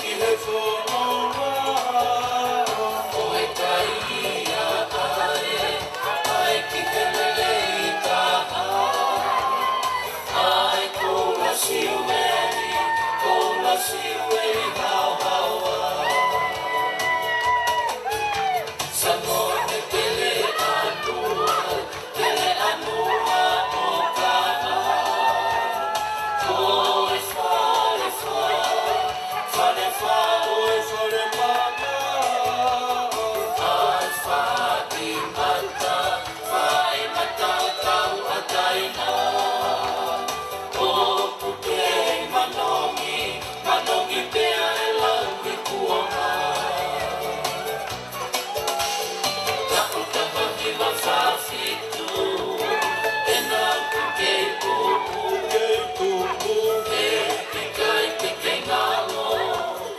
Ki he fononga ʻo e kai ia ʻae, ʻae ki he lelei taha. ʻAe koula Siueli, koula Siueli haohaoa. Sangone Teleʻanua, Teleʻanua ʻo Kana. Ko e Falefa, Falefa ʻo e Falemama. ʻAe Faʻimata, Faʻimata ʻo Tauʻatāina. ʻOku kei manongi, manongi pea ʻe lau i kuonga. Tapu tapa ki ma fafitu, ena ku kei tupu, kei tupu, he ʻikai te ke ngalo,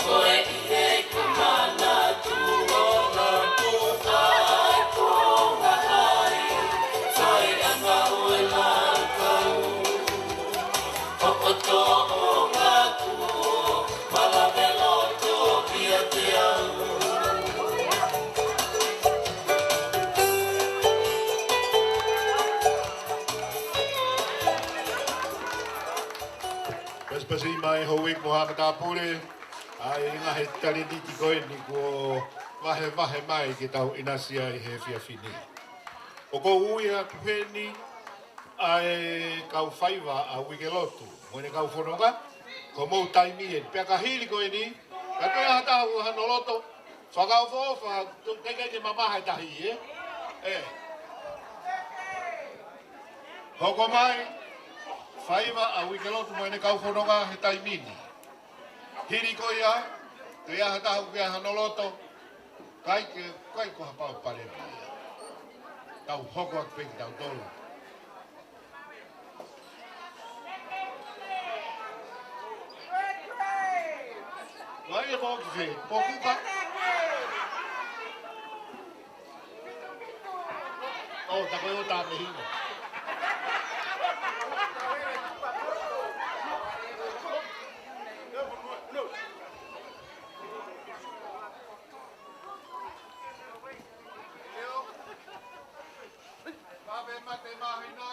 ko e ʻi he kumana tu, kumana tu, ʻae ko ngahai, fai anga ʻo e laukau. Hokotoʻonga kuo malave loto kiate au. Pasipasi mai Houʻeiki mo Haʻa Matāpule, ʻa e ngaahi talēniti ko eni kuo vahevahe mai ke tau ʻinasi ai he efiafi ni. ʻOku ou ui atu heni ʻa e kau faiva ʻa Uikelotu mo ʻene kau fononga, ko hoʻomou taimi eni. Pea ka hili ko eni, ka toe ʻi ai ha taha ʻoku ʻi ai hano loto fakaʻofoʻofa, teʻeki ke mamaha e tahi, ē? ʻE. Hoko mai, faiva ʻa Uikelotu mo ʻene kau fononga he taimi ni. Hili ko ia, toe ʻi ai ha taha ʻoku ʻi ai hano loto, ʻikai ke, ʻikai ko ha pau palema ia. Tau hoko atu pē kitautolu. Vai e moki fē, pokuka. ʻO, tā ko e ʻo tā mei heni. Vave mate māhina.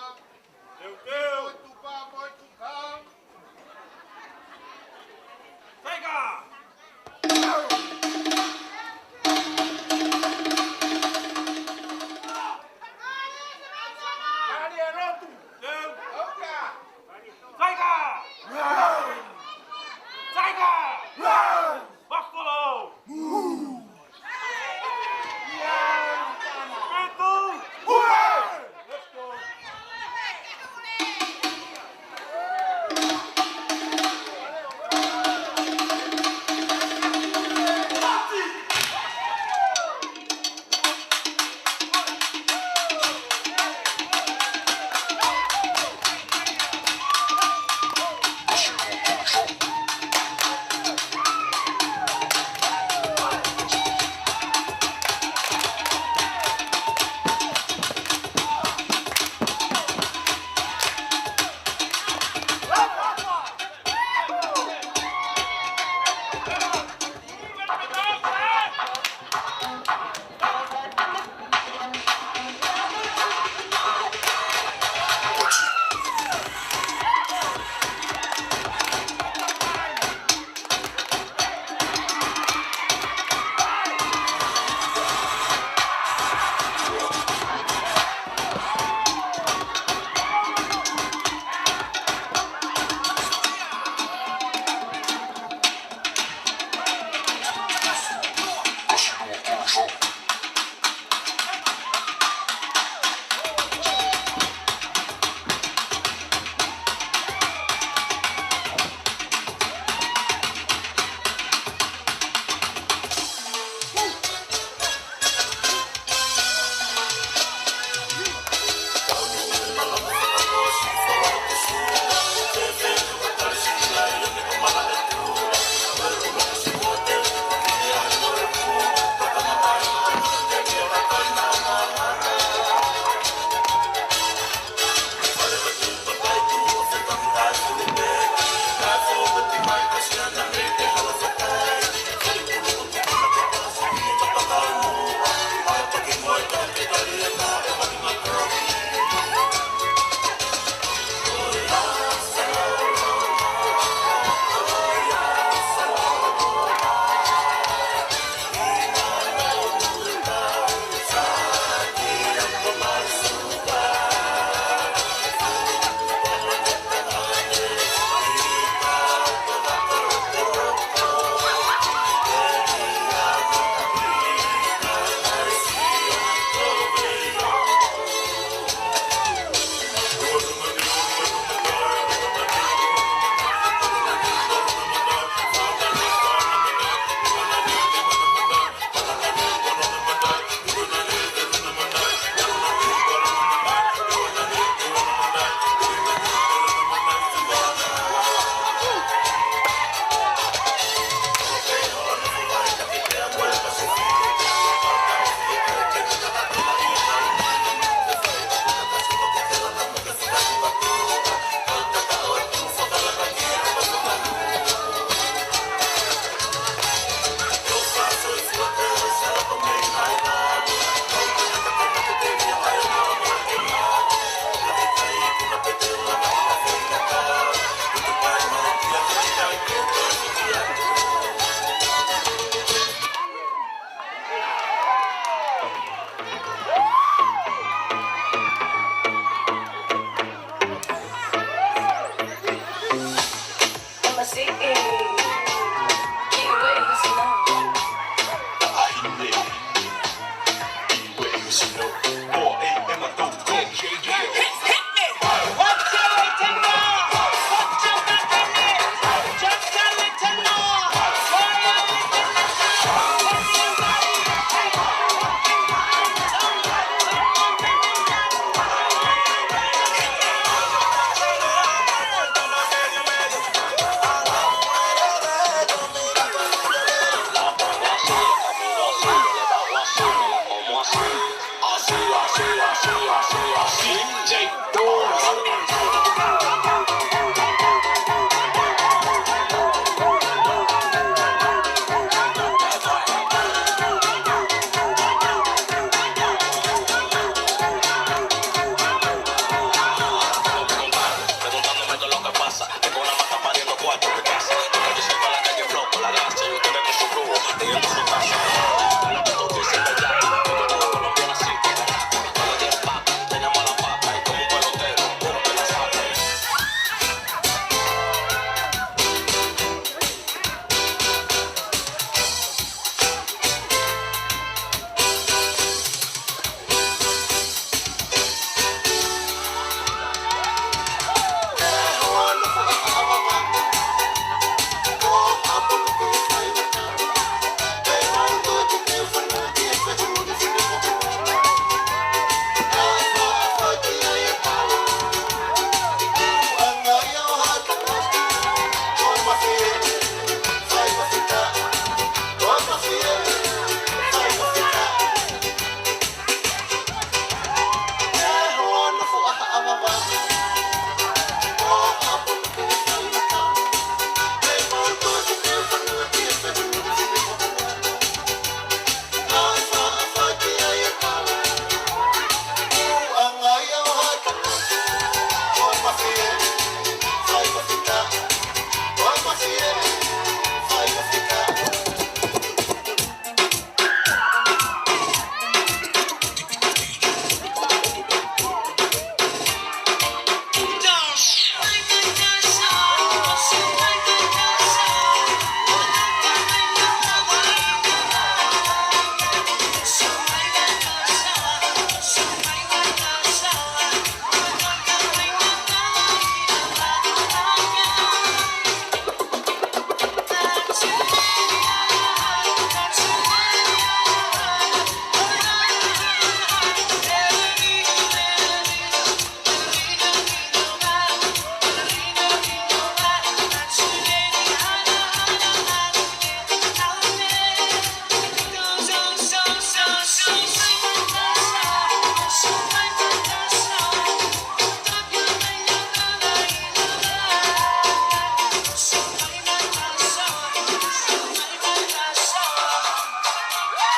Teu, teu. Moe tupa, moe tuka. Saika! Mālie lotu. Teu. Saika! Saika! Buffalo! Fitu! Let's go!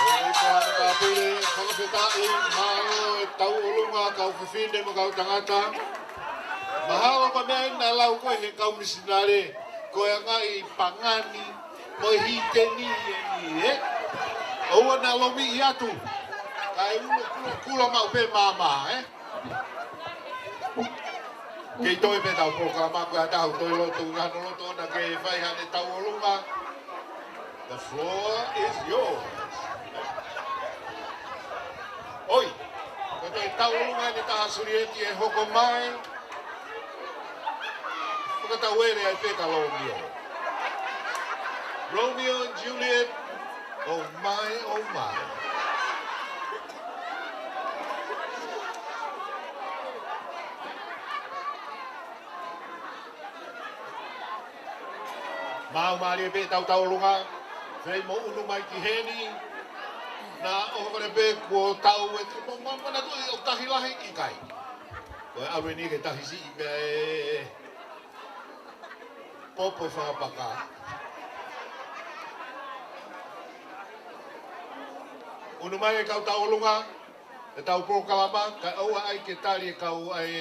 ʻOi, Moana Papule, fakafetaʻi, mālō e tauʻolunga, kau fefine mo e kau tangata. Mahalo ko e meʻa eni naʻe lau ko ē ʻe he kau misinale, ko e ngaahi pangani mo e hiteni eni, ē? ʻOua naʻa lomiʻi atu. Kae ulo kula, kula maʻu pē māmā, ē? Kei toe pē ʻetau polokalama, ko e taha ʻoku toe loto, ngano loto ʻona ke fai haʻane tauʻolunga. The floor is yours. ʻOi, ko e tauʻolunga eni ʻa Sulieti ʻe hoko mai. Fakatauele ai pē kia Romeo. Romeo and Juliet, oh my, oh my. Mau mālie pē ʻetau tauʻolunga, fei mo unu mai ki heni, naʻa ʻohovale pē kuo tau e, mo, mo, mo, na tui ʻo tahi lahi ʻikai. Ko e ʻalu eni ke tahi siʻi pē ē, popo fakapaka. Unu mai e kau tauʻolunga, ʻetau polokalama, kae ʻoua ai ke tali e kau ʻai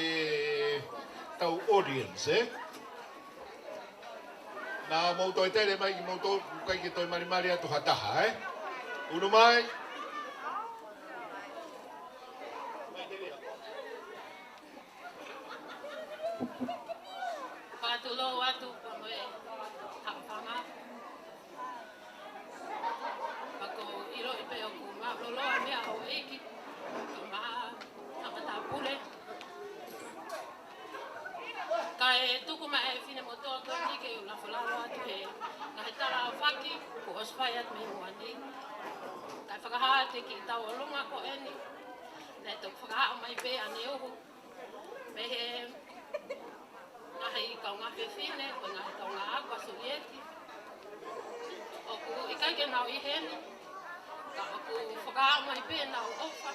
ʻetau audience, ē? Naʻa mou toe tele mai kimoutolu, ʻikai ke toe malimali atu ha taha, ē? Unu mai. Fakatulou atu pea mo e hapanga. Pea ʻoku ou ʻiloʻi pē ʻoku mālōlō ʻa e meʻa ʻo e ʻEiki, ko e maʻa, tangata pule. Kae tuku mai e finemotuʻa ko eni ke u lafo lalo atu he ngaahi tala ʻaofaki kuo ʻosi fai atu mei muʻa ni. Kae fakahā atu e kiʻi tauʻolunga ko eni, naʻe toki fakahā mai pē ʻaneuhu mei he ngaahi kaungā fefine, ko e ngaahi kaungāʻapi ʻa Sulieti. ʻOku ʻikai ke nau ʻi heni, ka ʻoku fakahā mai pē ʻenau ʻofa,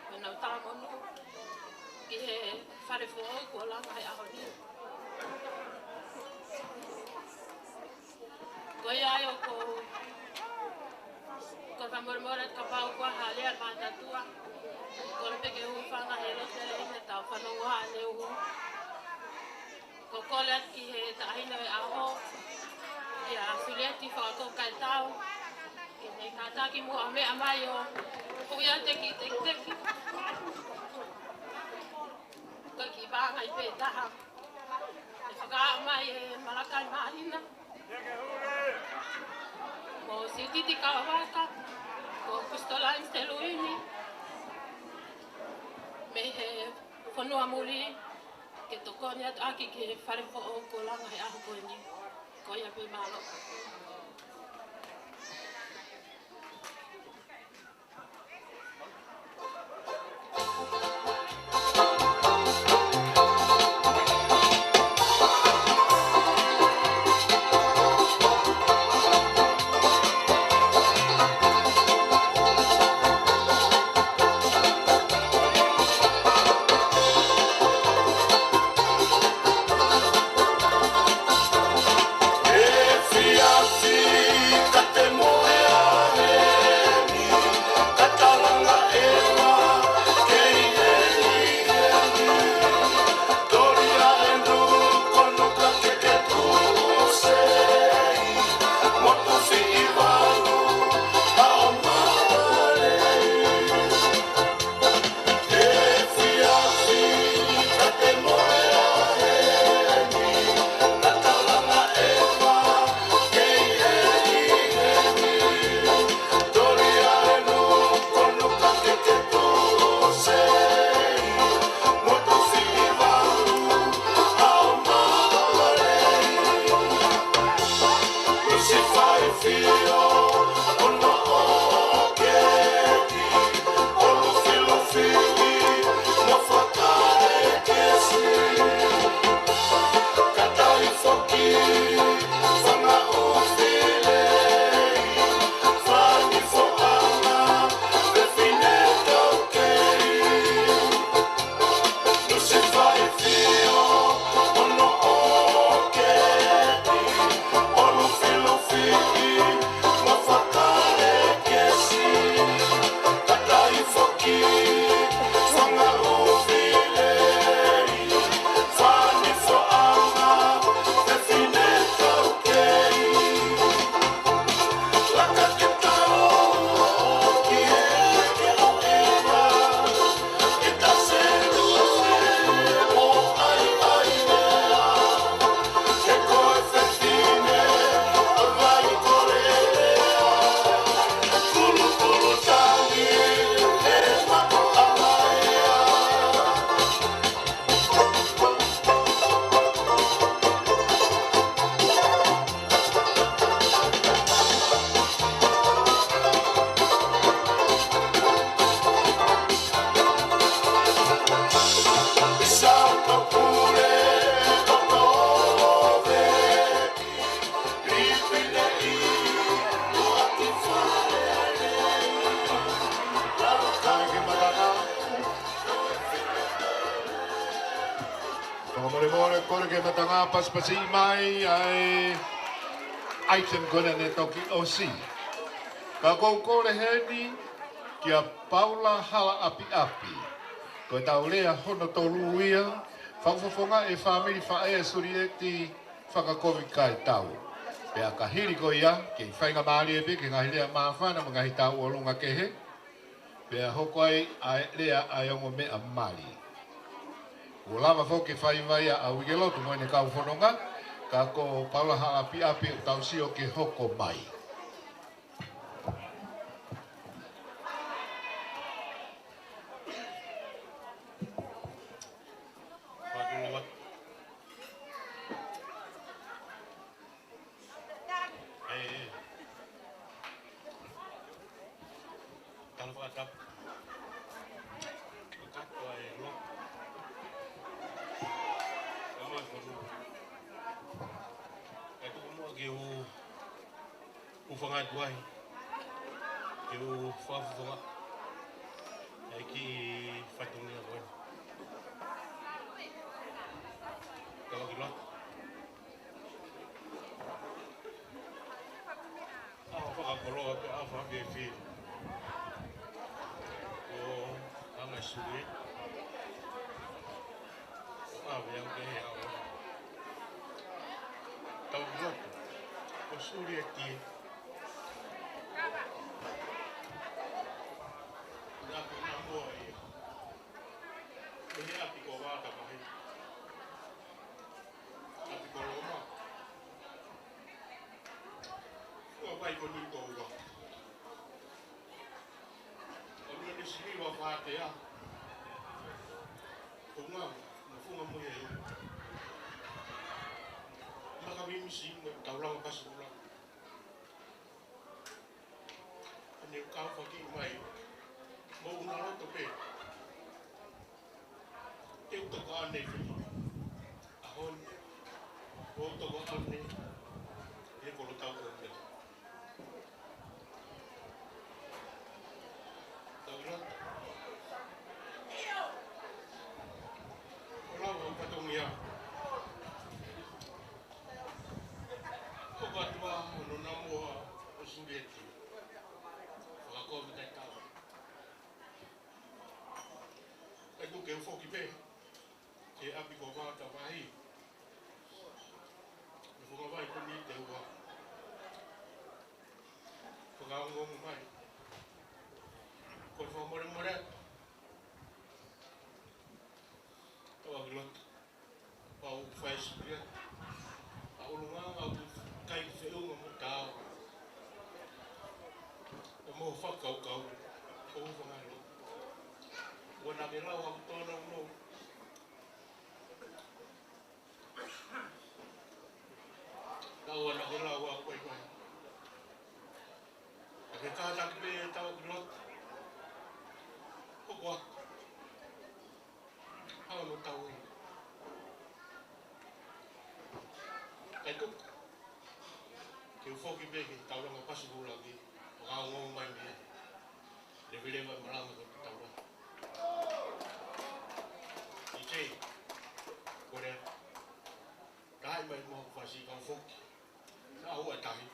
mo ʻenau talamonū ki he fale foʻou kuo langa he ʻaho ni. Ko ia ai ʻoku ou kole fakamolemole atu kapau kuo hā lea mataʻutua. Kole pē ke u hūfanga he lotu lelei ʻi heʻetau fanongo ʻaneuhu. Ko e kole atu ki he taʻahine ʻo e ʻaho, kia Sulieti Fakakoukaitau, ke ne Kātaki muʻa meʻa mai ʻo hui atu e kiʻi tekiteki. Ko e kiʻi vāngai pē taha ʻe fakaaʻu mai ʻe Malakai Māhina, mo Sititi Kawaka, ko Kusitolaini Teluini, mei he fonua muli, ke tokoni atu ʻaki ki he fale foʻou kuo langa he ʻaho ko eni. Ko ia pē, mālō. Fakamolemole, kole ke matanga pasipasi mai ʻa e item ko ena ne toki ʻosi. Ka ʻoku ou kole heni kia Paula Halaʻapiʻapi. Ko ʻetau lea hono tolu ia, fakafofongaʻi ʻe he fāmili faʻē ʻa Sulieti Fakakovi Kaitau. Pea ka hili ko ia, kei faingamālie pē ki he ngaahi lea māfana mo e ngaahi tauʻolunga kehe. Pea hoko ai ʻa e lea ʻa e ongo meʻa mali. Kuo lava foki e faiva ia ʻa Uikelotu mo ʻene kau fononga, ka ko Paula Halaʻapiʻapi ʻoku tau sio ke hoko mai. ʻE, ʻe. Tala fakatapu. Kakato ʻa e lotu. Kama e fonu. ʻE tuku muʻa ke u, u fanga tuai. Ke u fakafofonga ʻa e kiʻi fatongia ko ē. Tala ki lotu. ʻAho fakakoloa pē, ʻaho fakafiefia. ʻO anga e suli. ʻO ʻave au ki he ʻaho. Tau lotu. Ko Sulieti. Ko ni tō ua. Ko ni ni sili wa fatea. Ko ngā, na funga mo e. Maka mimi si mo taulanga pasi mo langa. Ko ni kau faki mai. Mo una loto pē. Te u toka ane i fema. ʻAho ni. ʻO toka ane. He kolo tau ko mea. Tau ila. Ko lau au fatongia. Ko katua no namoa o Sulieti. Fakakomi tai tau. Kai tuku ke u foki pē. Ke ʻapi ko Vata Vahi. Ko e funga vai ko ni te ua. Fakaongoongo mai. Ko e fakamolemole. Tau ʻaki loto. Pau fai sipia. ʻA ʻulungaanga ʻoku kai feʻunga mo tau. ʻE mo fakakaukau. ʻO fanga loto. Ua na ke lau ʻaku tōna uno. Tau ana ke lau ʻaku ai mai. ʻA ke kātaki pē tau ki loto. Ko koa. Hau no tau e. Kai tuku. Ke u foki pē ke taulanga pasi mo langi. Fakaongoongo mai mea. Leveleva malanga ko te taula. I te. Ko lea. Tahi mai mo fasi kau foki. Na ua tahi.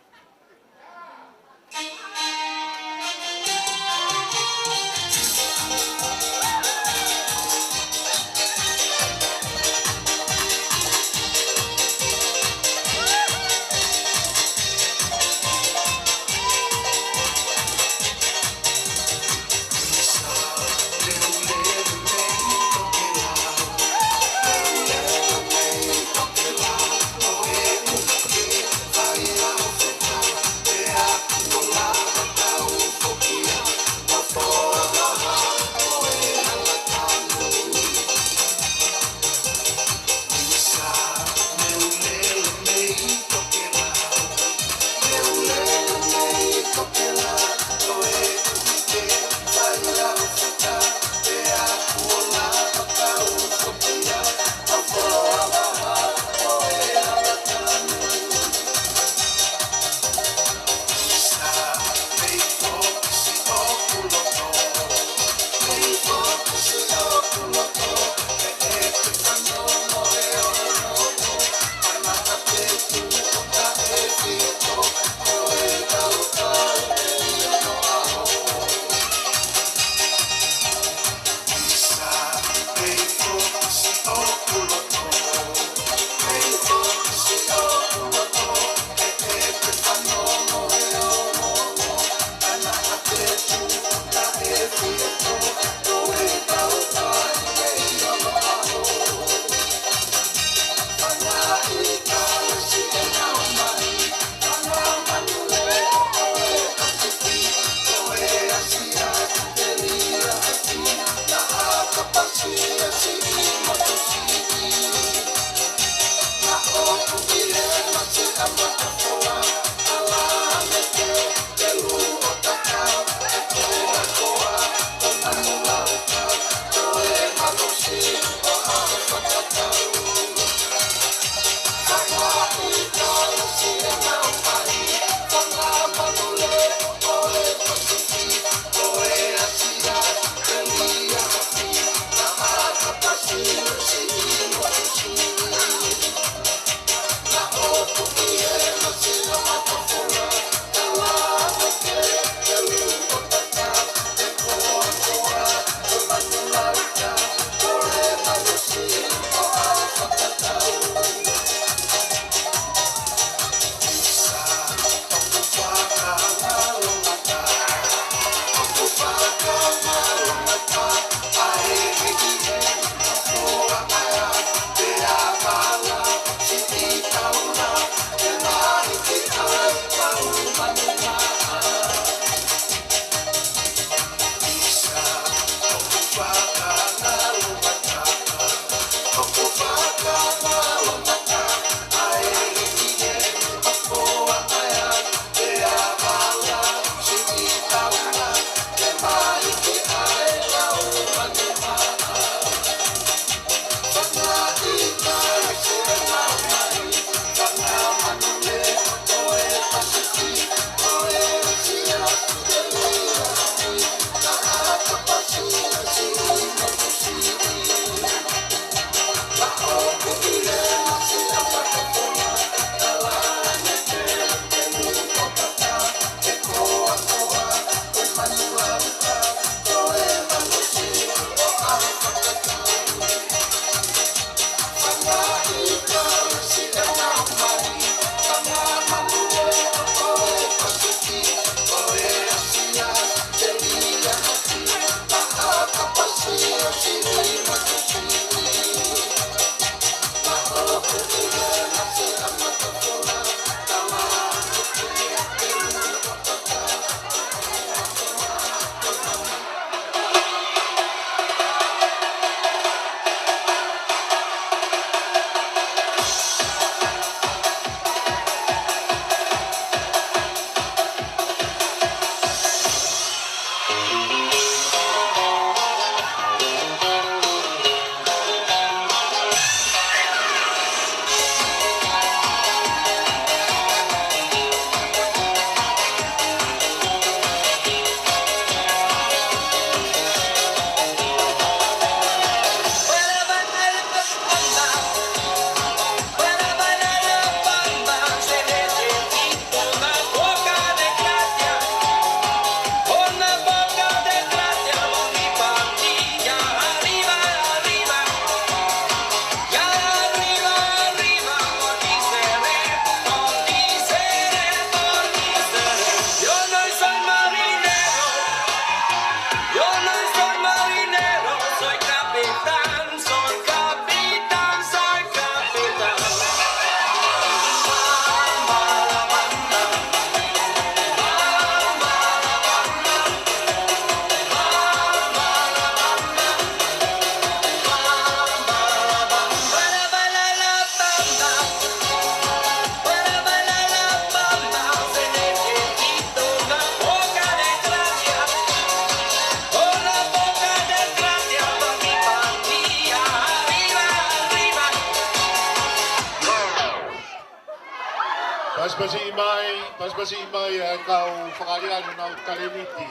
Pasipasi mai, pasipasi mai ʻa e kau Fakaʻaliʻali ʻoku nau talēniti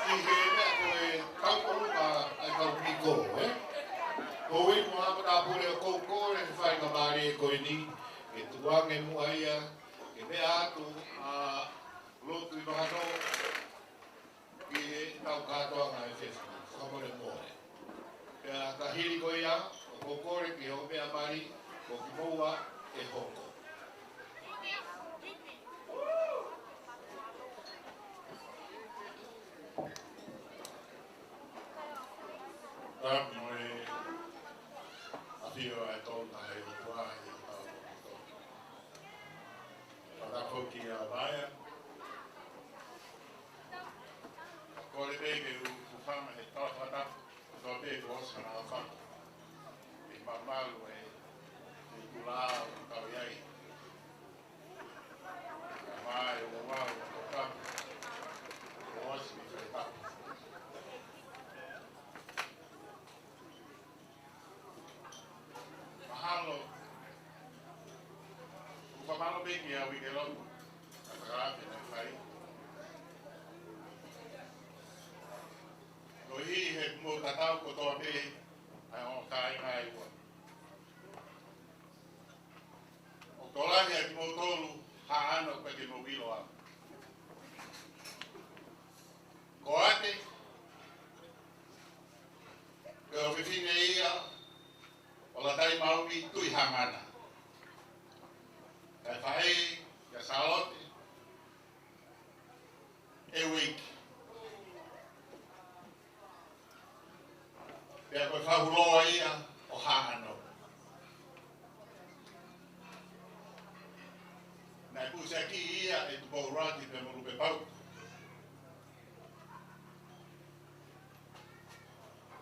ʻi he meʻa ko e kau ʻolunga ʻa e kau miko, ē? Ko e ʻuhinga mo ha matāpule ʻoku ou kole he faingamālie ko eni ke tuku ange muʻa ia ke meʻa atu ʻa Lord Tuʻivakanō ki heʻetau kātoanga ʻa e fefine, fakamolemole. Pea ka hili ko ia, ʻoku ou kole ki hoʻo meʻa mali, ko kimoua ʻe hoko. Tapu mo e ʻafio ʻa e Tolu Tahaʻi ʻOtua ʻi hotau loto. Fakatapu ki he Vaea. Kole pē ke u hūfanga he tala fakatapu kotoa pē kuo ʻosi hanga ʻo faka. ʻI he malumalu ʻa e, ʻa e kula ʻoku tau ʻi ai. Kae ʻumaʻā ʻa e ouau ʻo e tokoni kuo ʻosi mei he tapu. Mahalo. ʻOku fakamālō pē kia Uikelotu ʻa e fakaafe naʻe fai. Koeʻuhi he ʻoku mou tatau kotoa pē ʻa e ongo kāinga ʻe ua. ʻOku tokolahi ʻa kimoutolu Haʻano ʻoku ʻikai ke mou ʻilo au. Ko Ate, ko e ʻofefine ia ʻo Lātaimaui Tuʻihangana. Kae faʻē kia Sālote ʻEuiki. Pea ko e fahuloa ia ʻo Haʻano. Naʻe pusiaki ia ʻe Tupou ʻUluaki pea mo Lupe Pautu.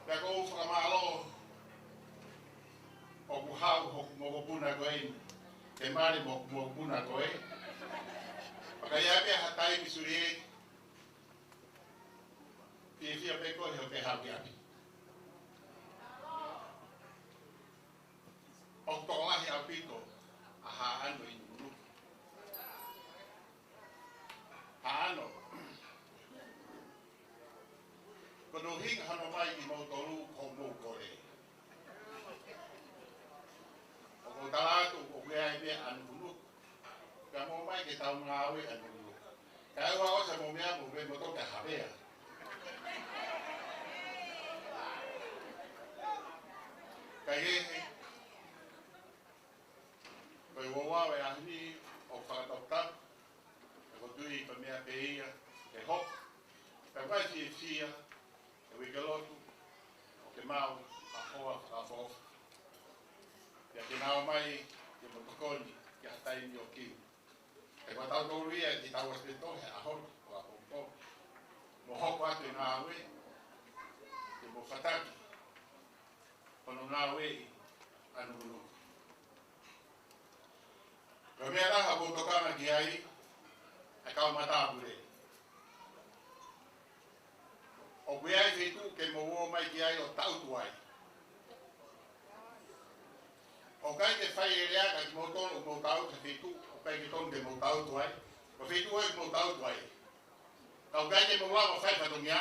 Pea ʻoku ou fakamālō ʻoku haʻu hoku mokopuna ko eni. Ke mali mo hoku mokopuna ko ē. Pea ka ʻi ai pē ha taimi suli ē, fiefia pē koe he ʻoku ke haʻu ki ʻapi. ʻOku tokolahi ʻaupito ʻa Haʻano ʻi Nukunuku. Haʻano. Ko hono ʻuhinga hono ʻomai kimoutolu ko hoʻomou kole. ʻOku ou tala atu ʻoku ʻi ai pē ʻa Nukunuku. Ka mou ʻomai ke tau ngāue ʻa Nukunuku. Kae ʻoua ʻosi mo meʻa mo pē mo toka havea. Kae kehe, ko e ouau ʻa e ʻaho ni ʻoku fakataputapua, ʻoku ou tui ko e meʻa pē ia ke hoko. Pea ʻoku ou fiefia ʻe Uikelotu ʻoku ke maʻu ha hoa fakaʻofoʻofa. Pea ke na ō mai ke mo tokoni ki ha taimi ʻo kiu. He ko tautolu ia ʻe tau ʻosi pē tohi he ʻaho ni, ko e ʻapongipongi. Mo hoko atu e ngāue, ke mo fataki hono ngāueʻi ʻa Nukunuku. Ko e meʻa ʻe taha ʻoku ou tokanga ki ai, ʻa e kau matāpule. ʻOku ʻi ai e feituʻu ke mou ō mai ki ai ʻo taʻutu ai. ʻOku ʻikai ke fai e lea kia kimoutolu ʻoku mou taʻutu he feituʻu ʻoku ʻikai ke tonu ke mou taʻutu ai. Ko e feituʻu ʻoku mou taʻutu ai. Ka ʻoku ʻikai ke mou lava ʻo fai fatongia,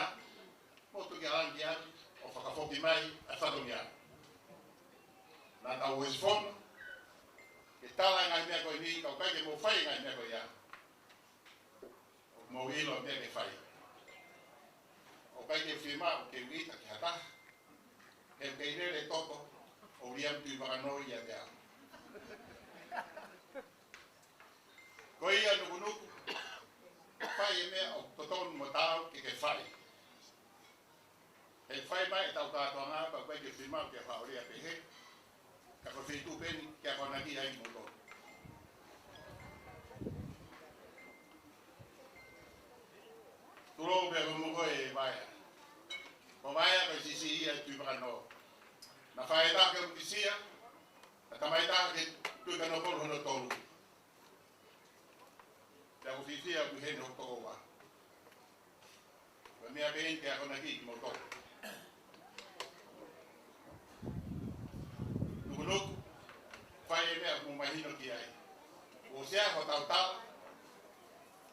mou toki ʻalu ange ki ʻapi ʻo fakafoki mai ʻa e fatongia. Naʻa tau ʻosi fono ke tala e ngaahi meʻa ko eni, ka ʻoku ʻikai ke mou fai e ngaahi meʻa ko ia, ʻoku mou ʻilo e meʻa ke fai. ʻOku ʻikai ke fiemaʻu ke u ʻita ki ha taha. He ʻoku kei lele toto ʻo Uiliami Tuʻivakanō ia te au. Ko ia Nukunuku, fai e meʻa ʻoku totonu mo taau ke ke fai. He fai mai ʻetau kātoanga pea ʻoku ʻikai ke fiemaʻu ke faʻa lea pehē. Ka ko e feituʻu pē eni ke akonaki ai kimoutolu. Tulou pē mo koe Vaea. Ko Vaea ko e siʻisiʻi ia ʻo Tuʻivakanō. Naʻe faʻē taha ke Mutisia, naʻe tamai taha ke Tuʻikanokolo hono tolu. Pea ʻoku ou fiefia ʻoku ʻi heni hoku tokoua. Ko e meʻa pē eni ke akonaki kimoutolu. Nukunuku, fai e meʻa ʻoku mou mahino ki ai. Kuo Sea ko tautala,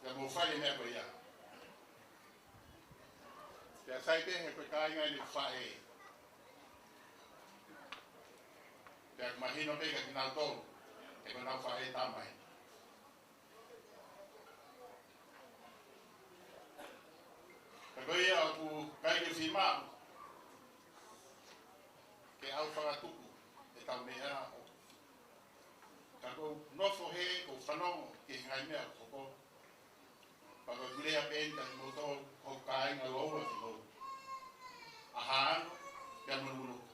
pea mou fai e meʻa ko ia. Pea sai pē he ko e kāinga eni ʻoku faʻē. Pea mahino pē kia kinautolu, he ko ʻenau faʻē tamai. Ka ko ia ʻoku ʻikai ke fiemaʻu ke ʻau fakatuku ʻetau meʻa ʻo ka ʻoku ou nofo hē ʻo fanongo ki he ngaahi meʻa ʻoku hoko. Pea ko e lea pē eni kia kimoutolu, ko e kāinga lōua kimoutolu. ʻA Haʻano, pea mo Nukunuku.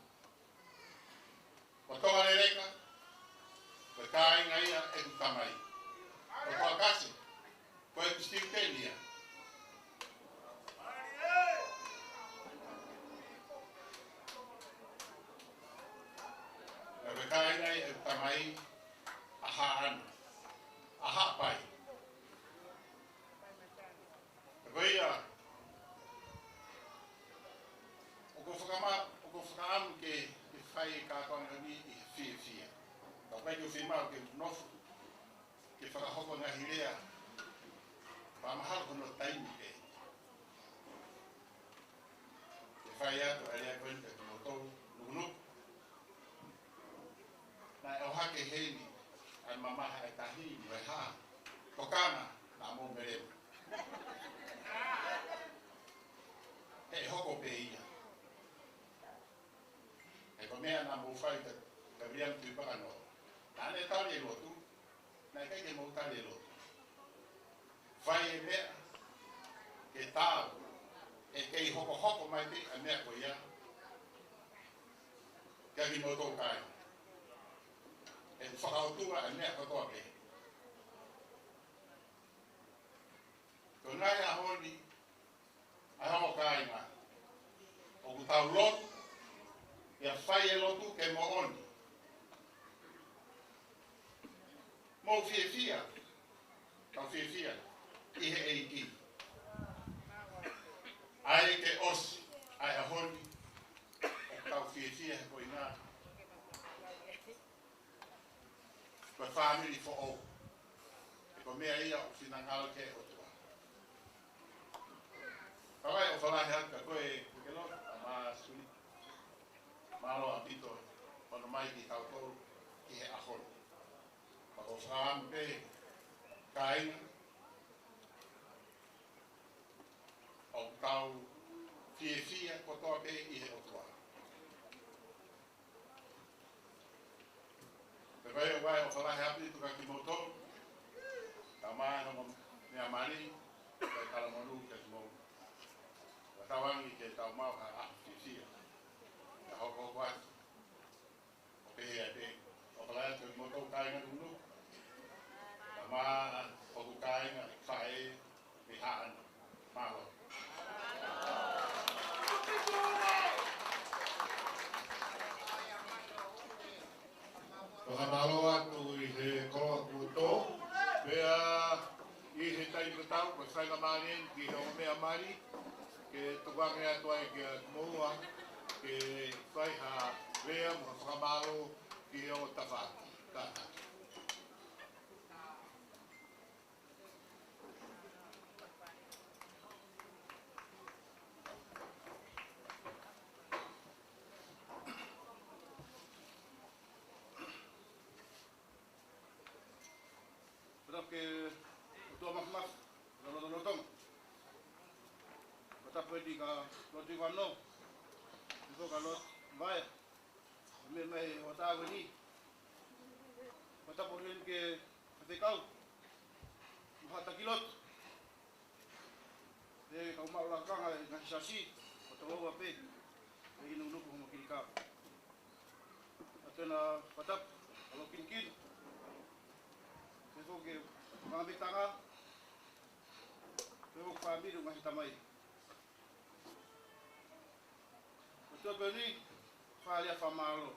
Ko Tonga Leleka, ko e kāinga ia ʻeku tamai. Ko Tonga Kase, ko ʻeku siuteni ia. Ko e kāinga ia ʻeku tamai, ʻa Haʻano, ʻa Haʻapai. Ko ia, ʻoku ou fakama-, ʻoku ou fakaʻamu ke, ke fai e kātoanga ni ʻi he fiefia. Ka ʻoku ʻikai ke u fiemaʻu ke u nofo ke fakahoko ngaahi lea, pea mahalo ko hono taimi pē ke fai atu ʻa e lea ko eni kia kimoutolu, Nukunuku. Naʻe ʻohake heni ʻa e mamaha ʻa e tahi mo e hā. Tokanga naʻa mou melemo. He ʻe hoko pē ia. He ko e meʻa naʻa mou fai kia, kia Viliami Tuʻipakanoa. Naʻa ne tali e lotu, naʻe ʻikai ke mou tali e lotu. Fai e meʻa ke taau, ʻe kei hokohoko mai pē ʻa e meʻa ko ia kia kimoutolu kāinga. ʻE fakaʻotua ʻa e meʻa kotoa pē. Ko e ngaahi ʻaho ni, ʻa e ongo kāinga, ʻoku tau lotu, pea fai e lotu ke moʻoni. Mou fiefia, tau fiefia ʻi he ʻEiki. ʻAi ke ʻosi ʻa e ʻaho ni, ʻoku tau fiefia he ko e ʻuhinga ko e fāmili foʻou. He ko e meʻa ia ʻoku finangalo ki ai e ʻOtua. Ka ʻoku ou ʻofa lahi atu kia koe, Kukelotu, kae ʻumaʻā Suli. Mālō ʻaupito hono ʻomai kitautolu ki he ʻaho ni. Pea ʻoku ou fakaʻamu pē, kāinga, ʻoku tau fiefia kotoa pē ʻi he ʻOtua. Pea ʻoku ou ʻofa lahi atu kia kimoutolu, kae ʻumaʻā e ongo meʻa mali, kae talamonū kia kimoutolu. Pea tauange ke tau maʻu ha ʻaho fiefia. Ka hokohoko atu ʻo pehē ai pē, ʻofa lahi atu kia kimoutolu kāinga Nukunuku. Kae ʻumaʻā hoku kāinga faʻē, ʻi Haʻano. Mālō. Fakamālō atu ʻi he koloa kuo tō. Pea ʻi he taimi tatau, ko e faingamālie eni ki he ongo meʻa mali, ke tukuange atu ai kia kimoua, ke fai ha lea mo ha fakamālō ki he ongo tafaʻaki. Kātaki. Fakatapu ki he ʻOtua Māfimafi, ʻOtua lotolotonga. Fakatapu eni kia Lord Tuʻivakanō, ʻi he ko ka Lord Vaea. Meʻa mai ʻo tāu eni. Fakatapu eni ki he faifekau mo ha taki lotu. ʻE kau maʻu lakanga ʻi he ngaahi siasi, ʻo tō ua pē, ʻi Nukunuku mo Kilikau. ʻA tena fakatapu, ʻa Lokinikini. Pea foki, Manga Mitanga. Pea foki fāmili mo e ngaahi tamai. Ko e tuʻu pē eni, fai ha lea fakamālō.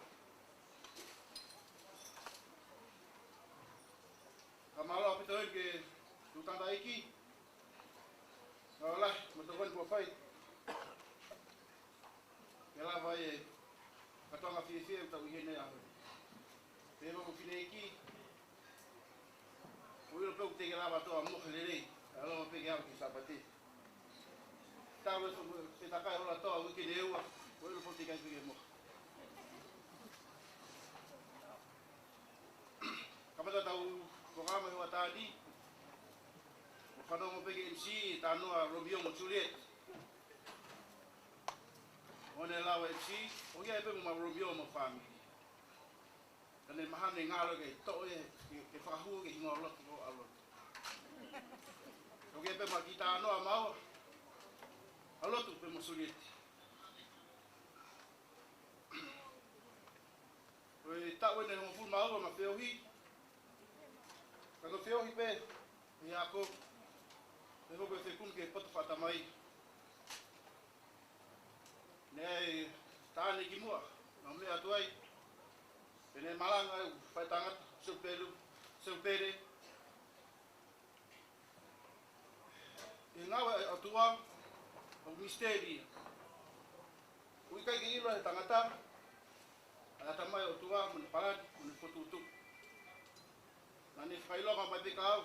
Fakamālō ʻaupito eni ki he tuʻutāmaki ʻeiki. Ka ʻoku lahi, mo e tokoni kuo fai. Ke lava e kātoanga fiefia ʻoku tau ʻi heni he ʻaho ni. Pea mo e fineʻeiki. ʻOku teʻeki lava ʻo mohe lelei, ʻa e lava pē ke aʻu ki he Sāpate. Talu e foʻi, pē takai hola toa uike ʻe ua, ko e ʻilo foʻi teʻeki ai pē ke mohe. Kamata ʻetau polokalama he hoʻatā ni, ʻo fanongo pē ki he M C, talanoa Romeo mo Juliet. ʻO ne lau e M C, ʻoku ʻi ai pē mo Romeo mo e fāmili. Ka ne mahalo ne ngalo ke toʻo e, ke, ke fakahū ki he hingoa ʻo e lotu ko ʻAlotu. ʻOku ʻi ai pē mo e kiʻi talanoa maua ʻa ʻAlotu pea mo Sulieti. Ko e taʻu eni ʻe hongofulu mā ua ma feohi. Ka ko e feohi pē ʻi he ako, ʻe hoko e fekumi ki he poto fakatamai. Naʻe ʻi ai e taʻane kimuʻa, naʻe meʻa atu ai. Pea ne malanga ai e faʻētangata, Sēpelu, Sēpele. ʻI he ngāue ʻa e ʻOtua, ʻoku misiteli ia. ʻOku ʻikai ke ʻilo ʻe he tangata ʻa e ʻatamai ʻo e ʻOtua, mo ʻene palani, mo ʻene fokotuʻutuʻu. Naʻa ne fakaʻilonga mai pē kia au ʻa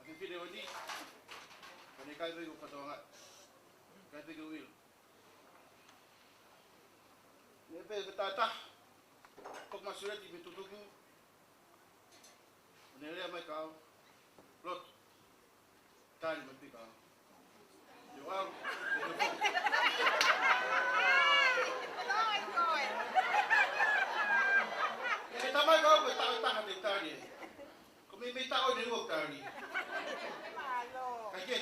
e fefine ko eni, ka naʻe ʻikai pē ke u fakatokangaʻi. ʻIkai pē ke u ʻilo. Naʻe pehē pē taʻetaha, toki ma Sulieti mei tutuku, ʻo ne lea mai kia au, Lotu, tali mai pē kia au. ʻIo au, ʻio au. ʻE he tamai kia au, ko e taʻu ʻe taha te u tali ai. Ko e meimei taʻu eni ʻoku ou tali. Mālō. Kae kehe,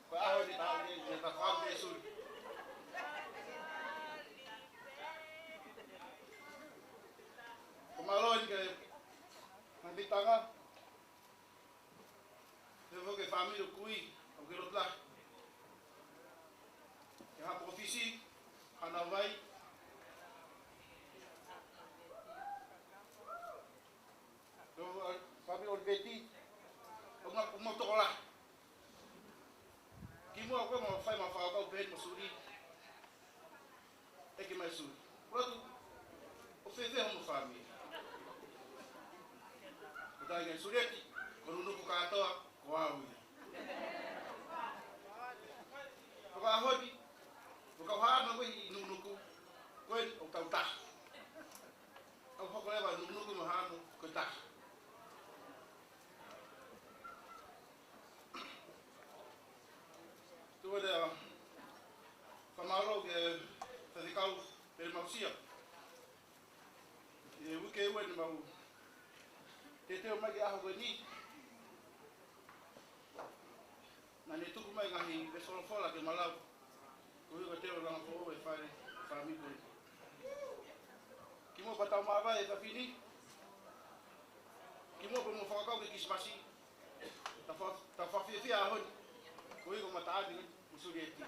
ko e ʻaho ni taʻu ni, ne ta fāmili suli. Ko e mālō eni ke, ha mitanga, he foki e fāmili ʻo e kui, ʻoku ke lotu lahi. Ke ha pōfisi, ha nau vai. Ko e fāmili ʻo Lipeti, ʻoku mau, ʻoku mau tokolahi. Kimuʻa ko ē mau fai ʻemau fakakaukau pē eni mo Suli. ʻEke mai Suli, Lotu, ʻoku fēfē homo fāmili? Ko e tali ʻa Sulieti, ko e nunuku kātoa, ko au ia. Ko e ʻaho ni, ko e kau haʻano ko ē ʻi he nunuku, ko eni ʻoku tau taha. ʻOku hoko leva e nunuku mo e haʻano ko e taha. Tuku atu e fakamālō ki he faifekau Pele Mausia. ʻI he uike ʻe ua ne mau teuteu mai ki he ʻaho ko eni, naʻa ne tuku mai e ngaahi veesi folofola ke ma lau. Koeʻuhi ko e teu langa foʻou e fale fāmili ko eni. Kimuʻa pea tau māvae e efiafi ni, kimuʻa pea mo fakakau ki he Kilisimasi, tau fa-, tau fakafiefia he ʻaho ni, koeʻuhi ko e mataʻani ko eni mo Sulieti.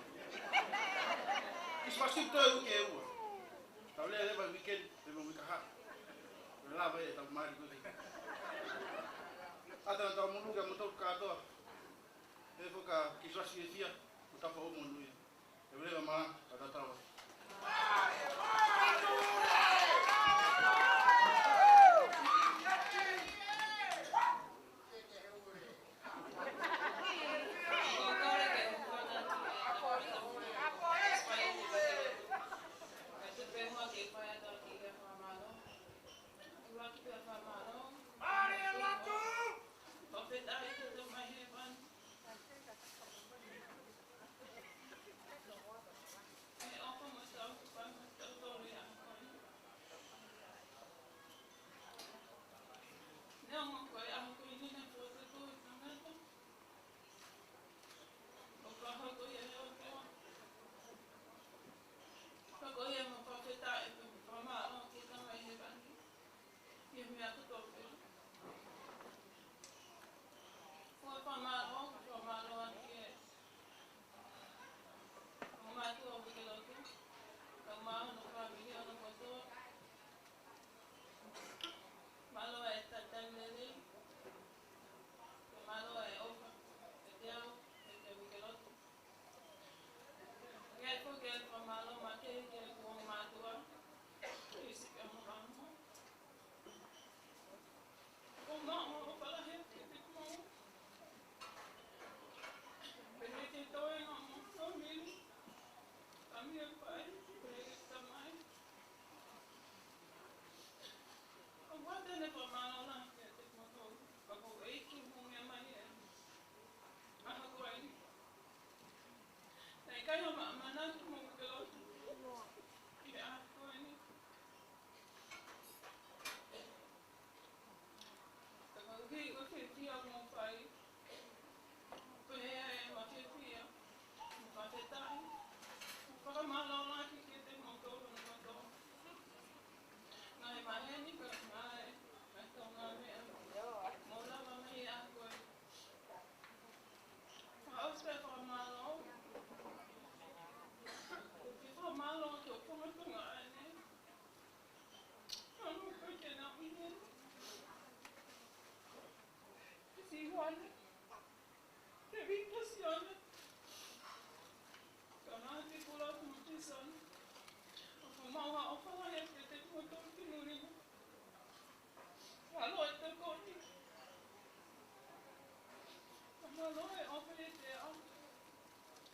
Kilisimasi ʻoku toe uike ʻe ua. Tau lele leva he uike ni, pea mo e uike kahaʻu. Pea lava ʻetau mali ko eni. ʻAtā naʻa tau monū kia moutolu kātoa. He foki Kilisimasi fiefia, mo tau fakaʻamu monūʻia. Ke lele e malanga, ka tatau. Kae ʻoua ʻe manatu mo ke lotu ʻi he ʻaho ko eni. Ka ko e kiʻi fiefia ʻoku mau fai. Pea ʻoku mau fiefia. Mau fakafetaʻi. Mau fakamālō lahi kiate kimoutolu hono kotoa. Ngaahi maheni, ngaahi, ngaahi tau ngaahi meʻa. Mau lava mai ʻa koe. Fakaʻosi pē fakamālō. Fakamālō ki he pongipongi ni. Anu ko ke na ine. Sione. Tēvita Sione. Ka na te kula kumu te Sione. Ko mau ha ʻofa lahi atu kiate kimoutolu ki muli. Mālō e tokoni. Mālō e ʻofa ʻiate au.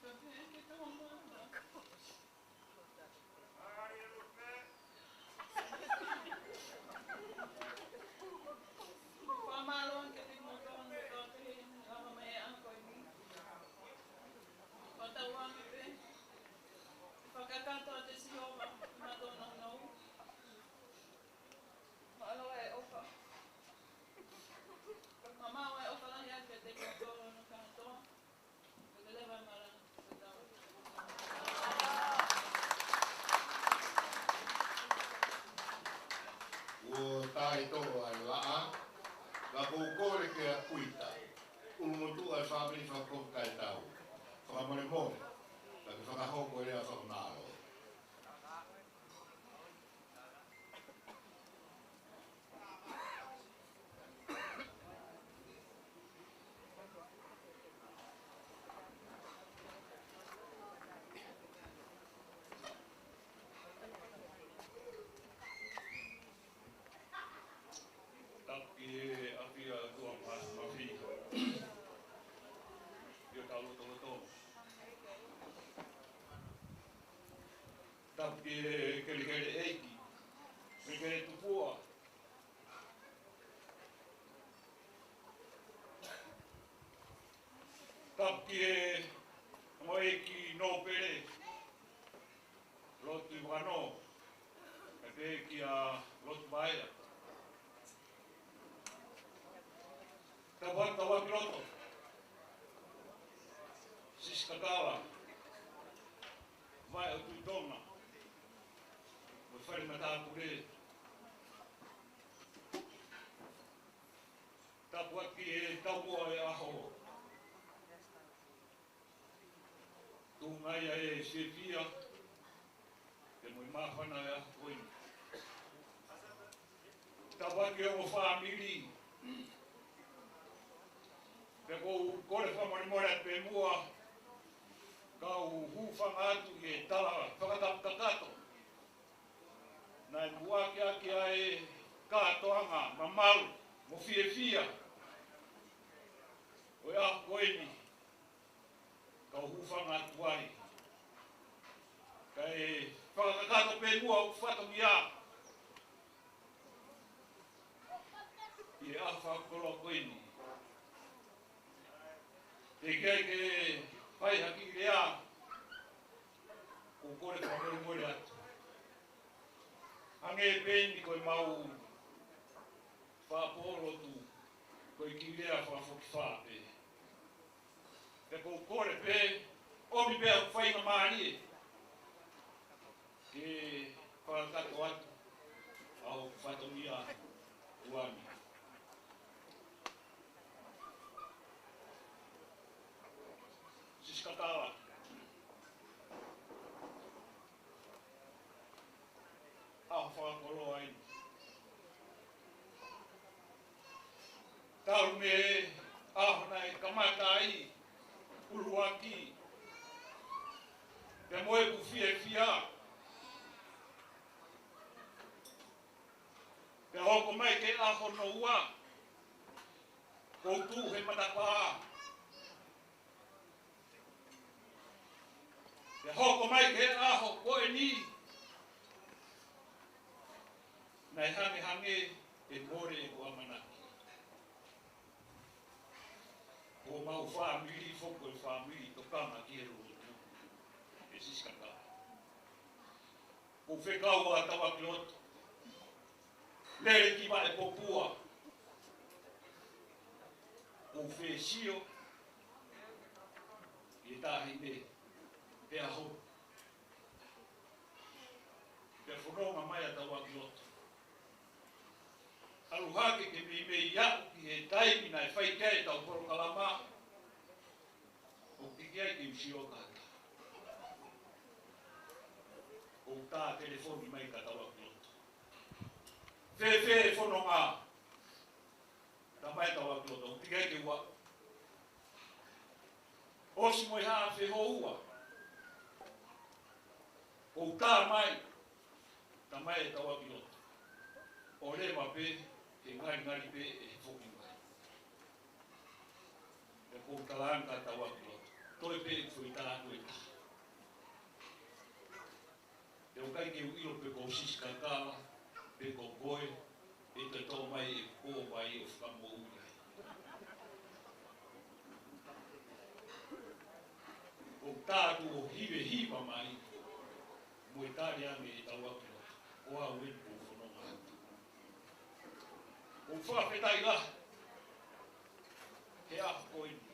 Ka pehē ke tau mata. Fakamālō ange kiate kimoutolu, kimoutolu te lava mai ʻa koe ni. Fakatauange pē. Fakakakato ʻa Sihova, mātou nounou. Mālō e ʻofa. Mālō e ʻofa lahi atu kiate kimoutolu hono kātoa. Kuo taʻetoʻo ʻa e laʻā, ka ʻoku ou kole kia Kuita, ʻulumotuʻa e fāmili fakakoloa kae tau. Fakamolemole, ka ke fakahoko e lea fakamālō. Tapu ki he ʻafio ʻa e ʻOtua Māfimafi ʻi hotau lotolotonga. Tapu ki he kelekele ʻeiki, kelekele tupua. Tapu ki he ongo ʻeiki nōpele, Lotu ʻi Vakano, kae pehē kia Lotu Vaea. Tapu atu ki Loto, Sisikakala, Vaea ʻo Tuʻi Tonga, mo e fale matāpule. Tapu atu ki he taumuʻa ʻo e ʻaho. Tuʻunga ia e fiefia, pea mo e māfana ʻo e ʻaho ko eni. Tapu atu ki he ongo fāmili. Pea ʻoku ou kole fakamolemole atu pē muʻa, kau hūfanga atu ʻi he tala fakatapu kakato. Naʻe muʻaki ʻaki ʻa e kātoanga mamalu mo fiefia ʻo e ʻaho ko eni. Kau hūfanga atu ai. Kae fakakakato pē muʻa ʻoku fatongia ʻi he ʻaho fakakoloa ko eni. Teʻeki ai ke fai ha kiʻi lea, ʻoku ou kole fakamolemole atu. Hangē pē eni ko e mau faʻa pōlotu, ko e kiʻi lea fakafokifā pē. Pea ʻoku ou kole pē, ʻomi pē ʻa e faingamālie ke fakakakato atu ʻa hoku fatongia ʻuani. Sisikakala. ʻAho fakakoloa eni. Talu mei he ʻaho naʻe kamata ai ʻuluaki, pea mo ʻeku fiefia. Pea hoko mai ki he ʻaho hono ua, ʻoku ou tuʻu he matapā. Pea hoko mai ki he ʻaho ko eni, naʻe hangehangē ʻe mole ʻeku ʻamanaki. Ko homau fāmili foki ko e fāmili tokanga ki he lotu. ʻOku fekau ʻa Tauʻakiloto. Lele ki Vaʻepopua. ʻOku fie sio ki he taʻahine, pea hopo. Pea fononga mai ʻa Tauʻakiloto. ʻAlu hake ke meimei aʻu ki he taimi naʻe fai ki ai ʻetau polokalama. ʻOku ʻikai ke u sio ki ha taha. ʻOku tā telefoni mai kia Tauʻakiloto. Fēfē e fononga? Tā mai Tauʻakiloto, ʻoku ʻikai ke u aʻu. ʻOsi mo e haafe houa. ʻOku tā mai, tā mai ʻe Tauʻakiloto. ʻOleva pē, he ngalingali pē ʻe he foki mai. Pea ʻoku ou talaange kia Tauʻakiloto, toe pē ʻeku foʻi tā atu e taha. Pea ʻoku ʻikai ke u ʻilo pe ko Sisi Kakala, pe ko koe, ʻe toe toʻo mai ʻeku kōvai ʻo fakamoʻui ai. ʻOku tā atu ʻo hivehiva mai, mo e tali ange ʻe Tauʻakiloto, ko au eni ʻoku ou fononga atu. ʻOku ou fakafetaʻi lahi he ʻaho ko eni.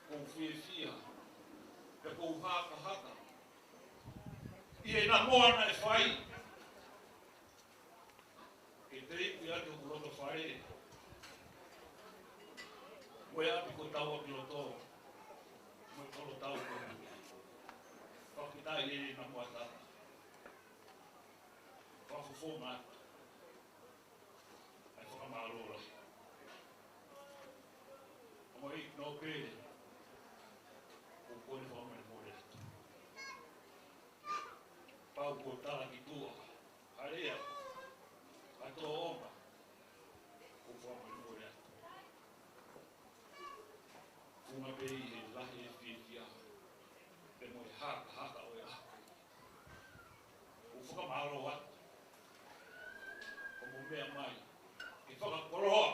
ʻOku ou fiefia, pea ʻoku ou hakahaka ʻi he namoa naʻe fai. Ke te iku ia ki hoku loto fale. Mo e ʻapi ko Tauʻakiloto. Mo e kolo tau ko. Fakafetaʻi e namoa tata. Fakafofonga atu ʻa e fakamālō lahi. Ongo ʻEiki Nōpele, ʻoku ou kole fakamolemole atu. Pau kuo tala ki tuʻa ha lea, ha tōʻonga, ʻoku ou fakamolemole atu. Funga pē ʻi he lahi e fiefia, pea mo e hakahaka ʻo e ʻaho. ʻOku ou fakamālō atu. Ko hoʻomo meʻa mai ke fakakoloa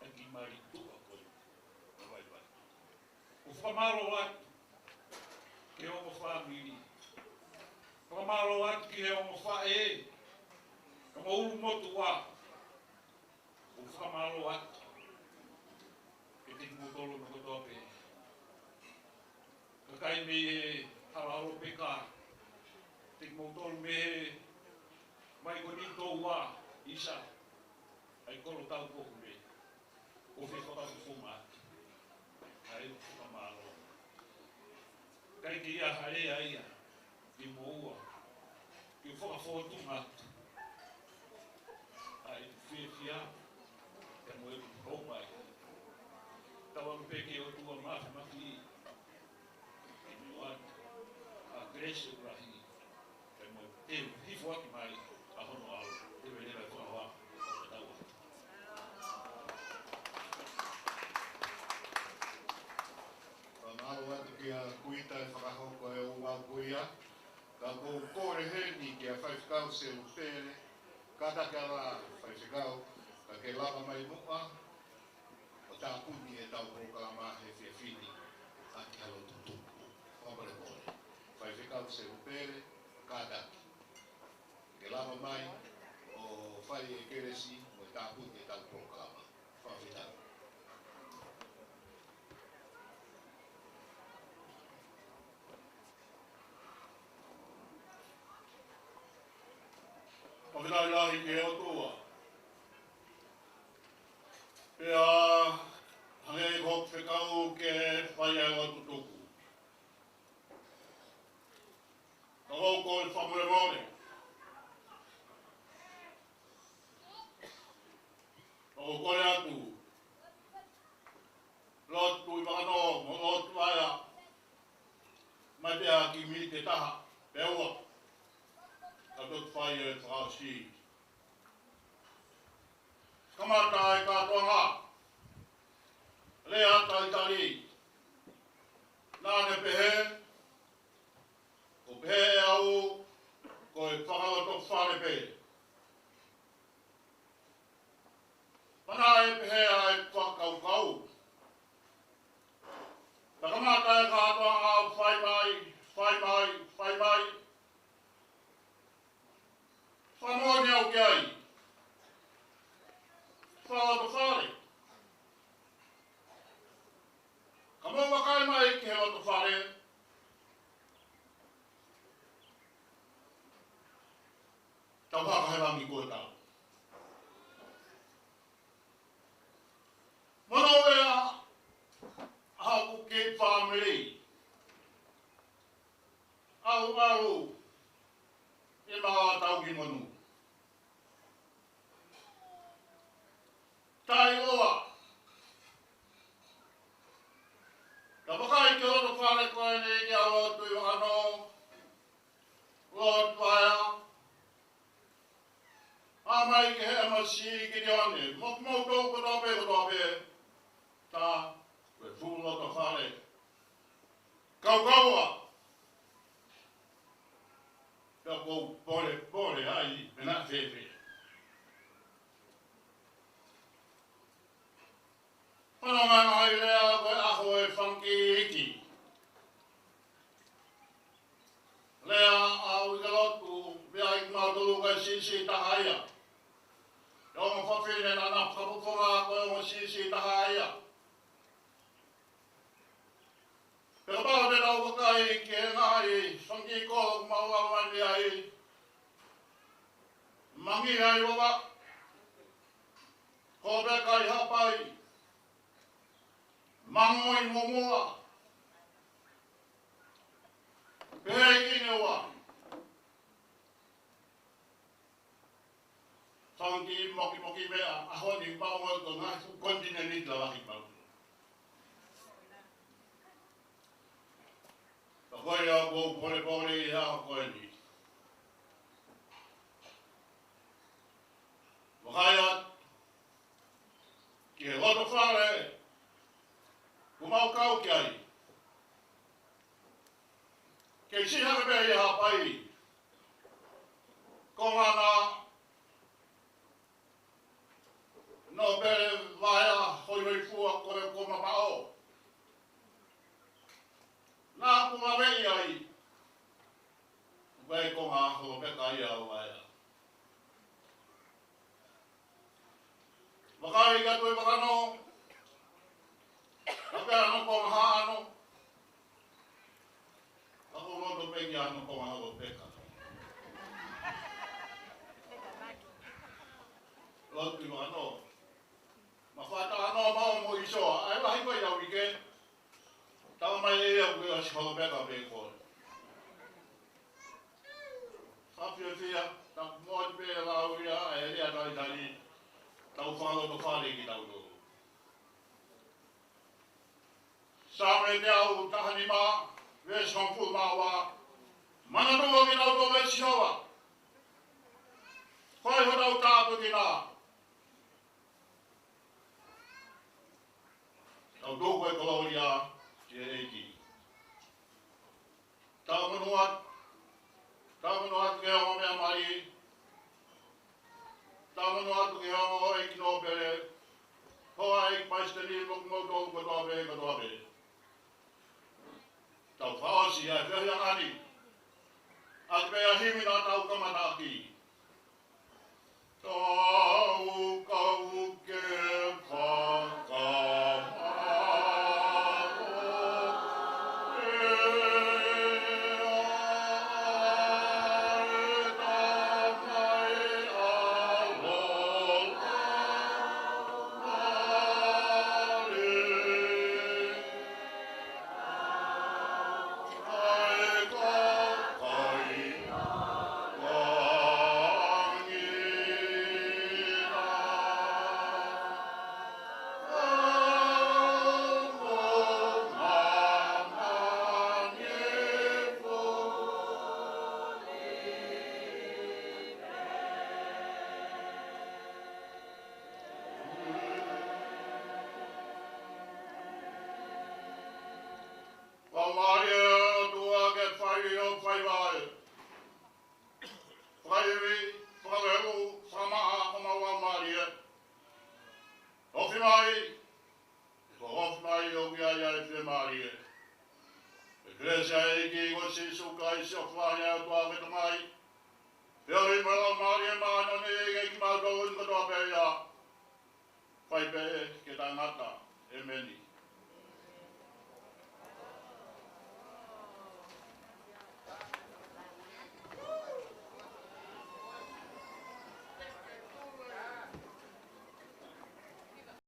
ʻa e kiʻi mali tuʻa ko eni ʻa Vaivai. ʻOku ou fakamālō atu ki he ongo fāmili. Fakamālō atu ki he ongo faʻē, ongo ʻulumotuʻa. ʻOku ou fakamālō atu kiate kimoutolu kotoa pē. Kakai mei he hala ʻo Lopeka, kiate kimoutolu mei he mai ko Niutōua, ʻisa, ʻa e kolo tau ko Hule. ʻOku ou fie fakafofonga atu ʻa e fakamālō. ʻIkai ke ʻi ai ha lea ia kiate kimoua, ke u fakafōtunga atu ʻa ʻeku fiefia, pea mo ʻeku houngaʻia. Tauange pē ki he ʻOtua Māfimafi, ke ne ʻoatu ʻa e kelesi ʻoku lahi, pea mo e teu hifo ʻaki mai ʻa hono ʻAlo. Te u lele ʻa e fakahā, ʻo ka tau atu. Fakamālō atu kia Kuita e fakahoko e ouau ko ia. Ka ʻoku ou kole heni kia Faifekau Selupele, kātaki ʻa e Faifekau, ka ke lava mai muʻa ʻo tāpuni ʻetau polokalama he efiafi ni ʻaki ha lotu tuku. Fakamolemole. Faifekau Selupele, kātaki ke lava mai ʻo fai e kelesi mo e tāpuni ʻetau polokalama. Fakafetaʻi. Fakafetaʻi lahi ki he ʻOtua. Pea hangē ko hoku fekau ke fai ʻa e lotu tuku. Ka ʻoku ou kole fakamolemole. ʻOku ou kole atu. Lotu ʻi Vakanō, mo lotu ʻa ia. Mai pē ha kiʻi miniti ʻe taha, pe ua. Ka toki fai e fakaʻosi. Kamata e kātoanga. Lea talitali. Naʻa ne pehē, ʻoku pehē ʻe au, ko e fakalotofale pē. Pea naʻe pehē ʻa e fakakaukau. Pea kamata e kātoanga ʻo fai mai, fai mai, fai ko e tau. Monūʻia ʻa hoku kiʻi fāmili. ʻAlu ʻalu ʻi he maʻa tau ki Monū. Taʻeʻoua. Ka vakai ki he loto fale ko eni ki a Lotu ʻi Vakano, Lotu Vaea, ʻa mai ki he M C ki Lione, mo, mo tau kotoa pē, kotoa pē. Tā, ko e fuʻu loto fale. Kaukaua. Ka ʻoku ou pole, pole ai, mena fefe. Mana ngana ai lea ko e ʻaho e fanga kiʻi iiki. Lea ʻa Uike Lotu, meʻa ʻi mautolu ko e siʻisiʻi taha ia. ʻE ongo fafine naʻa na fakafofonga ko e ongo siʻisiʻi taha ia. Pea kapau te tau vakai ki he ngaahi fanga kiʻi kolo ʻoku mau lau mai mei ai. Mangi ai vava. Ko e peka ʻi Haʻapai. Mango ʻi Momoa. Pehē ki Niua. Fanga kiʻi mokimoki meʻa, ʻaho ni mau ʻo ko e ngaahi fuʻu konitinēniti lalahi mau. Ka ko ia ʻoku ou polepole ʻi he ʻaho ko eni. Vakai atu ki he loto fale ʻoku mau kau ki ai. Kei siʻi hake pē ʻi Haʻapai. Ko ngana Nōpele Vaea Hoihoifua ko e ko Mapaʻo. Naʻa ku laveʻi ai. Ko e konga holo pē ka ia ʻo Vaea. Vakai ka tui Vakano. Ka pea ano konga hano. Ka ko loto pē ki ano konga holo peka. Lotu ʻi Vakano. Ma fata ano ma o mo isoa. ʻAi lahi ko ia uike. Tau mai e ia ʻoku ʻasi holo peka pē ko. Ka fiefia, tau moʻoni pē lau ia, e lea talitali, tau fakaloto fale ki tautolu. Saame teau taha nima, veesi hongofulu mā ua, manatuʻi kitautolu ʻe Sihova. Ko e hotau tāpuekina. Tau tuku e kolōlia ki he ʻEiki. Tau monū atu, tau monū atu ki he ongo meʻa mali. Tau monū atu ki he ongo ʻeiki nōpele. Hoa ʻeiki palesiteni mo kimoutolu kotoa pē, kotoa pē. Tau fakaʻosi ʻa e feohiʻanga ni. ʻAki pē ʻa e himi naʻa tau kamata ʻaki. Tau kau ke fakamālō. Fakamālie ʻOtua ke fai ʻo fai vai. Fakaivi, fakaleu, fakamaʻa, ko mau fakamālie. Ofi mai, ko ofi mai ʻoku ʻi ai ʻa e fiemālie. ʻE kelesi ʻa e ʻEiki ko Sīsū Kalaisi, ʻofa ʻa e ʻOtua ko e Tamai. Feohi mo